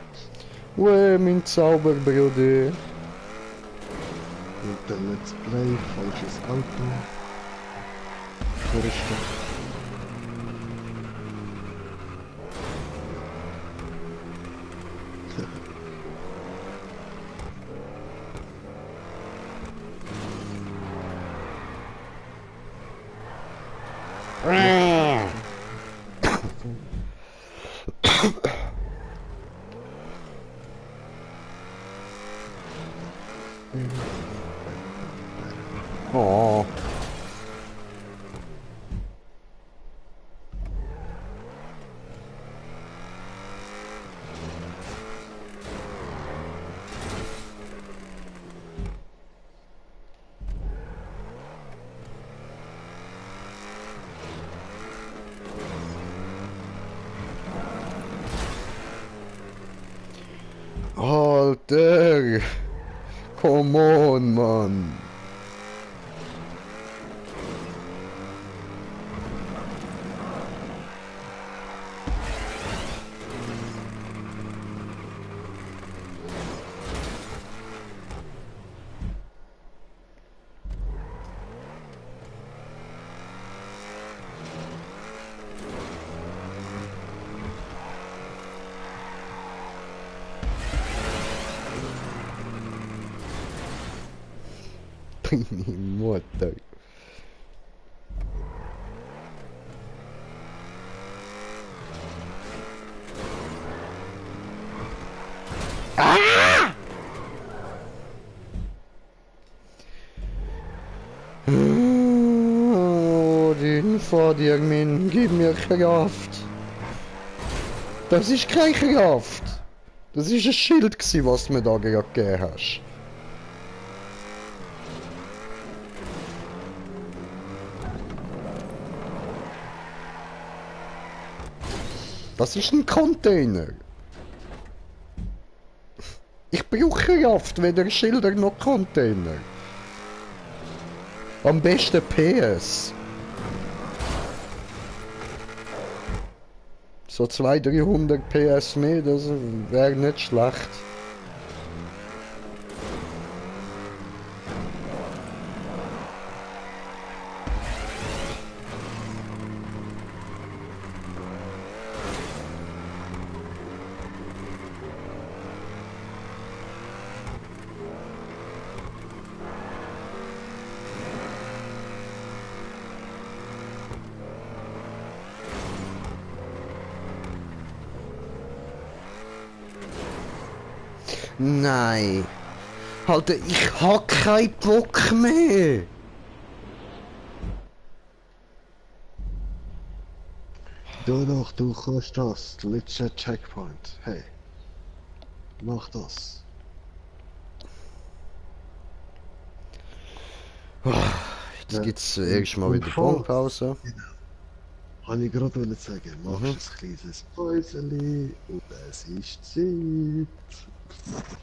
Ue, mein Zauberbruder. Und der Let's Play, falsches Auto. Vorstand. Oh. Alter. Come on, Mann. Deine Mutter. Oh, den vor dir, Min, gib mir Kraft. Das ist keine Kraft. Das ist ein Schild gsi, was du mir da gerade gegeben hast. Das ist ein Container. Ich brauche Kraft, weder Schilder noch Container. Am besten PS. So 200-300 PS mehr, das wäre nicht schlecht. Nein. Alter, ich hab keinen Bock mehr. Doch, du kannst das. Letzter Checkpoint. Hey. Mach das. Jetzt gibt's und- erstmal und wieder vor- Funkpause. Habe ich gerade wollen sagen, machst ein kleines Päuseli und es ist Zeit.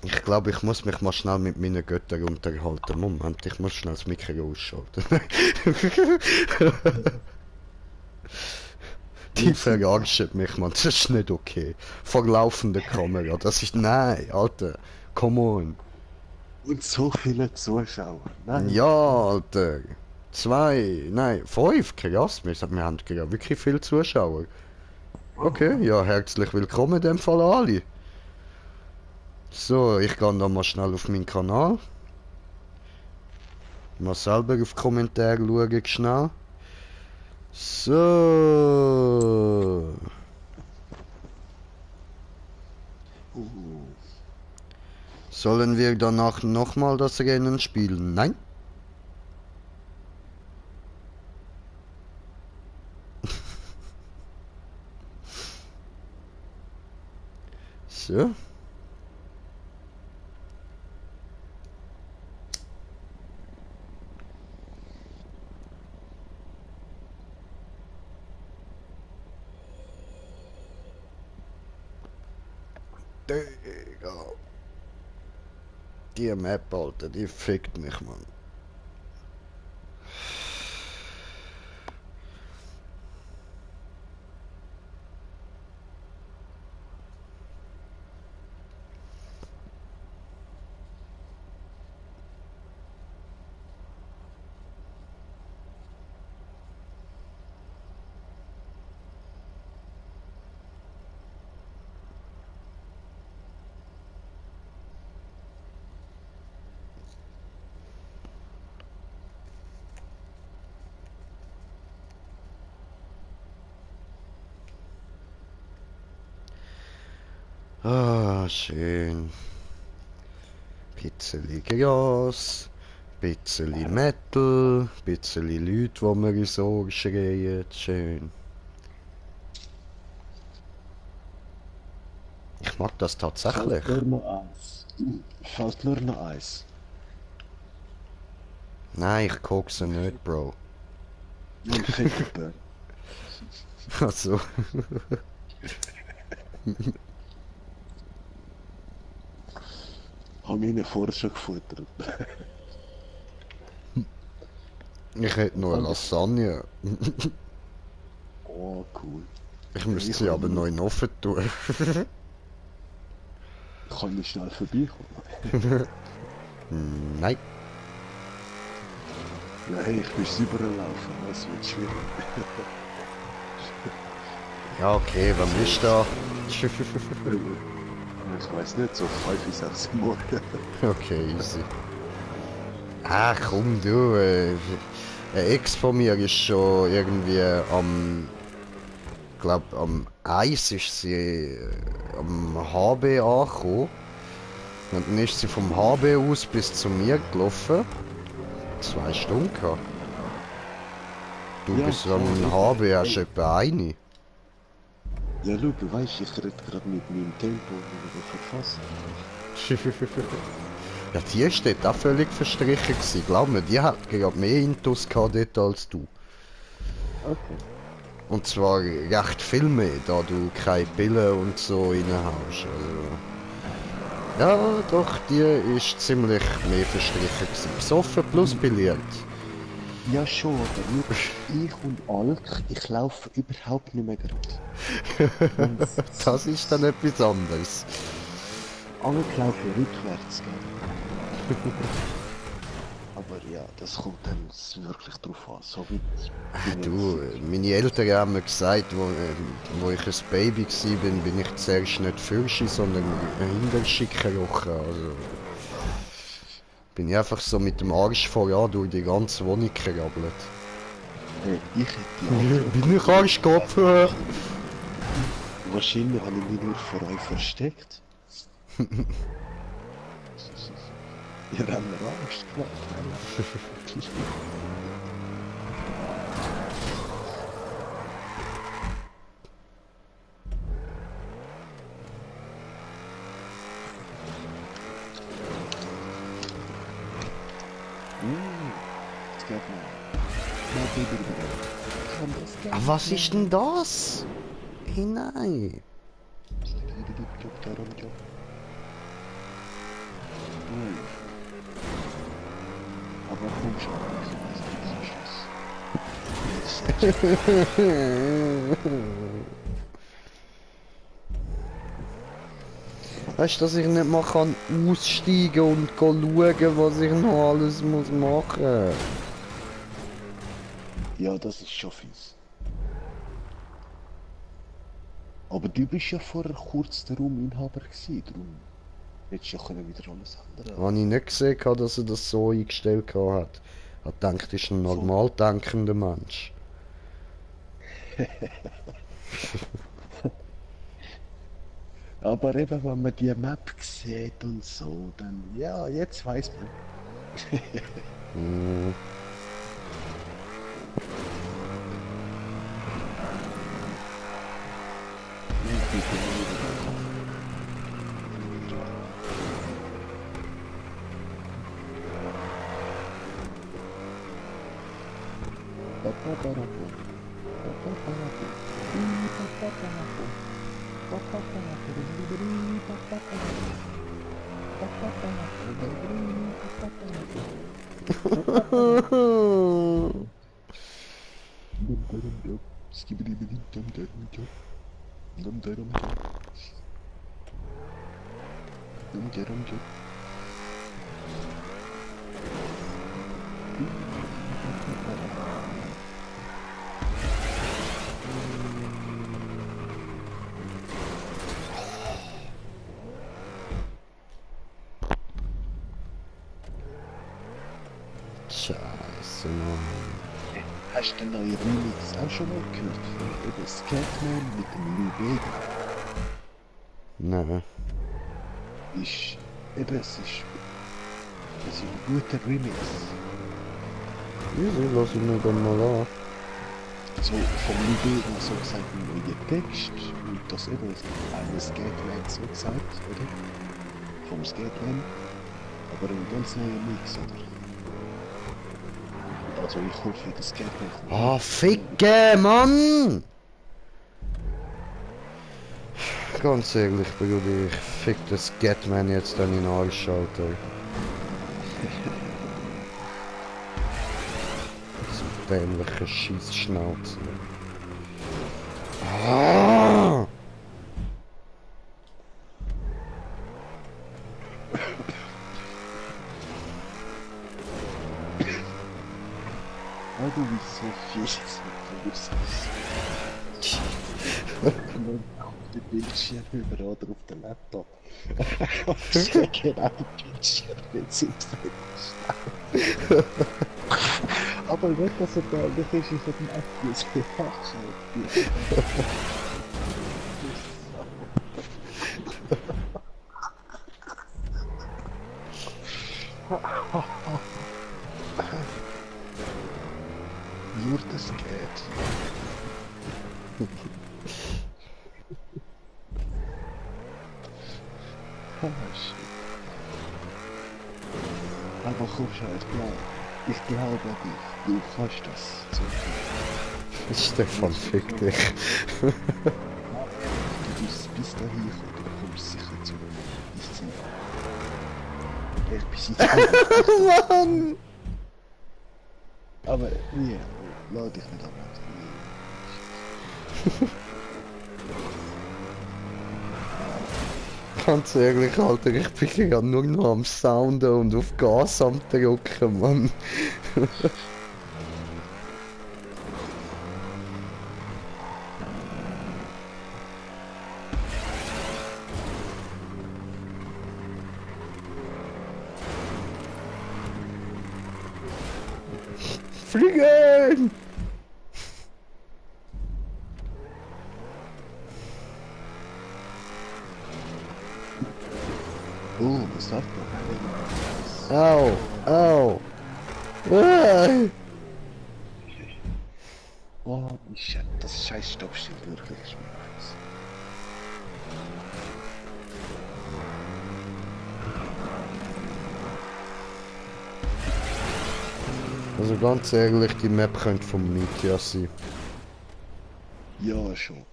Ich glaube, ich muss mich mal schnell mit meinen Göttern unterhalten. Moment, ich muss schnell das Mikro ausschalten. Die verarschen mich, man. Das ist nicht okay. Vor laufender Kamera. Das ist... Nein, Alter. Come on. Und so viele Zuschauer. Nein. Ja, Alter. 2, nein, 5. Krass, wir haben ja wirklich viele Zuschauer. Okay, ja, herzlich willkommen in dem Fall alle. So, ich gehe noch mal schnell auf meinen Kanal. Mal selber auf die Kommentare schauen, schnell. So. Sollen wir danach nochmal das Rennen spielen? Nein? So. Digga. Die Map, Alter, die fickt mich, Mann. Ah, schön. Pizzeli Gras, Pizzeli Metal, Pizzeli Leute, die mir ins Ohr schreien. Schön. Ich mag das tatsächlich. Fällt nur noch eins. Fällt nur noch eins. Nein, ich kokse nicht, Bro. Mein Fingerburn. Also. Haben wir ihn vorher schon gefuttert. Ich hätte nur Lasagne. Oh, cool. Ich müsste sie aber noch in den Ofen tun. Kann nicht schnell vorbeikommen. Nein. Ja, hey, ich muss überlaufen, das wird schwierig. Ja, okay, wann ist da? Ich weiß nicht, so 5 bis 6 Uhr morgen. Okay, easy. Ah, komm du. Ein Ex von mir ist schon irgendwie glaub am 1 ist sie am HB angekommen. Und dann ist sie vom HB aus bis zu mir gelaufen. 2 Stunden gehabt. Du Ja, bist am voll. HB, hast du etwa eine. Ja, schau, weißt du, ich rede gerade mit meinem Tempo über Verfassung. Ja, die ist dort auch völlig verstrichen gewesen. Glaub mir, die hat gerade mehr Intus gehabt dort als du. Okay. Und zwar recht viel mehr, da du keine Pillen und so reinhaust. Also. Ja, doch, die ist ziemlich mehr verstrichen gewesen. Besoffen plus billiert. Ja, schon, aber schau, ich und Alk, ich laufe überhaupt nicht mehr gerade. Das ist dann etwas anderes. Alk laufen rückwärts, gell? Aber ja, das kommt dann wirklich drauf an. So wie Du, meine Eltern haben mir gesagt, wo ich ein Baby war, bin ich zuerst nicht Fürschi, sondern Hinterschicker rochen. Also bin ich einfach so mit dem Arsch voran durch die ganze Wohnung gerabbelt. hey, ich hätte die Antwort. Bin ich Arschkopf? Wahrscheinlich habe ich mich nur vor euch versteckt. Ihr habt mir Angst gemacht. Jetzt geht mal. Ah, was ist denn das? Hey, nein. Aber komm schon, Weißt du, dass ich nicht mal kann aussteigen und schauen, was ich noch alles muss machen? ja, das ist schon fies. Aber du bist ja vorher kurz der Rauminhaber gewesen, darum hättest du ja können wieder alles andere. Habe ich nicht gesehen, dass er das so eingestellt hat. Ich dachte, das ist ein normal denkender Mensch. Aber eben, wenn man die Map sieht und so, dann, ja, jetzt weiß man. Hm. Scheiße, Mann. Hast du den neuen Remix auch schon mal gehört? Von eben Scatman mit dem Lou Bega. Nein. Ist, eben, es ist ein guter Remix. Wieso lass ich mir dann mal an? So vom Lou Bega so gesagt ein neuer Text. Und das eben eine Scatman so gesagt, oder? Vom Scatman. Aber ein ganz neuer Mix, oder? Also ich hoffe, das geht nicht. Ah, Ficke, Mann! Ganz ehrlich, Bruder, ich fick das Getman jetzt dann in den Arsch, Alter. So dämliche Scheissschnauze. Ah! Ah, du bist so fies, du bist so auf den Bildschirm über oder auf den Laptop. Ich genau den Bildschirm, jetzt sind wir aber nicht, dass er da nicht ist, ist er den Apfel nur das geht. Ah, shit. Aber komm schon, ich glaube an dich. Du kannst das. So. Stefan, fick dich. Du bist bis dahin gekommen, du kommst sicher zu einem Ziel. Ich bin sicher. Mann! Aber, ja, lass dich nicht abhalten. Ganz ehrlich, Alter, ich bin ja nur noch am Sounden und auf Gas am drücken, Mann. Fliegen! Oh, was sagt man? Au! Au! Ah! Oh, das scheiß Stoppschild wirklich schmerz. Also ganz ehrlich, die Map könnte vom Meteor sein. Ja, schon.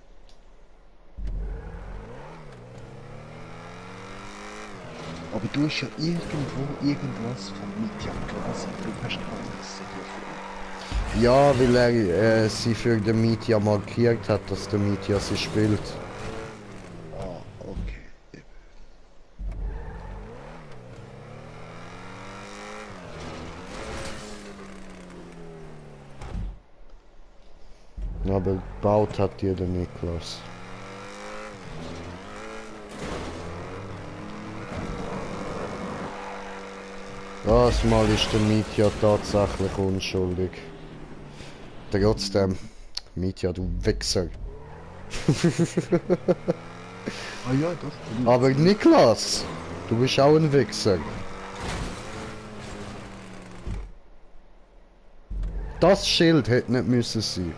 Aber du hast ja irgendwo irgendwas von Mitya gelesen, darum hast du alles so viel. Ja, weil er sie für den Meteor markiert hat, dass der Meteor sie spielt. Ah, okay. Aber gebaut hat dir der Niklas. Das Mal ist der Mitya tatsächlich unschuldig. Trotzdem, Mitya, du Wichser. Ah ja, das. Aber Niklas, du bist auch ein Wichser. Das Schild hätte nicht müssen sein.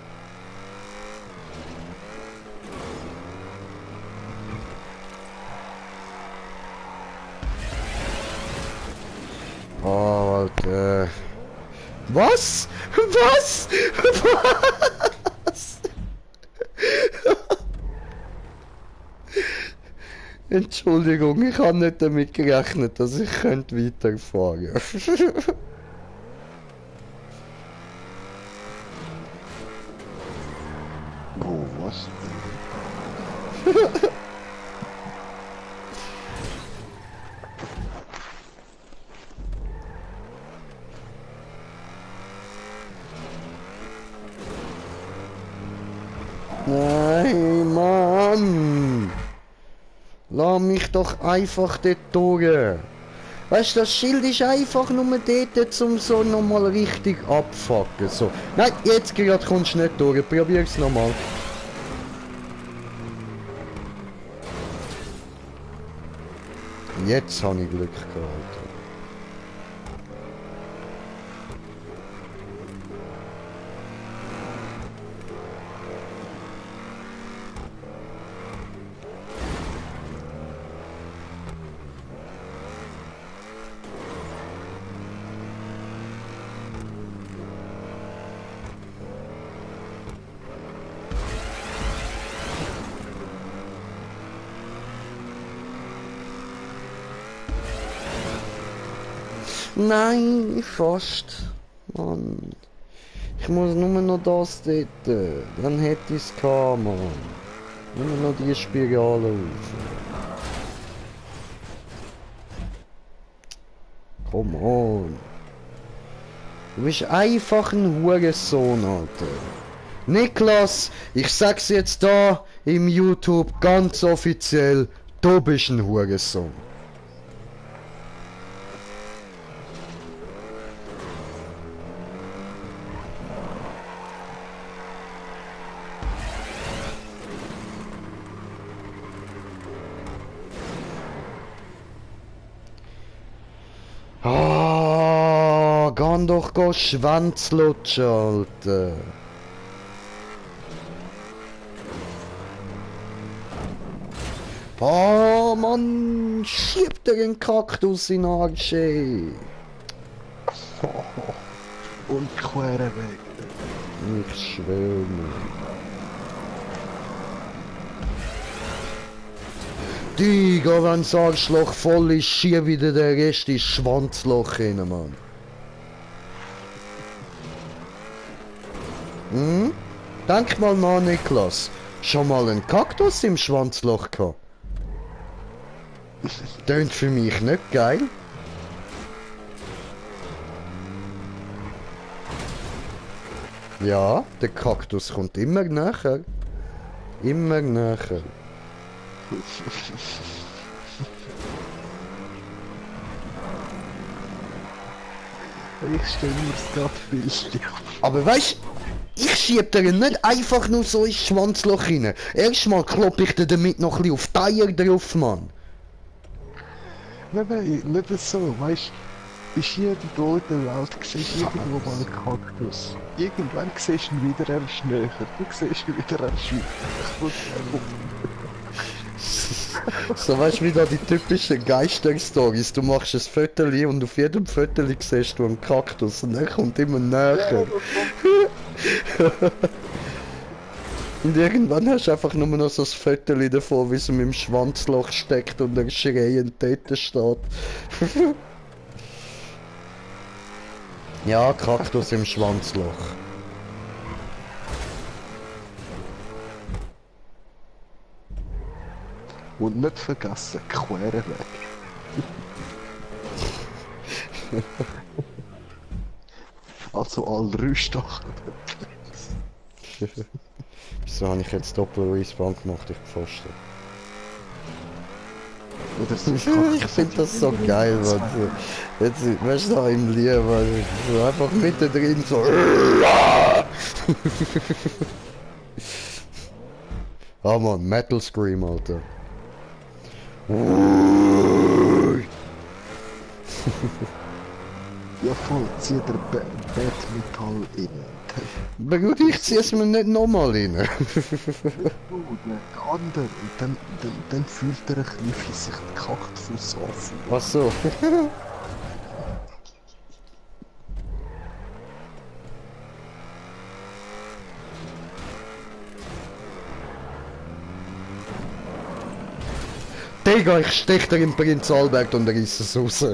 Oh, Alter. Was? Was? Was? Entschuldigung, ich habe nicht damit gerechnet, dass ich weiterfahren könnte. Oh, was? Nein, Mann! Lass mich doch einfach dort durch. Weißt du, das Schild ist einfach nur dort, um so nochmal richtig abfucken. So. Nein, jetzt gerade kommst du nicht durch. Probier's nochmal. Jetzt habe ich Glück gehabt. Nein, fast. Mann. Ich muss nur noch das dort. Dann hätte ich es gehabt, Mann. Nur noch die Spirale rauf. Come on. Du bist einfach ein Hurensohn, Alter. Niklas, ich sag's jetzt da im YouTube ganz offiziell. Du bist ein Hurensohn. Ah, geh doch Schwänzlutschen, Alter. Ah, Mann, schiebt dir einen Kaktus in den Arsch, ey. Und quer weg. Ich schwöre mir. Digga, wenn das Arschloch voll ist, schieb wieder der Rest ins Schwanzloch rein, Mann. Hm? Denk mal nach, Niklas. Schon mal einen Kaktus im Schwanzloch gehabt? Tönt für mich nicht geil. Ja, der Kaktus kommt immer näher. Immer näher. Ich stelle mir das gerade bildlich. Aber weißt, ich schieb dir nicht einfach nur so ins Schwanzloch rein. Erstmal klopp ich dir damit noch ein bisschen auf die Eier drauf, Mann. Nein, nicht so, weißt du, bist hier in der dritten Welt, siehst irgendwo mal einen Kaktus. Irgendwann siehst du ihn wieder, er ist näher. Du siehst ihn wieder, er ist weiter. So weißt du, wie da die typischen Geister-Stories. Du machst ein Fötterli und auf jedem Fötterli siehst du einen Kaktus und er kommt immer näher. Und irgendwann hast du einfach nur noch so ein Fötterli davon, wie es ihm im Schwanzloch steckt und er schreiend dort steht. Ja, Kaktus im Schwanzloch. Und nicht vergessen, quer weg. Also alle 3 Stacheln. Wieso habe ich jetzt Doppel-Respawn gemacht? Ich pfosten. Ich finde das so geil, Mann. Jetzt, weißt du, da im Lied, Mann, so einfach mittendrin so. Ah, Mann, Metal Scream, Alter. Ui. Ja voll, zieh der Bettmetall in. Bruder, ich zieh's mir nicht nochmal rein. Der andere. Und dann fühlt er ein bisschen, wie sich der Kaktus anfühlt. Ach so. Digga, ich stech dir im Prinz Albert und reiss es raus.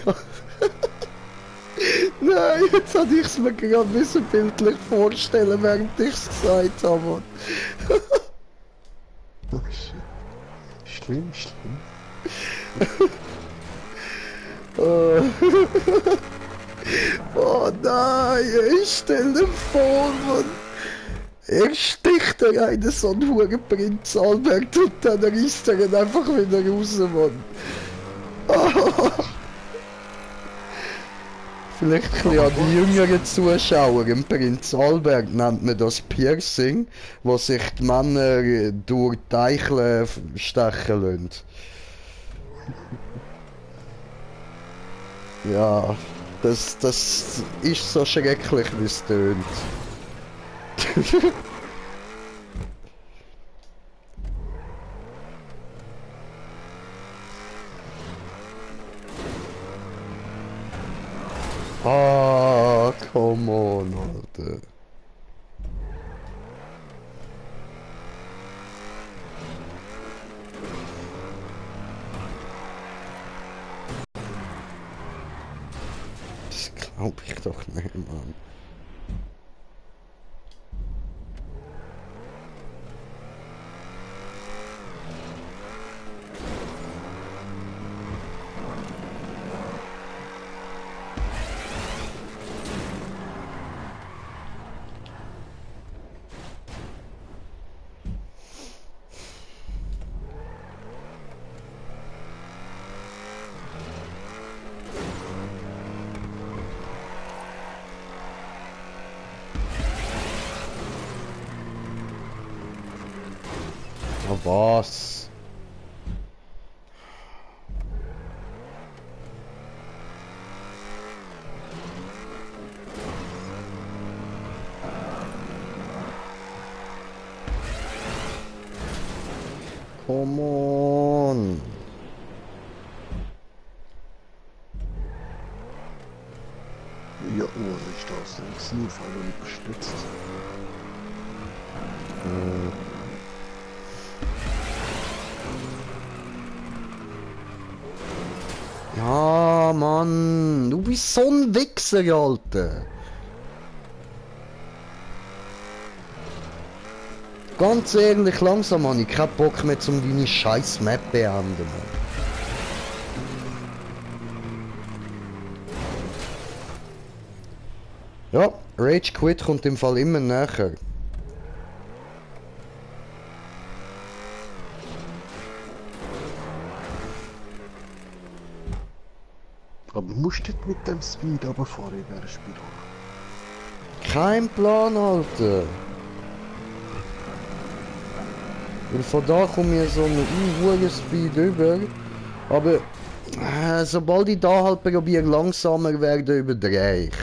Ja. Nein, jetzt hatte ich es mir gerade ein bisschen bildlich vorstellen, während ich es gesagt habe. Oh shit. Schlimm, schlimm. Oh, oh nein, stell dir vor, Mann. Er sticht dir einen so einen hohen Prinz Albert und dann reißt er ihn einfach wieder raus, Mann. Oh. Vielleicht ein bisschen an die jüngeren Zuschauer. Im Prinz Albert nennt man das Piercing, wo sich die Männer durch die Eichel stechen lassen. Ja, das ist so schrecklich, wie es tönt. Ah, come on, Alter. Das glaub ich doch nicht, Mann. Ah, was? Come on. Ja, was ist das denn? Gewesen? Auf einmal überstützt. Ja, Mann. Du bist so ein Wichser, Alter. Ganz ehrlich, langsam habe ich keinen Bock mehr, um deine scheiß Map beenden. Ja, Rage Quit kommt im Fall immer näher. Aber musst du nicht mit dem Speed runterfahren in dieser Spirale? Kein Plan, Alter. Weil von da komme ich so einen hohen Speed über. Aber sobald ich da halt probiere langsamer werden, überdrehe ich.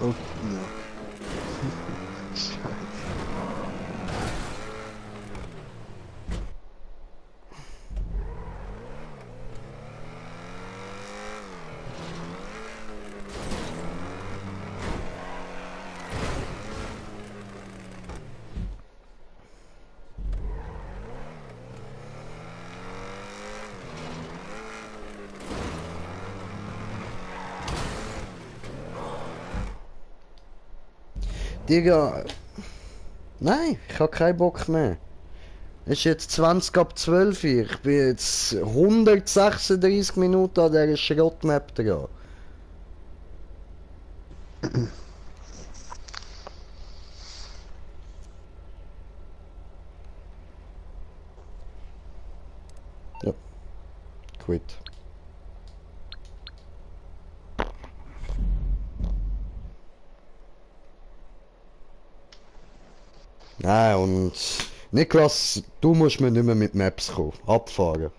Oh, ja. Scheiße. Digga. Nein, ich habe keinen Bock mehr. Es ist jetzt 20 ab 12 Uhr. Ich bin jetzt 136 Minuten an dieser Schrottmap dran. Ja. Quit. Und Niklas, du musst mir nicht mehr mit Maps kommen. Abfahren.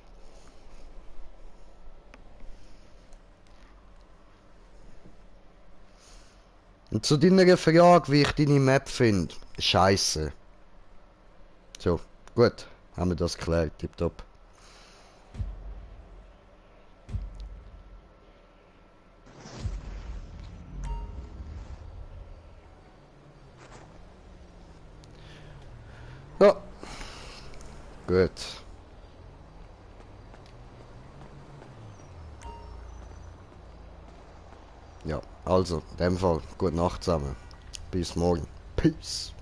Und zu deiner Frage, wie ich deine Map finde. Scheiße. So, gut. Haben wir das geklärt. Tipptopp. Ja. Gut. Ja, also, in dem Fall, gute Nacht zusammen. Bis morgen. Peace.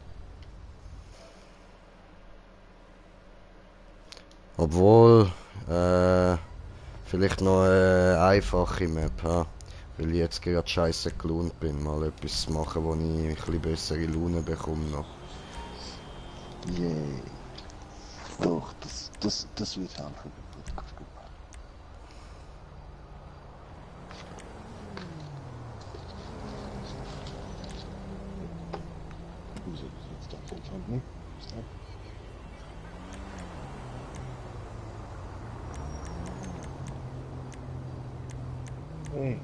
Obwohl, vielleicht noch eine einfache Map, ha? Weil ich jetzt gerade scheiße gelohnt bin, mal etwas zu machen, wo ich ein bisschen bessere Laune bekomme noch. Yay. Doch, das wird helfen. Wieso jetzt doch Anfang, ne? Hey.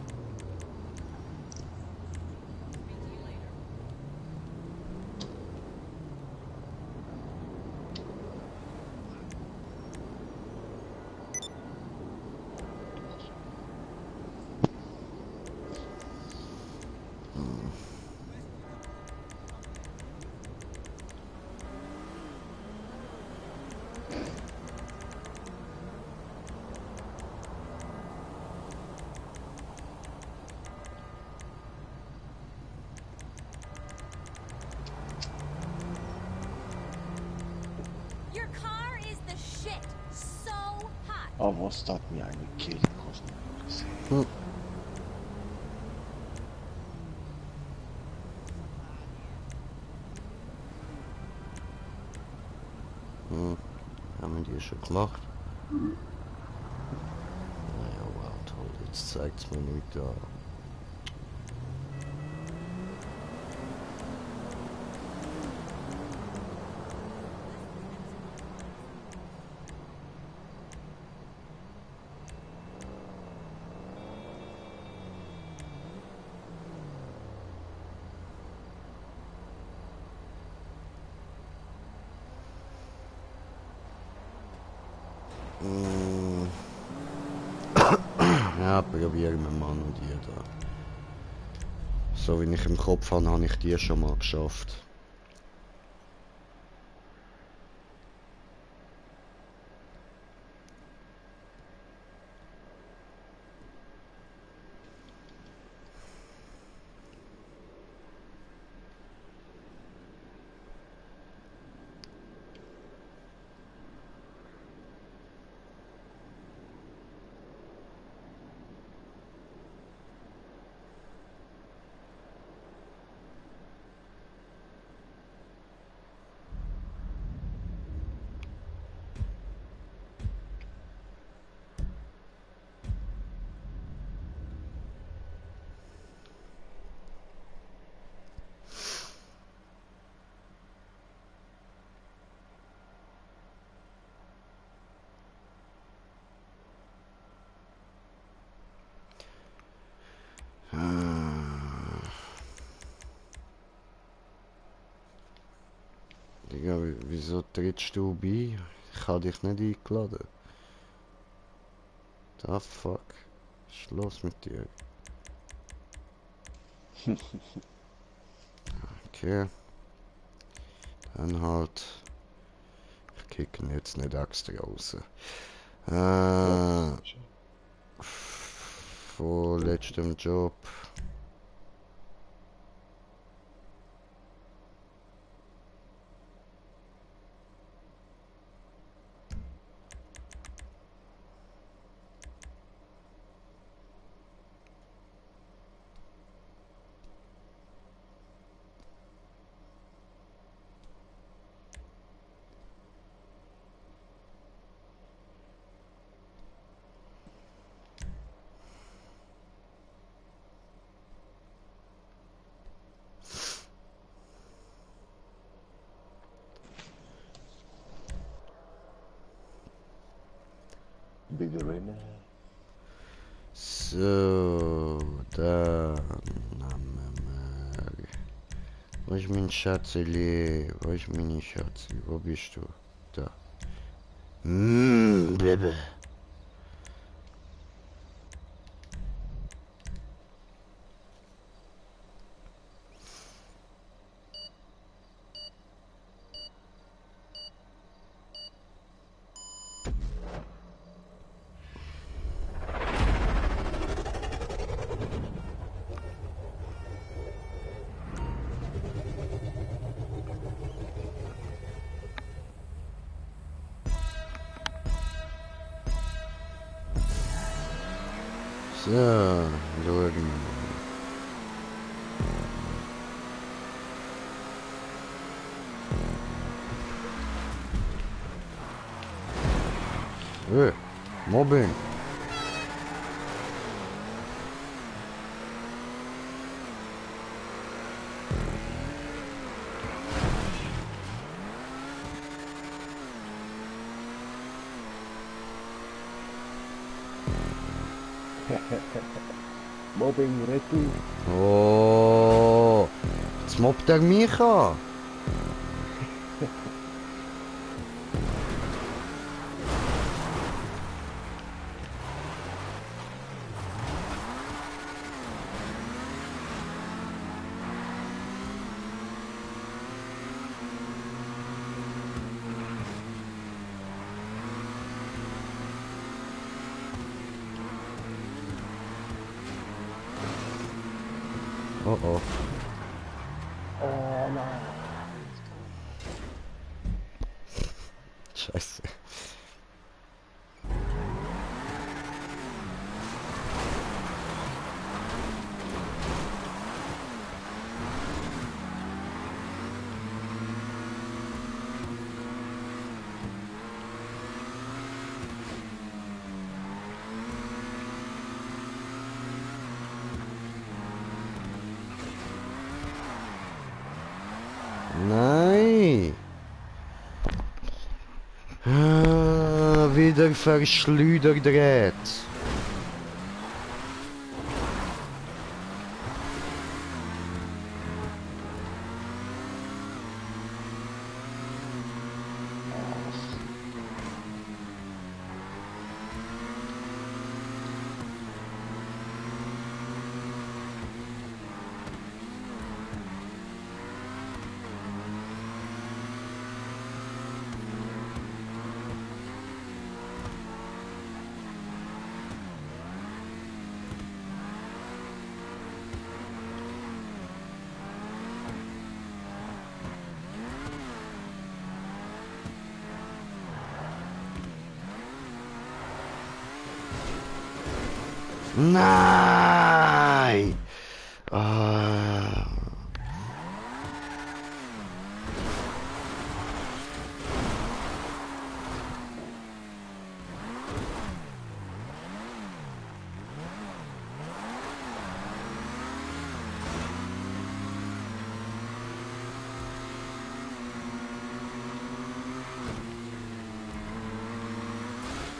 Your car is the shit. So hot. Aber was hat mir eine Kehle gekostet? Hm. Haben wir die schon gemacht? Naja, wow, toll. Jetzt zeigt es mir nicht an. Ja, probieren wir mal noch die da. So wie ich im Kopf habe, habe ich die schon mal geschafft. Digga, wieso trittst du bei? Ich habe dich nicht eingeladen. Da fuck. Was ist los mit dir? Okay. Dann halt. Ich kicke ihn jetzt nicht extra raus. Von letztem Job. Wieder rein. So, dann haben wir. Wo ist mein Schatzeli? Wo ist meine Schatzi? Wo bist du? Da. Baby. So, schauen wir mal. Mobbing. Mobbing, Retour. Oh, jetzt mobbt er mich an. Oh oh. Oh nein. Scheiße. Nein. Wieder verschleudert. Nein! Ah.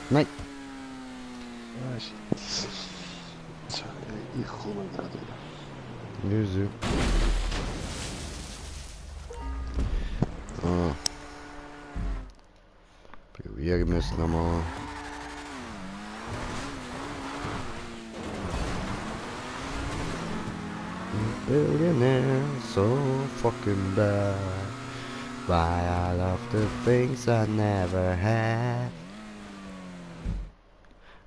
Nein! Ah, shit. So, ich komme gerade wieder. Nüse. Ah. Probieren wir es nochmal. Billionaire, so fucking bad. Buy all of the things I never had.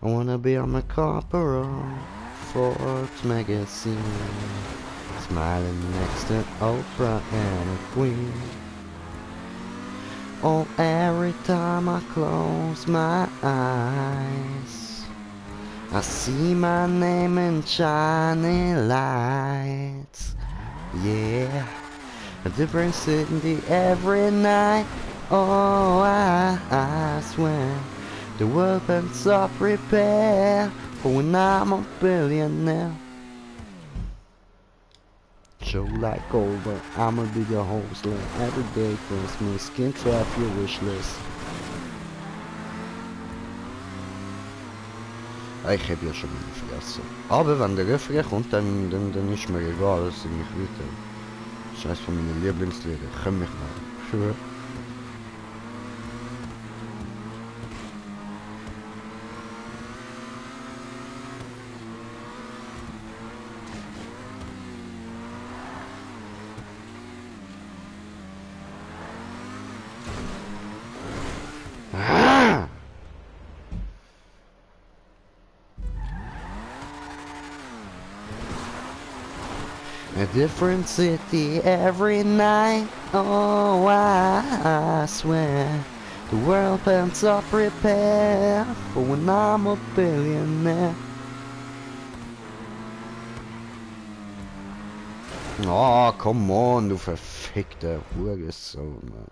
I wanna be on the cover of Forbes magazine, smiling next to Oprah and a queen. Oh, every time I close my eyes, I see my name in shining lights. Yeah, a different city every night. Oh, I swear the world bends up repair for when I'm a billionaire. Show like over, I'ma be your host. Like every day Christmas, skin trap your wish list. Ich habe ja schon meine Fresse. Aber wenn der Refrain kommt, dann ist mir egal, dass sie mich wieder. Das ist eines von meinen Lieblingslieder. Komm mich mal. Schwör. A different city every night. Oh, I swear the world pants up repair for when I'm a billionaire. Oh, come on, du verfickter Hurensohn, Mann.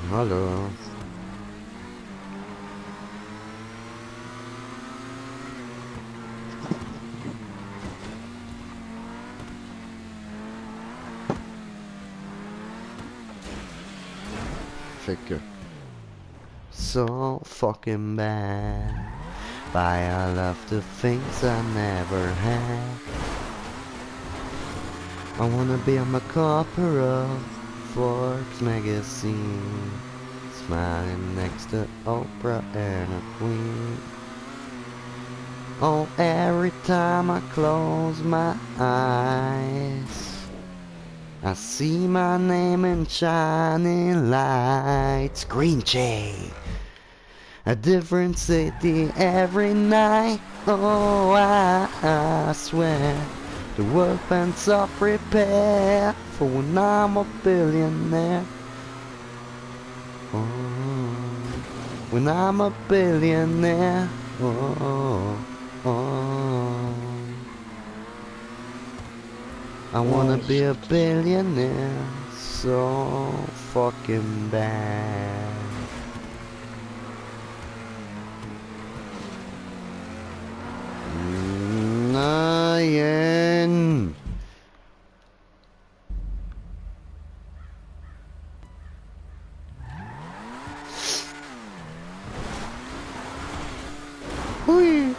Hallo. Ficke. So fucking bad. Buy all of the things I never had. I wanna be on the cover of Forbes magazine, smiling next to Oprah and a queen. Oh, every time I close my eyes, I see my name in shining lights. Green Jay, a different city every night. Oh, I swear the world pants up repair for when I'm a billionaire. Oh, when I'm a billionaire. Oh, oh. I wanna be a billionaire so fucking bad. Nein. Hui.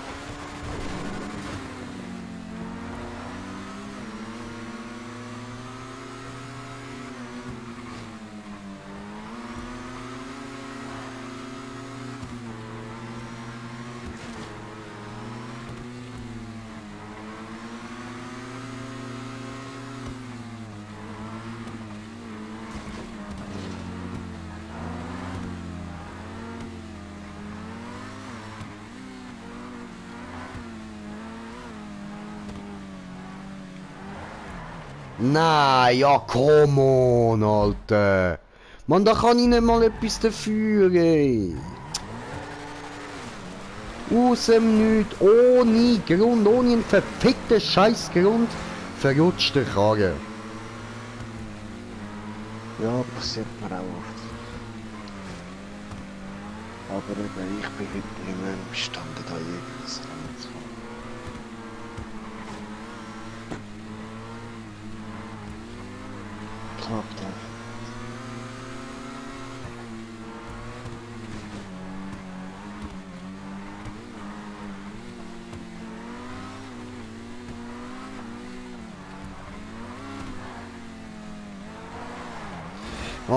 Nein, ja, come on, Alter. Mann, da kann ich nicht mal etwas dafür, ey. Aus dem Nichts, ohne Grund, ohne einen verfickten Scheißgrund, verrutscht der Kragen. Ja, passiert mir auch oft. Aber eben, ich bin heute nicht mehr imstande, da irgendwas ranzufahren. Klappt einfach. Oh.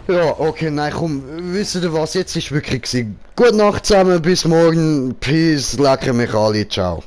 Ja, okay, nein, komm, wisst ihr was, jetzt ist wirklich gewesen. Gute Nacht zusammen, bis morgen, peace, lecker mich alle, ciao.